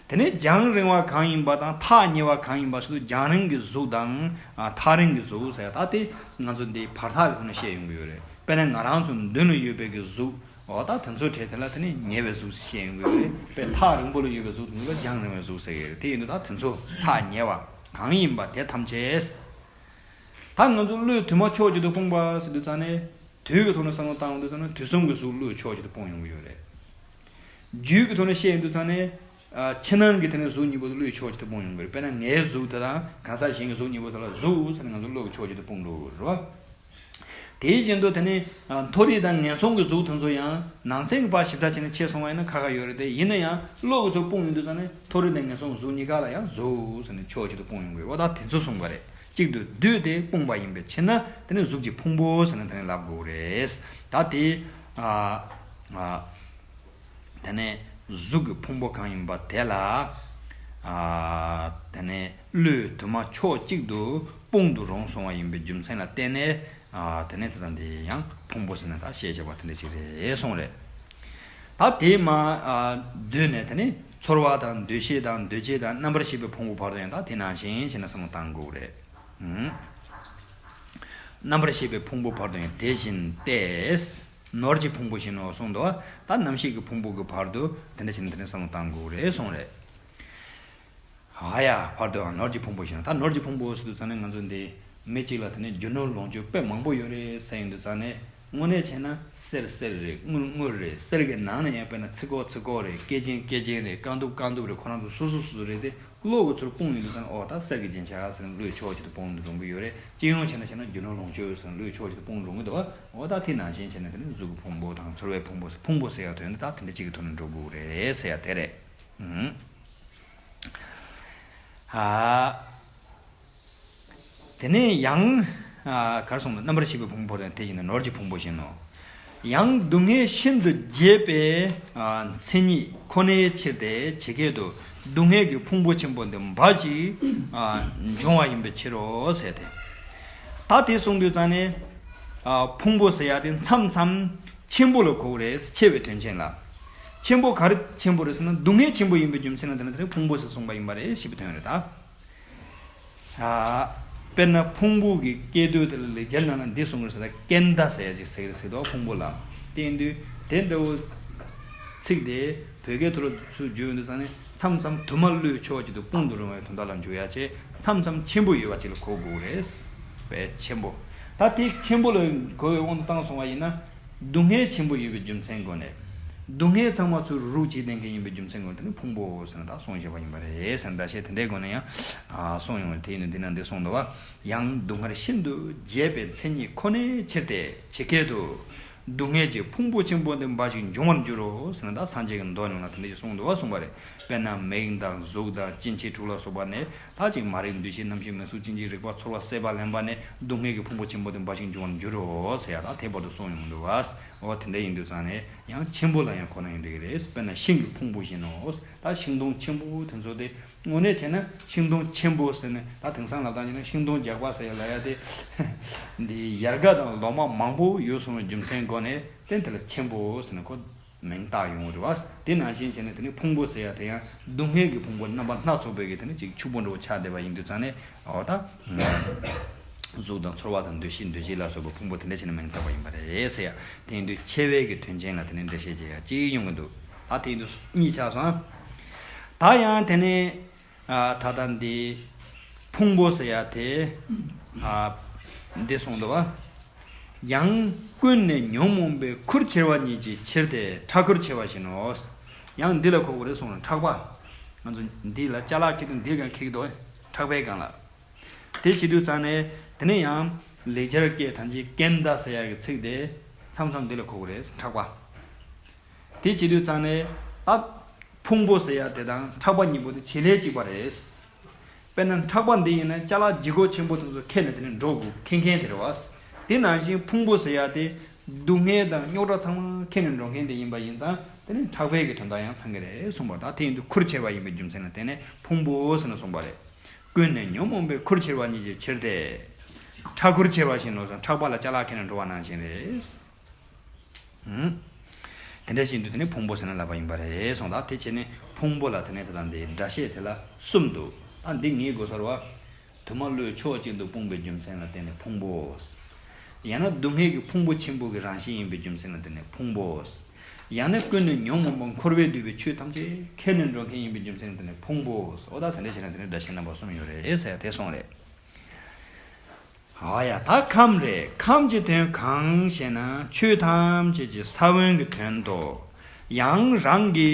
དེ་ནས་རྒྱང་རིང་བ་གང་ཡིན་པ་དང་ཐག་ཉེ་བ་གང་ཡིན་པ་ཟེར་དུས་རྒྱང་རིང་གི་གཟུགས་དང་། ཨ། ཐག་རིང་གི་གཟུགས་ཟེར། ད་དེ་ང་ཚོ་འདི་བར་ཐག་གི་ཐོག་ནས་བཤད་ཡོང་གི་ཡོད་རེད། དཔེར་ན་ང་རང་ཚོ་མདུན་ལ་ཡོད་པའི་གི་གཟུགས། འོ་ད་དེ་ཚོ་གྲས་དེ་ལ་དེ་ནི་ཉེ་བའི་གཟུགས་ཟེར་བཤད་ཡོང་གི་ཡོད་རེད། དཔེ་ཐག་རིང་པོ་ལ་ཡོད་པའི་གཟུགས་དེ་ཚོ་ལ་རྒྱང་རིང་བའི་གཟུགས་ཟེར་གི་རེད། དེ་ཡིན་དུས་ད་དེ་ཚོ་ཐག་ཉེ་བ་གང་ཡིན་པ་དེ་ཐམས་ཅད། ད་ང་ཚོ་བློས་དུ་མ་ཕྱོགས་གཅིག་ཏུ་སྤུངས་པ་ཟེར་དུས་ཙང་ནས་དུས་ཀྱི་ཐོག་ནས་བསམ་བློ་བཏང་དུས་ཙང་ནས་དུས་གསུམ་གྱི་གཟུགས་བློས་ཕྱོགས་གཅིག་ཏུ་སྤུངས་ཡོང་གི་ཡོད་རེད། རྒྱུད་ཀྱི་ཐོག་ནས་བཤད་ཡོང་དུས་ཙང་ནས། ཨ། ཕྱི་ནང་གི་དེ་ནས་གཟུགས་གཉིས་པོ་དེ་བློས་ཕྱོགས་གཅིག་ཏུ་སྤུངས་ཡོང་གི་རེད། དཔེར་ན་ངའི་གཟུགས་དེ་དང་གང་ཟག་གཞན་གྱི་གཟུགས་གཉིས་པོ་དེ་ལ་གཟུགས་ཟེར་ནས་ང་ཚོ་བློས་ཕྱོགས་གཅིག་ཏུ་སྤུངས་འགྲོ་གི་རེད་བ། དེ་བཞིན་དུ་དེ་ནས། ཨ། མཐོ་རིས་དང་ངན་སོང་གི་གཟུགས་དེ་ཚོ་ཡང་ནང་ཚན་གྱི་བར་ཞིབ་ཕྲ་བྱས་ནས་ཕྱེ་སོང་བ་ཡིན་ན་ཁ་ཁ་ཡོད་རེད་དེ། ཡིན་ན་ཡང་བློ་གི་ཚོ་སྤུངས་ཡོང་དུས་ཙང་ནས་མཐོ་རིས་དང་ངན་སོང་གི་གཟུགས་གཉིས་ཀ་ལ་ཡང་གཟུགས་ཟེར་ནས་ཕྱོགས་གཅིག་ཏུ་སྤུངས་ཡོང་གི་རེད་བ། ད་དེ་ཚོ་གསུངས་པ་རེད། གཅིག་ཏུ་བསྡུས་ཏེ་སྤུངས་པ་ཡིན་པའི་ཕྱིར་ན་དེ་ནི་གཟུགས་ཀྱི་ཕུང་པོ་ཟེར་ནས་དེ་ནི་ལབ་དགོས་རེད། ད་དེ། ཨ། ཨ། དེ་ནས་གཟུགས་ཀྱི་ཕུང་པོ་གང་ཡིན་པ་དེ་ལ། ཨ། དེ་ནས་བློས་དུ་མ་ཕྱོགས་གཅིག་ཏུ་སྤུངས་དུ་རུང་གསུངས་པ་ཡིན་པའི་རྒྱུ་མཚན་ལ་བརྟེན་ནས། ཨ། དེ་ནས་དེ་དང་དེ་ཡང་ཕུང་པོ་ཟེར་ན་ད་ཤེས་བྱ་བ་དེ་འདྲ་ཅིག་རེད་གསུངས་རེད། ད་དེ་མ། ཨ། བསྡུས་ནས་དེ་ནས། ཚོར་བ་དང་འདུ་ཤེས་དང་འདུ་བྱེད་དང་རྣམ་པར་ཤེས་པའི་ཕུང་པོ་བར་དུ་ཡང་ད་དེ་ནང་བཞིན་བྱས་ནས་བསམ་བློ་བཏང་དགོས་རེད། ཨུམ། རྣམ་པར་ཤེས་པའི་ཕུང་པོ་བར་དུ་ཡང་དེ་བཞིན་ཏེ། ནོར་གྱི་ཕུང་པོ་བཞིན་ནོ་གསུངས་འདུག་ད་རྣམ་ཤེས་ཀྱི་ཕུང་པོ་གི་བར་དུ་དེ་འདྲ་བྱས་ནས་དེ་འདྲ་བསམ་བློ་བཏང་དགོས་རེད་གསུངས་རེད། ཨ་ཡ། བར་དུའང་ནོར་གྱི་ཕུང་པོ་བཞིན་ནོ། ད་ནོར་གྱི་ཕུང་པོ་ཟེར་དུས་ཙང་ནས་ང་ཚོ་འདི་མི་གཅིག་ལ་དེ་ནས་རྒྱུ་ནོར་ལོངས་སྤྱོད་དཔེ་མང་པོ་ཡོད་རེད་ཟེར་ཡོང་དུས་ཙང་ནས། དངོས་གནས་བྱས་ན་གསེར་གསེར་རེད། དངུལ་དངུལ་རེད། གསེར་གྱི་ནང་ནས་ཡང་དཔེར་ན་ཚིག་གོ་ཚིག་གོ་རེད། སྐེ་ཅན་སྐེ་ཅན་རེད། རྐང་གདུབ་རྐང་གདུབ་རེད། ཁོ་རང་ཚོ་སོ་སོ་སོ་སོ་རེད་དེ། བློ་གི་ཚུར་སྤུངས་ཡོང་དུས་ཙང་ནས་ཨོ་ད་གསེར་གྱི་རྒྱན་ཆ་ཟེར་ནས་བློའི་ཕྱོགས་གཅིག་ཏུ་སྤུངས་འགྲོ་གི་ཡོད་རེད། སྤྱི་ཡོངས་བྱས་ན་བྱས་ན་རྒྱུ་ནོར་ལོངས་སྤྱོད་ཟེར་ནས་བློའི་ཕྱོགས་གཅིག་ཏུ་སྤུངས་འགྲོ་གི་འདུག་ཨོ་ད་དེ་ནང་བཞིན་བྱས་ནས་དེ་ནས་གཟུགས་ཀྱི་ཕུང་པོ་དང་ཚོར་བའི་ཕུང་པོ་ཕུང་པོ་ཟེར་ཡ་དོན་དེ་ད་དེ་འདྲ་གཅིག་གི་ཐོག་ནས་འགྲོ་དགོས་རེད་ཟེར་ཡ་དེ་རེད། ཨ། དེ་ནས་ཡང་། ཨ། གར་སོང་རྣམ་པར་ཤེས་པའི་ཕུང་པོ་དང་དེ་བཞིན་ནོར་གྱི་ཕུང་པོ་བཞིན་ནོ། ཡང་སྡུག་བསྔལ་ཤིན་ཏུ་རྒྱས་པའི་ཨ་མཚན་ཉིད་ཁོ་ནའི་ཕྱིར་ཏེ་ཇི་སྐད་དུ། སྡུག་བསྔལ་གྱི་ཕུང་པོ་ཆེན་པོ་འདི་འབའ་ཞིག་ཨ་འབྱུང་བ་ཡིན་པའི་ཕྱིར་རོ་ཟེར་ཏེ། ད་དེ་གསུངས་དུས་ཙང་ནས། ཨ། ཕུང་པོ་ཟེར་ཡ་དེ་མཚམས་མཚམས་ཆེན་པོ་ལ་གོ་གི་རེད། ཆེ་བའི་དོན་ཅན་ལ། ཆེན་པོ་ག་རེ་ཆེན་པོ་རེད་ཟེར་ན་སྡུག་བསྔལ་ཆེན་པོ་ཡིན་པའི་རྒྱུ་མཚན་ལ་དེ་ནི་དེ་ནི་ཕུང་པོ་ཟེར་གསུངས་པ་ཡིན་པ་རེད་ཞེས་པའི་དོན་རེད་ད། ཨ། དཔེར་ན་ཕུང་པོ་གི་སྐད་དོད་དེ་ལ་ལེགས་སྦྱར་ནང་ན་འདི་གསུངས་རེད་ཟེར་ན་སྐྱེ་མཐའ་ཟེར་ཡ་ཅིག་ཟེར་གི་རེད་ཟེར་དོ། ཕུང་པོ་ལ་བརྟེན་དུས་དེ་འདྲ་བོ་ཚིག་དེ་བོད་སྐད་ཐོག་ལ་ཚུར་བསྒྱུར་ཡོང་དུས་ཙང་ནས་མཚམས་མཚམས་དུ་མ་བློའི་ཕྱོགས་གཅིག་ཏུ་སྤུངས་དུ་རུང་བའི་དོན་དག་ལ་འཇུག་ཡ་ཆེ། མཚམས་མཚམས་ཆེན་པོ་ཡོད་པ་ཅིག་ལ་གོ་དགོས་རེད། དཔེ་ཆེན་པོ། ད་དེ་ཆེན་པོ་ལ་གོ་བའི་དབང་དུ་བཏང་སོང་བ་ཡིན་ན། སྡུག་བསྔལ་ཆེན་པོ་ཡོད་པའི་རྒྱུ་མཚན་སྒོ་ནས། སྡུག་བསྔལ་ཚང་མ་ཚུར་རུག་བྱེད་ལྡན་མཁན་ཡིན་པའི་རྒྱུ་མཚན་སྒོ་ནས་དེ་ནི་ཕུང་པོ་ཟེར་ན་ད་གསུངས་བཞག་པ་ཡིན་པ་རེད་ཟེར་ན་འདྲ་བཤད་དེ་འདྲའི་སྒོ་ནས་ཡང་། ཨ། གསུངས་ཡོང་བ་རེད། དེ་ཡིན་དུས་འདི་ན་འདི་གསུངས་འདུག་བ། ཡང་སྡུག་བསྔལ་ཤིན་ཏུ་རྒྱས་པའི་མཚན་ཉིད་ཁོ་ནའི་ཕྱིར་ཏེ་ཇི་སྐད་དུ། སྡུག་བསྔལ་གྱི་ཕུང་པོ་ཆེན་པོ་འདི་འབའ་ཞིག་འབྱུང་བར་འགྱུར་རོ་ཟེར་ན་ད་སངས་རྒྱས་ཀྱི་མདོ་ནང་ལ་དེ་འདྲ་ཞིག་གསུངས་འདུག་བ། གསུངས་པ་རེད། དཔེར་ན་མིག་དང་གཟུགས་དང་སྐྱེ་མཆེད་དྲུག་ལ་སོགས་པ་ནས་ད་ཅིག་མ་རིག་འདུ་ཤེས་རྣམ་ཤེས་མིག་གཟུགས་ཅན་གྱི་རིག་པ་ཚོར་བ་སད་པ་ལེན་པ་ནས་སྡུག་བསྔལ་གྱི་ཕུང་པོ་ཆེན་པོ་འདི་འབའ་ཞིག་འབྱུང་བར་འགྱུར་རོ་ཟེར་ཡ་ད་དེ་བར་དུ་གསུངས་ཡོང་འདུག་བ། འོ་དེ་འདྲ་ཡིན་དུས་ཙང་ནས་ཡང་ཆེན་པོ་ལ་ཡང་ཁོ་ན་ཡིན་འགྲིག་གི་རེད། དཔེར་ན་ཤིང་གི་ཕུང་པོ་བཞིན་ནོ། ད་ཤིང་སྡོང་ཆེན་པོ་དེ་ཚོ་དེ། དངོས་གནས་བྱས་ན་ཤིང་སྡོང་ཆེན་པོ་ཟེར་ནས་ད་དེང་སང་ལབ་སྟངས་བྱས་ན་ཤིང་སྡོང་རྒྱགས་པ་ཟེར་ཡ་ལབ་ཡ་དེ། འདི་ཡལ་ག་དང་ལོ་མ་མང་པོ་ཡོད་སོང་བའི་རྒྱུ་མཚན་སྒོ་ནས་དེ་འདི་ལ་ཆེན་པོ་ཟེར་ནས་ཁོ་མིང་བཏགས་ཡོང་གི་རེད་བ། དེ་ནང་བཞིན་བྱས་ནས་དེ་ནི་ཕུང་པོ་ཟེར་ཡ་དེ་ཡང་སྡུག་བསྔལ་གྱི་ཕུང་པོ་རྣམ་པ་སྣ་ཚོགས་པའི་གི་དེ་ནི་ཅིག་ཕྱུག་པོ་འདྲ་བོ་ཆགས་བསྡད་པ་ཡིན་དུས་ཙང་ནས་འོ་ད། གཟུགས་དང་ཚོར་བ་དང་འདུ་ཤེས་འདུ་བྱེད་ལ་སོགས་པའི་ཕུང་པོ་དེ་འདྲ་བྱས་ནས་མིང་བཏགས་པ་ཡིན་པ་རེད་ཟེར་ཡ། དེ་ཡིན་དུས་ཆེ་བའི་གི་དོན་ཅན་ལ་དེ་ནི་འགྲེལ་བཤད་བྱེད་ཡ་གཅིག་ཡོང་གི་འདུག་ད་དེ་ཡིན་དུས་གཉིས་ཆགས་སོང་། ད་ཡང་དེ་ནི། ཨ། ད་ལྟ་འདི། ཕུང་པོ་ཟེར་ཡ་དེ། ཨ། འདི་གསུངས་འདུག་བ། ཡང་ཀུན་ནས་ཉོན་མོངས་པའི་ཁུར་ཁྱེར་བ་ཉིད་ཀྱི་ཕྱིར་ཏེ་ཁྲག་ཁུར་ཁྱེར་བ་བཞིན་ནོ། ཡང་འདི་ལ་གོ་དགོས་རེད་གསུངས་ན་ཁྲག་པ། ང་ཚོ་འདི་ལ་ཅ་ལག་འཁྱེར་དུས་འདིའི་སྒང་འཁྱེར་གྱི་འདུག་ཁྲག་པའི་སྒང་ལ། དེ་བྱེད་དུས་ཙང་ནས་དེ་ནས་ཡང་ལེགས་སྦྱར་སྐད་ཐང་ཅིག་ཀན་ད་ཟེར་ཡ་གི་ཚིག་དེ་མཚམས་མཚམས་འདི་ལ་གོ་དགོས་རེད་ཁྲག་པ། དེ་བྱེད་དུས་ཙང་ནས་ད་ཕུང་པོ་ཟེར་ཡ་དེ་དང་ཁྲག་པ་གཉིས་པོ་དེ་བྱེད་ལས་གཅིག་པ་རེད། དཔེར་ན་ཁྲག་པ་འདི་ཡིན་ན་ཅ་ལག་ལྗིད་ཁོག་ཆེན་པོ་དེ་ཚོ་ཁྱེར་ནས་དེ་ནས་འགྲོ་དགོས་མཁན་མཁན་དེ་རེད་བ། དེ་ནང་བཞིན་ཕུང་པོ་ཟེར་ཡ་དེ་སྡུག་བསྔལ་དང་རྙོག་དྲ་ཚང་མ་ཁྱེར་ནས་འགྲོ་མཁན་དེ་ཡིན་པ་ཡིན་ཙང་དེ་ནི་ཁྲག་པའི་གི་དོན་དག་ཡང་ཚང་གི་རེད་གསུངས་པ་དང་དེ་ཡིན་དུས་ཁུར་ཁྱེར་བ་ཡིན་པའི་རྒྱུ་མཚན་ལ་བརྟེན་ནས་ཕུང་པོ་ཟེར་ནས་གསུངས་པ་རེད། ཀུན་ནས་ཉོན་མོངས་པའི་ཁུར་ཁྱེར་བ་ཉིད་ཀྱི་ཕྱིར་ཏེ། ཁྲག་ཁུར་ཁྱེར་བ་བཞིན་ནོ་ཟེར་ཁྲག་པ་ལ་ཅ་ལག་ཁྱེར་ནས་འགྲོ་བ་ནང་བཞིན་རེད། ཨུམ། དེ་འདྲ་བཞིན་དུ་དེ་ནི་ཕུང་པོ་ཟེར་ན་ལབ་པ་ཡིན་པ་རེད་གསུངས་ད། དེ་བྱས་ནས་ཕུང་པོ་ལ་དེ་ནས་དེ་དང་དེའི་སྒྲ་བཤད་དེ་ལ་གསུམ་འདུག་ད་འདི་ངེས་དགོས་ས་རེད་བ། དུ་མ་བློའི་ཕྱོགས་གཅིག་ཏུ་སྤུངས་པའི་རྒྱུ་མཚན་ལ་བརྟེན་ནས་ཕུང་པོ། ཡང་ན་སྡུག་བསྔལ་གྱི་ཕུང་པོ་ཆེན་པོ་གི་རང་བཞིན་ཡིན་པའི་རྒྱུ་མཚན་ལ་བརྟེན་ནས་ཕུང་པོ། ཡང་ན་ཀུན་ནས་ཉོན་མོངས་པ་འཁོར་བས་བསྡུས་པའི་ཆོས་ཐམས་ཅད་ཁྱེར་ནས་འགྲོ་མཁན་ཡིན་པའི་རྒྱུ་མཚན་ལ་བརྟེན་ནས་ཕུང་པོ། འོ་ད་དེ་འདྲ་བྱས་ན་དེ་ནི་སྒྲ་བཤད་རྣམ་པ་གསུམ་ཡོད་རེད་ཟེར་ཡ་དེ་གསུངས་རེད། ཨ་ཡ། ད་ཁམས་རེད། ཁམས་ཀྱི་དོན་གང་ཞེ་ན་ཆོས་ཐམས་ཅད་ཀྱི་ས་བོན་གྱི་དོན་ཏོ། ཡང་རང་གི་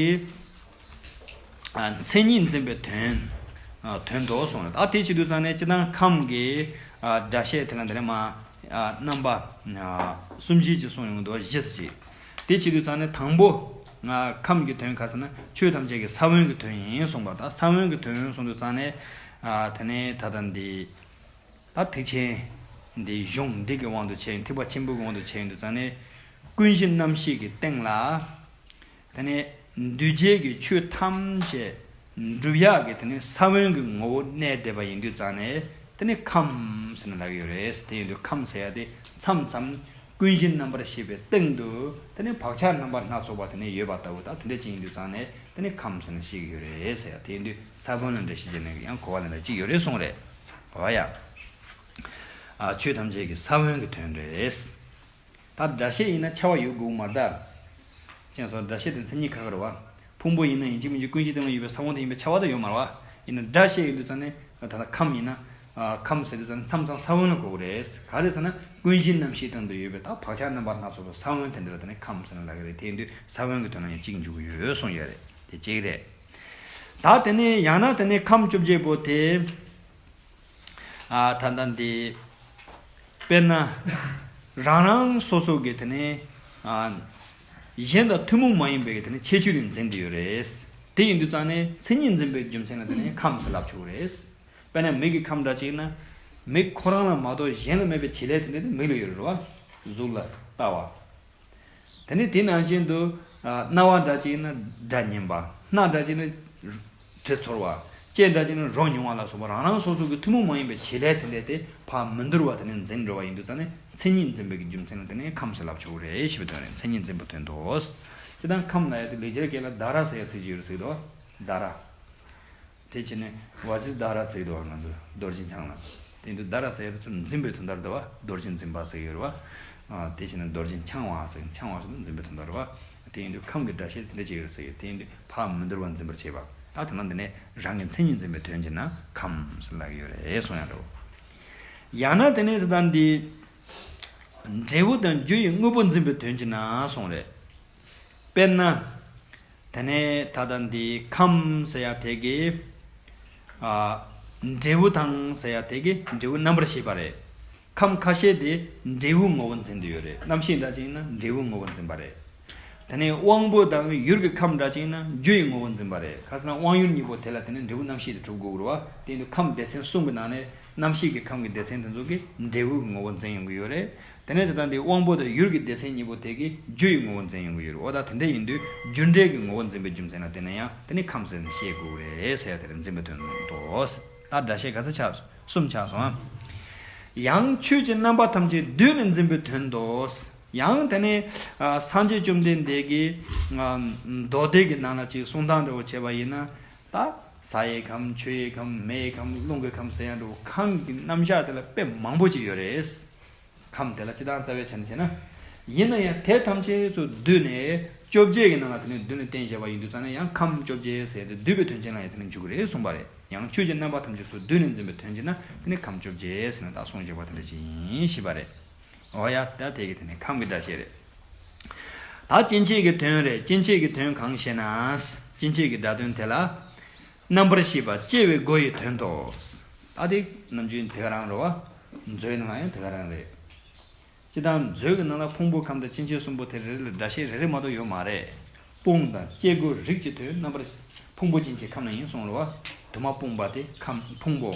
ཨ་མཚན་ཉིད་འཛིན་པའི་དོན། ཨ་དོན་ཏོ་གསུངས་རེད། ད་དེ་བྱེད་དུས་ཙང་ནས་སྤྱིར་བཏང་ཁམས་ཀྱི་ཨ་སྒྲ་བཤད་དེ་ལ་འདི་ནས་མ་ཨ་རྣམ་པ་ཨ་གསུམ་བཞི་ཅིག་གསུངས་ཡོང་གི་འདུག་བཞི་ཙམ་ཅིག་དེ་བྱེད་དུས་ཙང་ནས་དང་པོ་ཨ་ཁམས་ཀྱི་དོན་ག་ཟེར་ན་ཆོས་ཐམས་ཅད་ཀྱི་ས་བོན་གྱི་དོན་ཡིན་གསུངས་པ། ད་ས་བོན་གྱི་དོན་གསུངས་དུས་ཙང་ནས་ཨ་དེ་ནས་ད་ལྟ་འདི། ད་ཐེག་ཆེན་འདི་གཞུང་འདི་གི་དབང་དུ་བྱས་ཡིན། ཐེག་པ་ཆེན་པོའི་དབང་དུ་བྱས་ཡིན་དུས་ཙང་ནས་ཀུན་གཞི་རྣམ་ཤེས་ཀྱི་སྟེང་ལ་དེ་ནས་འདུས་བྱས་ཀྱི་ཆོས་ཐམས་ཅད་འགྲུབ་ཡག་གི་དེ་ནས་ས་བོན་གྱི་ངོ་བོ་གནས་བསྡད་པ་ཡིན་དུས་ཙང་ནས་དེ་ནས་ཁམས་ཟེར་ནས་ལབ་ཀྱི་ཡོད་རེད། དེ་ཡིན་དུས་ཁམས་ཟེར་ཡ་དེ་མཚམས་མཚམས་ཀུན་གཞི་རྣམ་པར་ཤེས་པའི་སྟེང་དུ་དེ་ནས་བག་ཆགས་རྣམ་པ་སྣ་ཚོགས་པ་དེ་ནས་ཡོད་པ་ལྟ་བུ་ད་དེ་འདྲ་ཅིག་ཡིན་དུས་ཙང་ནས་ དེ་ནི་ཁམས་ཟེར་ནས་བཤད་ཀྱི་ཡོད་རེད་ཟེར་ཡ། དེ་ཡིན་དུས་ས་བོན་ལ་འགྲེལ་བཤད་བྱས་ནས་ཡང་གོ་བ་ལེན་ན་གཅིག་ཡོད་རེད་གསུངས་རེད། འོ་ཡ། ཨ། ཆོས་ཐམས་ཅད་ཀྱི་ས་བོན་གྱི་དོན་རེད། ད་སྒྲ་བཤད་ཡིན་ན་ཆ་བ་ཡོད་དགོས་མ་རེད་ད། ཅེས་སོགས་སྒྲ་བཤད་དེ་མཚན་ཉིད་ཁག་ཁག་རེད་བ། ཕུང་པོ་ཡིན་ན་ཡིན་གཅིག་མིན་གཅིག་ཀུན་གཞི་སྟེང་ལ་ཡོད་པའི་ས་བོན་དེ་ཡིན་པའི་ཆ་བ་ད་ཡོད་མ་རེད་བ། ཡིན་ན་སྒྲ་བཤད་ཡོང་དུས་ཙང་ནས་ད་ལྟ་ཁམས་ཡིན་ན། ཨ། ཁམས་ཟེར་དུས་ཙང་ནས་མཚམས་མཚམས་ས་བོན་ལ་གོ་གི་རེད། ག་རེ་ཟེར་ན་ཀུན་གཞིའི་རྣམ་ཤེས་སྟེང་དུ་ཡོད་པའི་ད་བག་ཆགས་རྣམ་པ་སྣ་ཚོགས་པའི་ས་བོན་དེ་འདྲ་ལ་དེ་ནས་ཁམས་ཟེར་ནས་ལབ་ཀྱི་རེད། དེ་ཡིན་དུས་ས་བོན་གྱི་དོན་ལ་ཡང་གཅིག་འཇུག་གི་ཡོད་གསུངས་ཡོད་རེད། དེ་གཅིག་རེད། ད་དེ་ནས་ཡང་ན་དེ་ནས་ཁམས་བཅོ་བརྒྱད་པོ་དེ། ཨ། ད་ལྟ་འདི། དཔེར་ན། རང་རང་སོ་སོ་གི་དེ་ནས། ཨ། གཞན་དང་ཐུན་མོང་མ་ཡིན་པའི་དེ་ནས་ཁྱད་ཆོས་རིགས་འཛིན་གྱི་ཡོད་རེད། དེ་ཡིན་དུས་ཙང་ནས་མཚན་ཉིད་འཛིན་པའི་རྒྱུ་མཚན་ལ་དེ་ནས་ཁམས་སུ་ལབ་ཆོག་གི་རེད། དཔེར་ན་མིག་གི་ཁམས་འདྲ་ཅིག་ན། མིག་ཁོ་རང་ལ་མ་གཏོགས་གཞན་ལ་མེད་པའི་བྱེད་ལས་དེ་འདྲ་དེ་མིག་ལ་ཡོད་རེད་བ། གཟུགས་ལ་ལྟ་བ། དེ་ནས་དེ་ནང་བཞིན་དུ། ཨ། རྣ་བ་འདྲ་ཅིག་ན་སྒྲ་སྙན་པ། སྣ་འདྲ་ཅིག་ན་དྲི་ཚོར་བ། ལྕེ་འདྲ་ཅིག་ན་རོ་མྱོང་བ་ལ་སོགས་པ་རང་རང་སོ་སོ་གི་ཐུན་མོང་མ་ཡིན་པའི་བྱེད་ལས་དེ་འདྲ་དེ་ཕར་མི་འདོར་བ་དེ་ནས་འཛིན་འགྲོ་བ་ཡིན་དུས་ཙང་ནས་མཚན་ཉིད་འཛིན་པའི་གི་རྒྱུ་མཚན་ལ་དེ་ནས་ཁམས་ཟེར་ལབ་ཆོག་གི་རེད་ཞེས་པའི་དོན་རེད། མཚན་ཉིད་འཛིན་པའི་དོན་དུ། སྤྱིར་བཏང་ཁམས་ལ་ཡ་དེ་ལེགས་སྦྱར་སྐད་ལ་སྡ་ར་ཟེར་ཡ་ཚིག་ཅིག་ཡོད་རེད་ཟེར་གི་འདུག་སྡ་ར། དེ་བྱས་ནས་བཛྲ་སྡ་ར་ཟེར་གི་འདུག་ང་ཚོ་རྡོ་རྗེ་འཆང་ལ། དེ་ཡིན་དུས་སྡ་ར་ཟེར་ཡ་དེ་ཚོ་འཛིན་པའི་དོན་དག་རེད་བ། རྡོ་རྗེ་འཛིན་པ་ཟེར་གི་ཡོད་རེད་བ། ཨ། དེ་བྱས་ནས་རྡོ་རྗེ་འཆང་བ་ཟེར། འཆང་བ་ཟེར་ན་འཛིན་པའི་དོན་དག་རེད་བ། དེ་ཡིན་དུས་ཁམས་ཀྱི་སྒྲ་བཤད་དེ་འདྲ་ཅིག་ཡོད་ཟེར་གི། དེ་ཡིན་དུས་ཕར་མི་འདོར་བ་འཛིན་པར་བྱེད་པ། ད་དེ་ནང་འདི་ནས་རང་གི་མཚན་ཉིད་འཛིན་པའི་དོན་གྱིས་ན་ཁམས་ཟེར་ལབ་ཀྱི་ཡོད་རེད་གསུངས་ཡ་འགྲོ། ཡང་ན་དེ་ནས་དེ་དང་འདི། འབྲས་བུ་དང་རྒྱུ་ཡི་དངོས་པོ་འཛིན་པའི་དོན་གྱིས་ན་གསུངས་རེད། དཔེར་ན། དེ་ནས་ད་ལྟ་འདི་ཁམས་ཟེར་ཡ་དེ་གི། ཨ། འབྲས་བུ་དང་ཟེར་ཡ་དེ་གི་འབྲས་བུ་རྣམ་པར་ཤེས་པ་རེད། ཁམས་ཁ་ཤས་དེ་འབྲས་བུའི་ངོ་བོ་འཛིན་དུ་ཡོད་རེད། རྣམ་ཤེས་འདྲ་ཅིག་ཡིན་ན་འབྲས་བུའི་ངོ་བོ་འཛིན་པ་རེད། དེ་ནས་དབང་པོ་དང་ཡུལ་གྱི་ཁམས་འདྲ་ཅིག་ཡིན་ན་རྒྱུ་ཡི་ངོ་བོ་འཛིན་པ་རེད། ཁ་སང་དབང་ཡུལ་གཉིས་པོ་དེ་ལ་དེ་ནས་འབྲས་བུ་རྣམ་ཤེས་དེ་གྲུབ་དགོས་རེད་བ། དེ་ཡིན་དུས་ཁམས་སྡེ་ཚན་གསུམ་གྱི་ནང་ནས་རྣམ་ཤེས་ཀྱི་ཁམས་ཀྱི་སྡེ་ཚན་དེ་ཚོ་གི་འབྲས་བུའི་ངོ་བོ་འཛིན་ཡོང་གི་ཡོད་རེད། དེ་ནས་དེ་དང་དེའི་དབང་པོ་དང་ཡུལ་གྱི་སྡེ་ཚན་གཉིས་པོ་དེ་གིས་རྒྱུ་ཡི་ངོ་བོ་འཛིན་ཡོང་གི་ཡོད་རེད། འོ་ད་དེ་འདྲ་ཡིན་དུས་རྒྱུ་འབྲས་ཀྱི་ངོ་བོ་འཛིན་པའི་རྒྱུ་མཚན་ལ་བརྟེན་ནས་ཡང་དེ་ནི་ཁམས་ཟེར་ནས་བཤད་དགོས་རེད་ཟེར་ཡ་དེ་རེད། འཛིན་པའི་དོན་དུ། ད་སྒྲ་བཤད་ག་ཚོད་ཆགས། གསུམ་ཆགས་སོང་ཨ། ཡང་ཆོས་ཀྱི་རྣམ་པ་ཐམས་ཅད་བསྡུས་ནས་འཛིན་པའི་དོན་དུ། ཡང་དེ་ནི་ཨ་སངས་རྒྱས་བཅོམ་ལྡན་འདས་ཀྱིས་ཨ་མདོ་སྡེ་གི་ནང་ལ་ཅིག་གསུང་སྟངས་འདྲ་བོ་བྱས་པ་ཡིན་ན། ད་ས་ཡི་ཁམས། ཆུ་ཡི་ཁམས། མེ་ཡི་ཁམས། རླུང་གི་ཁམས་ཟེར་ཡ་འདྲ་བོ་ཁམས་ཀྱི་རྣམ་གཞག་དེ་ལ་དཔེ་མང་པོ་ཅིག་ཡོད་རེད། ཁམས་དེ་ལ་སྤྱིར་བཏང་རྩ་བའི་ཆ་ནས་བྱས་ན། ཡིན་ན་ཡང་དེ་ཐམས་ཅད་ཚོ་བསྡུས་ནས་བཅོ་བརྒྱད་ཀྱི་ནང་ལ་དེ་ནས་བསྡུས་ནས་བསྟན་བཞག་པ་ཡིན་དུས་ཙང་ནས་ཡང་ཁམས་བཅོ་བརྒྱད་ཟེར་ཏེ་བསྡུས་པའི་དོན་ཅན་ལ་ཡང་དེ་ནས་འཇུག་གི་རེད་གསུངས་པ་རེད། ཡང་ཆོས་ཀྱི་རྣམ་པ་ཐམས་ཅད་ཚོ་བསྡུས་ནས་འཛིན་པའི་དོན་ཅན་ན་དེ་ནས་ཁམས་བཅོ་བརྒྱད་ཟེར་ནས་ད་གསུངས་བཞག་པ་དེ་འདྲ་ཅིག་ཡིན་ཞེས་པ་རེད། འོ་ཡ། ད་དེ་གི་དེ་ནས་ཁམས་ཀྱི་སྒྲ་བཤད་རེད། ད་སྐྱེ་མཆེད་ཀྱི་དོན་རེད། སྐྱེ་མཆེད་ཀྱི་དོན་གང་ཞེ་ན། སྐྱེ་མཆེད་ཀྱི་སྒྲ་དོན་དེ་ལ། རྣམ་པར་ཤེས་པ་སྐྱེ་བའི་སྒོ་ཡི་དོན་ཏོ། ད་དེ་ནམ་རྒྱུན་དེ་ག་རང་རེད་བ། མཛོད་ནང་ཡང་དེ་ག་རང་རེད། སྤྱིར་བཏང་མཛོད་ཀྱི་ནང་ལ་ཕུང་པོ་ཁམས་དང་སྐྱེ་མཆེད་གསུམ་པོ་དེ་རེ་རེ་ལ་སྒྲ་བཤད་རེ་རེ་མ་གཏོགས་ཡོད་མ་རེད། སྤོང་དང་སྐྱེ་དགུའི་རིགས་ཀྱི་དོན་རྣམ་པར། ཕུང་པོ་སྐྱེ་མཆེད་ཁམས་ལ་ཡིན་གསུངས་རེད་བ། དུ་མ་སྤུངས་པ་དེ་ཁམས་ཕུང་པོ།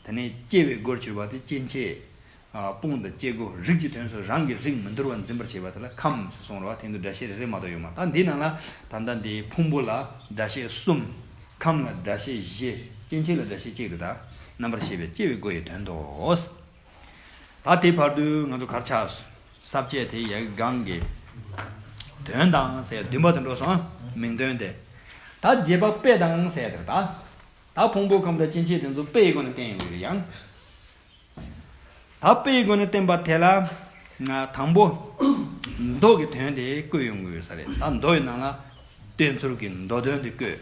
དེ་ནས་སྐྱེ་བའི་སྒོར་གྱུར་པ་དེ་སྐྱེ་མཆེད། ཨ། སྤོང་དང་སྐྱེ་དགུ་རིགས་ཀྱི་དོན་སོགས་རང་གི་རིགས་མི་འདོར་བར་འཛིན་པར་བྱེད་པ་དེ་ལ་ཁམས་སུ་གསུངས་རེད་བ། དེ་འདུག་སྒྲ་བཤད་རེ་རེ་མ་གཏོགས་ཡོད་མ། ད་འདི་ནང་ལ་ད་ལྟ་འདི་ཕུང་པོ་ལ་སྒྲ་བཤད་གསུམ། ཁམས་ལ་སྒྲ་བཤད་བཞི། སྐྱེ་མཆེད་ལ་སྒྲ་བཤད་གཅིག་རེད་ད། རྣམ་པར་ཤེས་པའི་སྐྱེ་བའི་སྒོ་ཡི་དོན་ཏོ། ད་དེ་བར་དུ་ང་ཚོ་གར་ཆགས། ས་བཅད་དེ་ཡ་གི་སྒང་གི་དོན་དང་ཟེར་བདུན་པ་དུ་འགྲོ་སོང་། མིང་དོན་དེ། ད་བརྒྱད་པ་དཔེ་དང་ཟེར་དེ་ད། ད་ཕུང་པོ་ཁམས་དང་སྐྱེ་མཆེད་དེ་ཚོ་དཔེ་ཡི་སྒོ་ནས་བསྟན་ཡོང་གི་རེད་ཡང་། ད་དཔེ་ཡི་སྒོ་ནས་བསྟན་པ་དེ་ལ། དང་པོ། མདོ་གི་དོན་དེ་བཀོད་ཡོང་གི་ཡོད་ས་རེད། ད་མདོ་ཡི་ནང་ལ། བསྟན་ཚུལ་གྱི་མདོ་དོན་དེ་བཀོད།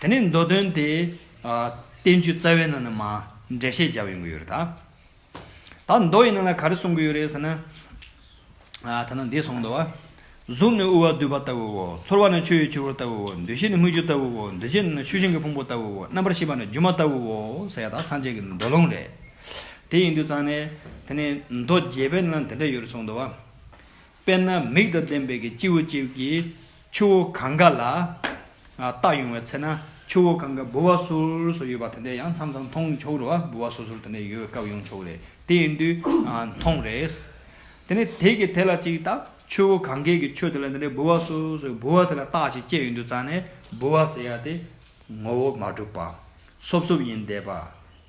དེ་ནས་མདོ་དོན་དེ། བསྟན་བཅོས་རྩ་བའི་ནང་ནས་མར་འགྲེལ་བཤད་བརྒྱབ་ཡོང་གི་ཡོད་རེད་ད། ད་མདོ་ཡི་ནང་ལ་ག་རེ་གསུང་གི་ཡོད་རེད་ཟེར་ན། ཨ། ད་ནི་འདི་གསུངས་འདུག་བ། གཟུགས་ནི་དབུ་བ་འདུས་པ་ལྟ་བུའོ། ཚོར་བ་ནི་ཆུ་ཡི་ཆུ་བུར་ལྟ་བུའོ། འདུ་ཤེས་ནི་སྨིག་རྒྱུ་ལྟ་བུའོ། འདུ་བྱེད་ནི་ཆུ་ཤིང་གི་ཕུང་པོ་ལྟ་བུའོ། རྣམ་པར་ཤེས་པ་ནི་སྒྱུ་མ་ལྟ་བུའོ་ཟེར་ཡ་ད་སངས་རྒྱས་ཀྱི་མདོ་ལུང་རེད། དེ་ཡིན་དུས་ཙང་ནས་དེ་ནས་མདོ་རྒྱས་པའི་ནང་དེ་འདྲ་ཡོད་རེད་གསུངས་འདུག་བ། དཔེར་ན་མིག་དང་ལྡན་པའི་གི་སྐྱེ་བོ་གཅིག་གིས་ཆུ་བོ་གངྒཱ་ལ་ལྟ་ཡོང་བའི་ཚེ་ན་ཆུ་བོ་གངྒཱ་ལ་ལྦུ་བ་སུར་སུར་ཡོད་པ་དེ་འདྲ་ཡང་མཚམས་མཚམས་མཐོང་ཆོག་རེད་བ། ལྦུ་བ་སུར་སུར་དེ་འདྲ་ཡོད་པའི་སྐབས་ཡོང་ཆོག་རེད། དེ་ཡིན་དུས་མཐོང་རེད། དེ་ནས་དེ་གི་དེ་ལ་གཅིག་ད་ཆུ་བོ་གངྒཱའི་གི་ཆུ་དེ་ལ་འདི་འདྲའི་ལྦུ་བ་སུར་སུར་ལྦུ་བ་དེ་ལ་རྟགས་ཅིག་སྐྱེས་ཡོང་དུས་ཙང་ནས་ལྦུ་བ་ཟེར་ཡ་དེ་ངོ་བོ་མ་གྲུབ་པ། སོབ་སོབ་ཡིན་བསྡད་པ།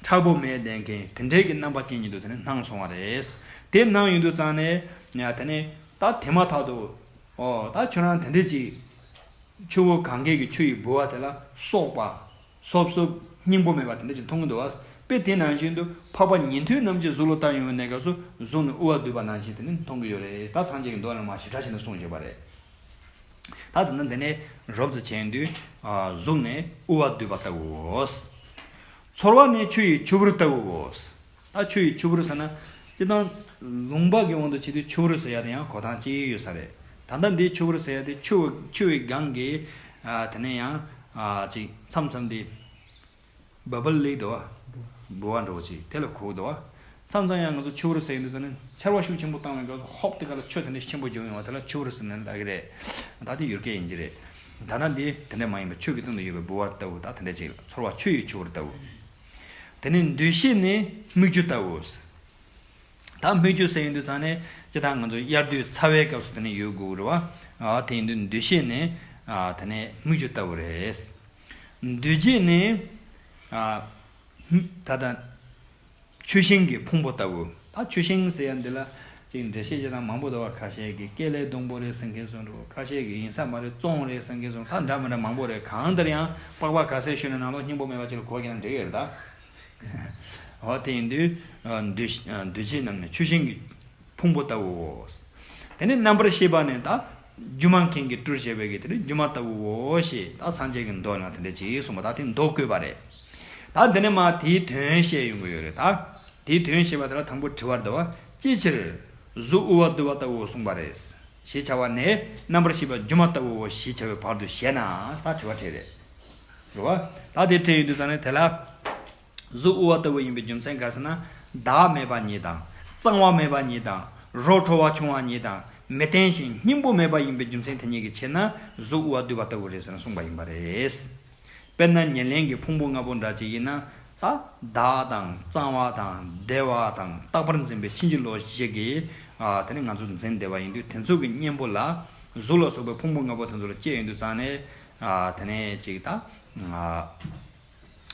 མཁྲེགས་པོ་མེད་བསྡད་མཁན་དེ་འདྲའི་གི་རྣམ་པ་ཅན་ཉིད་དུ་དེ་ནས་སྣང་སོང་བ་རེད། དེ་སྣང་ཡོང་དུས་ཙང་ནས་ཡ་དེ་ནས་ད་དེ་མ་ཐག་ཏུ། ཨོ་ད་ཁྱོད་རང་དེ་འདྲ་ཅིག་ ཆུ་བོ་གངྒཱའི་གི་ཆུ་ཡི་ལྦུ་བ་དེ་ལ་སོགས་པ། སོབ་སོབ་སྙིང་པོ་མེད་པ་དེ་འདྲ་ཅིག་མཐོང་གི་འདུག་བ། དཔེ་དེ་ནང་བཞིན་དུ་འཕགས་པ་ཉན་ཐོས་རྣམས་ཀྱིས་གཟུགས་ལ་བལྟ་ཡོང་བའི་གནས་སྐབས་སུ་གཟུགས་ནི་དབུ་བ་བསྡུས་པ་ནང་བཞིན་དེ་ནི་མཐོང་གི་ཡོད་རེད། ད་སངས་རྒྱས་ཀྱི་མདོ་ལ་མ་ཞིབ་ཕྲ་བྱས་ནས་གསུངས་ཡོད་པ་རེད། ད་དེ་ནི་འདི་ནས་རོབ་ཙམ་བྱས་དུས་གཟུགས་ནི་དབུ་བ་བསྡུས་པ་ལྟ་བུའོ། ཚོར་བ་ནི་ཆུ་ཡི་ཆུ་བུར་ལྟ་བུའོ། ད་ཆུ་ཡི་ཆུ་བུར་ཟེར་ན། སྤྱིར་བཏང་ལུང་པ་གི་དབང་དུ་བྱས་ཏེ་ཆུ་བུར་ཟེར་ཡ་དེ་ཡང་གོ་སྟངས་གཅིག་ཡོད་ས་རེད། ད་ལྟ་འདིའི་ཆུ་བུར་ཟེར་ཡ་དེ་ཆུ་བོ་ཆུ་བོའི་སྒང་གི། ཨ། དེ་ནས་ཡང་། ཨ། ཅིག་མཚམས་མཚམས་དེ་བ་བལ་ལེགས་འདུག་བ། ལྦུ་བ་འདྲ་བོ་ཅིག་དེ་ལ་གོ་གི་འདུག་བ། མཚམས་མཚམས་ཡང་ང་ཚོ་ཆུ་བུར་ཟེར་ཡོང་དུས་ཙ་ནས་ཆར་པ་ཤུགས་ཆེན་པོ་བཏང་བའི་སྐབས་སུ་ཧོབ་དེ་ག་ལ་ཆུ་དེ་འདྲ་ཆེན་པོ་འབྱུང་ཡོང་བ་དེ་ལ་ཆུ་བུར་ཟེར་ནས་ལབ་ཀྱི་རེད། ད་དེ་ཡུལ་སྐད་ཡིན་གྱི་རེད། ད་ལྟ་འདི་དེ་འདྲ་མ་ཡིན་པ་ཆོས་ཀྱི་སྟེང་དུ་ཡོད་པའི་ལྦུ་བ་ལྟ་བུ་ད་དེ་འདྲ་ཅིག་ལ་ཚོར་བ་ཆུ་ཡི་ཆུ་བུར་ལྟ་བུ། དེ་ནས་འདུ་ཤེས་ནི་སྨིག་རྒྱུ་ལྟ་བུ། ད་སྨིག་རྒྱུ་ཟེར་ཡོང་དུས་ཙང་ནས་ཇི་ལྟར་ང་ཚོ་དབྱར་དུས་ཚ་བའི་སྐབས་སུ་དེ་ནས་ཡོད་དགོས་རེད་བ། ཨ། དེ་ཡིན་དུས་འདུ་ཤེས་ནི། ཨ། དེ་ནས་སྨིག་རྒྱུ་ལྟ་བུ་རེད། འདུ་བྱེད་ནི། ཨ། ད་ལྟ་ཆུ་ཤིང་གི་ཕུང་པོ་ལྟ་བུ། ད་ཆུ་ཤིང་ཟེར་ཡ་འདི་ལ་ཅིག་འགྲེལ་བཤད་བྱེད་སྟངས་མང་པོ་འདུག་བ། ཁ་ཤས་ཀྱིས་ཀེ་ལའི་སྡོང་པོ་རེད་ཟེར་མཁན་སོང་འགྲོ། ཁ་ཤས་ཀྱིས་ཡིན་ས་མ་རེད་ཙོང་རེད་ཟེར་མཁན་སོང་། ད་འདྲ་མི་འདྲ་མང་པོ་རེད། གང་ལྟར་ཡང་པགས་པ་ག་ཚད་བཤུས་ན་ནང་ལོགས་སྙིང་པོ་མེད་པ་ཅིག་ལ་གོ་རྒྱུ་ན་འགྲིག་ཡོད་རེད་ད། འོ་དེ་ཡིན་དུས་འདུ་འདུ་བྱེད་རྣམས་ནི་ཆུ་ཤིང་གི་ཕུང་པོ་ལྟ་བུའོ། དེ་ནས་རྣམ་པར་ཤེས་པ་ནི་ད་སྒྱུ་མ་མཁན་གྱིས་སྤྲུལ་བྱས་པའི་གི་དེ་ནི་སྒྱུ་མ་ལྟ་བུའོ་ཞེས་ད་སངས་རྒྱས་ཀྱི་མདོ་ནང་དེ་འདྲ་ཅིག་གསུངས་པ། ད་དེ་མདོ་བཀོད་པ་རེད། ད་འདི་ནས་མ་དེའི་དོན་བཤད་ཡོང་གི་ཡོད་རེད་ད། དེའི་དོན་བཤད་པ་དེ་ལ་དང་པོ་དྲི་བར་འདུ་བ། ཅིའི་ཕྱིར་གཟུགས་དབུ་བ་བསྡུ་བ་ལྟ་བུའོ་གསུངས་པ་རེད། ཞེས་བྱ་བ་ནས་རྣམ་པར་ཤེས་པ་སྒྱུ་མ་ལྟ་བུའོ་ཞེས་བྱ་བའི་བར་དུ་བཤད་ན་ད་དྲི་བ་དྲིས་རེད། རེད་བ། ད་དེ་དྲིས་ཡོང་དུས་ཙང་ནས་དེ་ལ། གཟུགས་དབུ་བ་ལྟ་བུ་ཡིན་པའི་རྒྱུ་མཚན་ག་ཟེར་ན། བདག་མེད་པ་ཉིད་དང་། གཙང་བ་མེད་པ་ཉིད་དང་། རོ་བྲོ་བ་ཆུང་བ་ཉིད་དང་། མི་བརྟན་ཞིང་སྙིང་པོ་མེད་པ་ཡིན་པའི་རྒྱུ་མཚན་དེ་ཉིད་ཀྱི་ཕྱིར་ན་གཟུགས་དབུ་བ་བསྡུ་བ་ལྟ་བུ་རེད་ཟེར་ནས་གསུངས་པ་ཡིན་པ་རེད། དཔེར་ན་ཉེར་ལེན་གྱི་ཕུང་པོ་ལྔ་པོ་འདྲ་ཅིག་ཡིན་ན། ད་བདག་དང་གཙང་བ་དང་བདེ་བ་དང་རྟག་པར་འཛིན་པའི་ཕྱིན་ཅི་ལོག་བཞི་གིས། ཨ། དེ་ནི་ང་ཚོ་འཛིན་བདེ་བ་ཡིན་དུས་དེ་ཚོ་གི་གཉེན་པོ་ལ་གཟུགས་ལ་སོགས་པའི་ཕུང་པོ་ལྔ་པོ་དེ་ཚོ་ལ་སྐྱེས་ཡོང་དུས་ཙང་ནས། ཨ། དེ་ནས་ཅིག་ད། ཨ།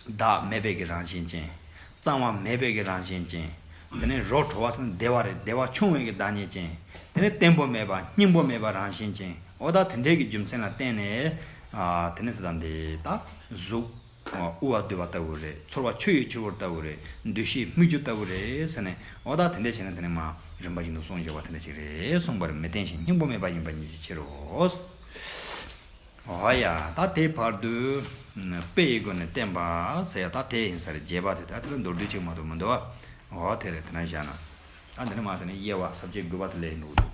བདག་མེད་པའི་གི་རང་བཞིན་ཅན། གཙང་བ་མེད་པའི་གི་རང་བཞིན་ཅན། དེ་ནས་རོ་བྲོ་བ་ཟེར་ན་བདེ་བ་རེད། བདེ་བ་ཆུང་བའི་གི་བདག་ཉིད་ཅན། དེ་ནས་བརྟན་པོ་མེད་པ་སྙིང་པོ་མེད་པ་རང་བཞིན་ཅན། འོ་ད་དེ་འདྲའི་གི་རྒྱུ་མཚན་ལ་བརྟེན་ནས། ཨ། དེ་ནས་དེ་དང་དེ་ད་གཟུགས། ཨ། དབུ་བ་བསྡུ་བ་ལྟ་བུ་རེད། ཚོར་བ་ཆུ་ཡི་ཆུ་བུར་ལྟ་བུ་རེད། འདུ་ཤེས་སྨིག་རྒྱུ་ལྟ་བུ་རེད་ཟེར་ནས། འོ་ད་དེ་འདྲ་བྱས་ན་དེ་ནས་མ་རིམ་པ་བཞིན་དུ་གསུངས་བཞག་པ་དེ་འདྲ་ཞིག་རེད། གསུངས་པར་མི་བརྟན་ཞིང་སྙིང་པོ་མེད་པ་ཡིན་པ་ཉིད་ཀྱི་ཕྱིར་རོ། འོ་ཡ། ད་དེའི་བར་དུ་དཔེ་ཡི་སྒོ་ནས་བསྟན་པ་ཟེར་ཡ་ད་དེ་ཡིན་ས་རེད། རྒྱས་པ་དེ་ད་དེ་ལ་མདོར་བསྡུས་གཅིག་མ་གཏོགས་མི་འདུག་བ། འོ་དེ་རེད། དེ་ན་བཞག་ན། ད་འདི་ནས་མ་དེ་ནས་དབྱེ་བ་ས་བཅད་དགུ་པ་དེ་ལས་ཡིན་འདུག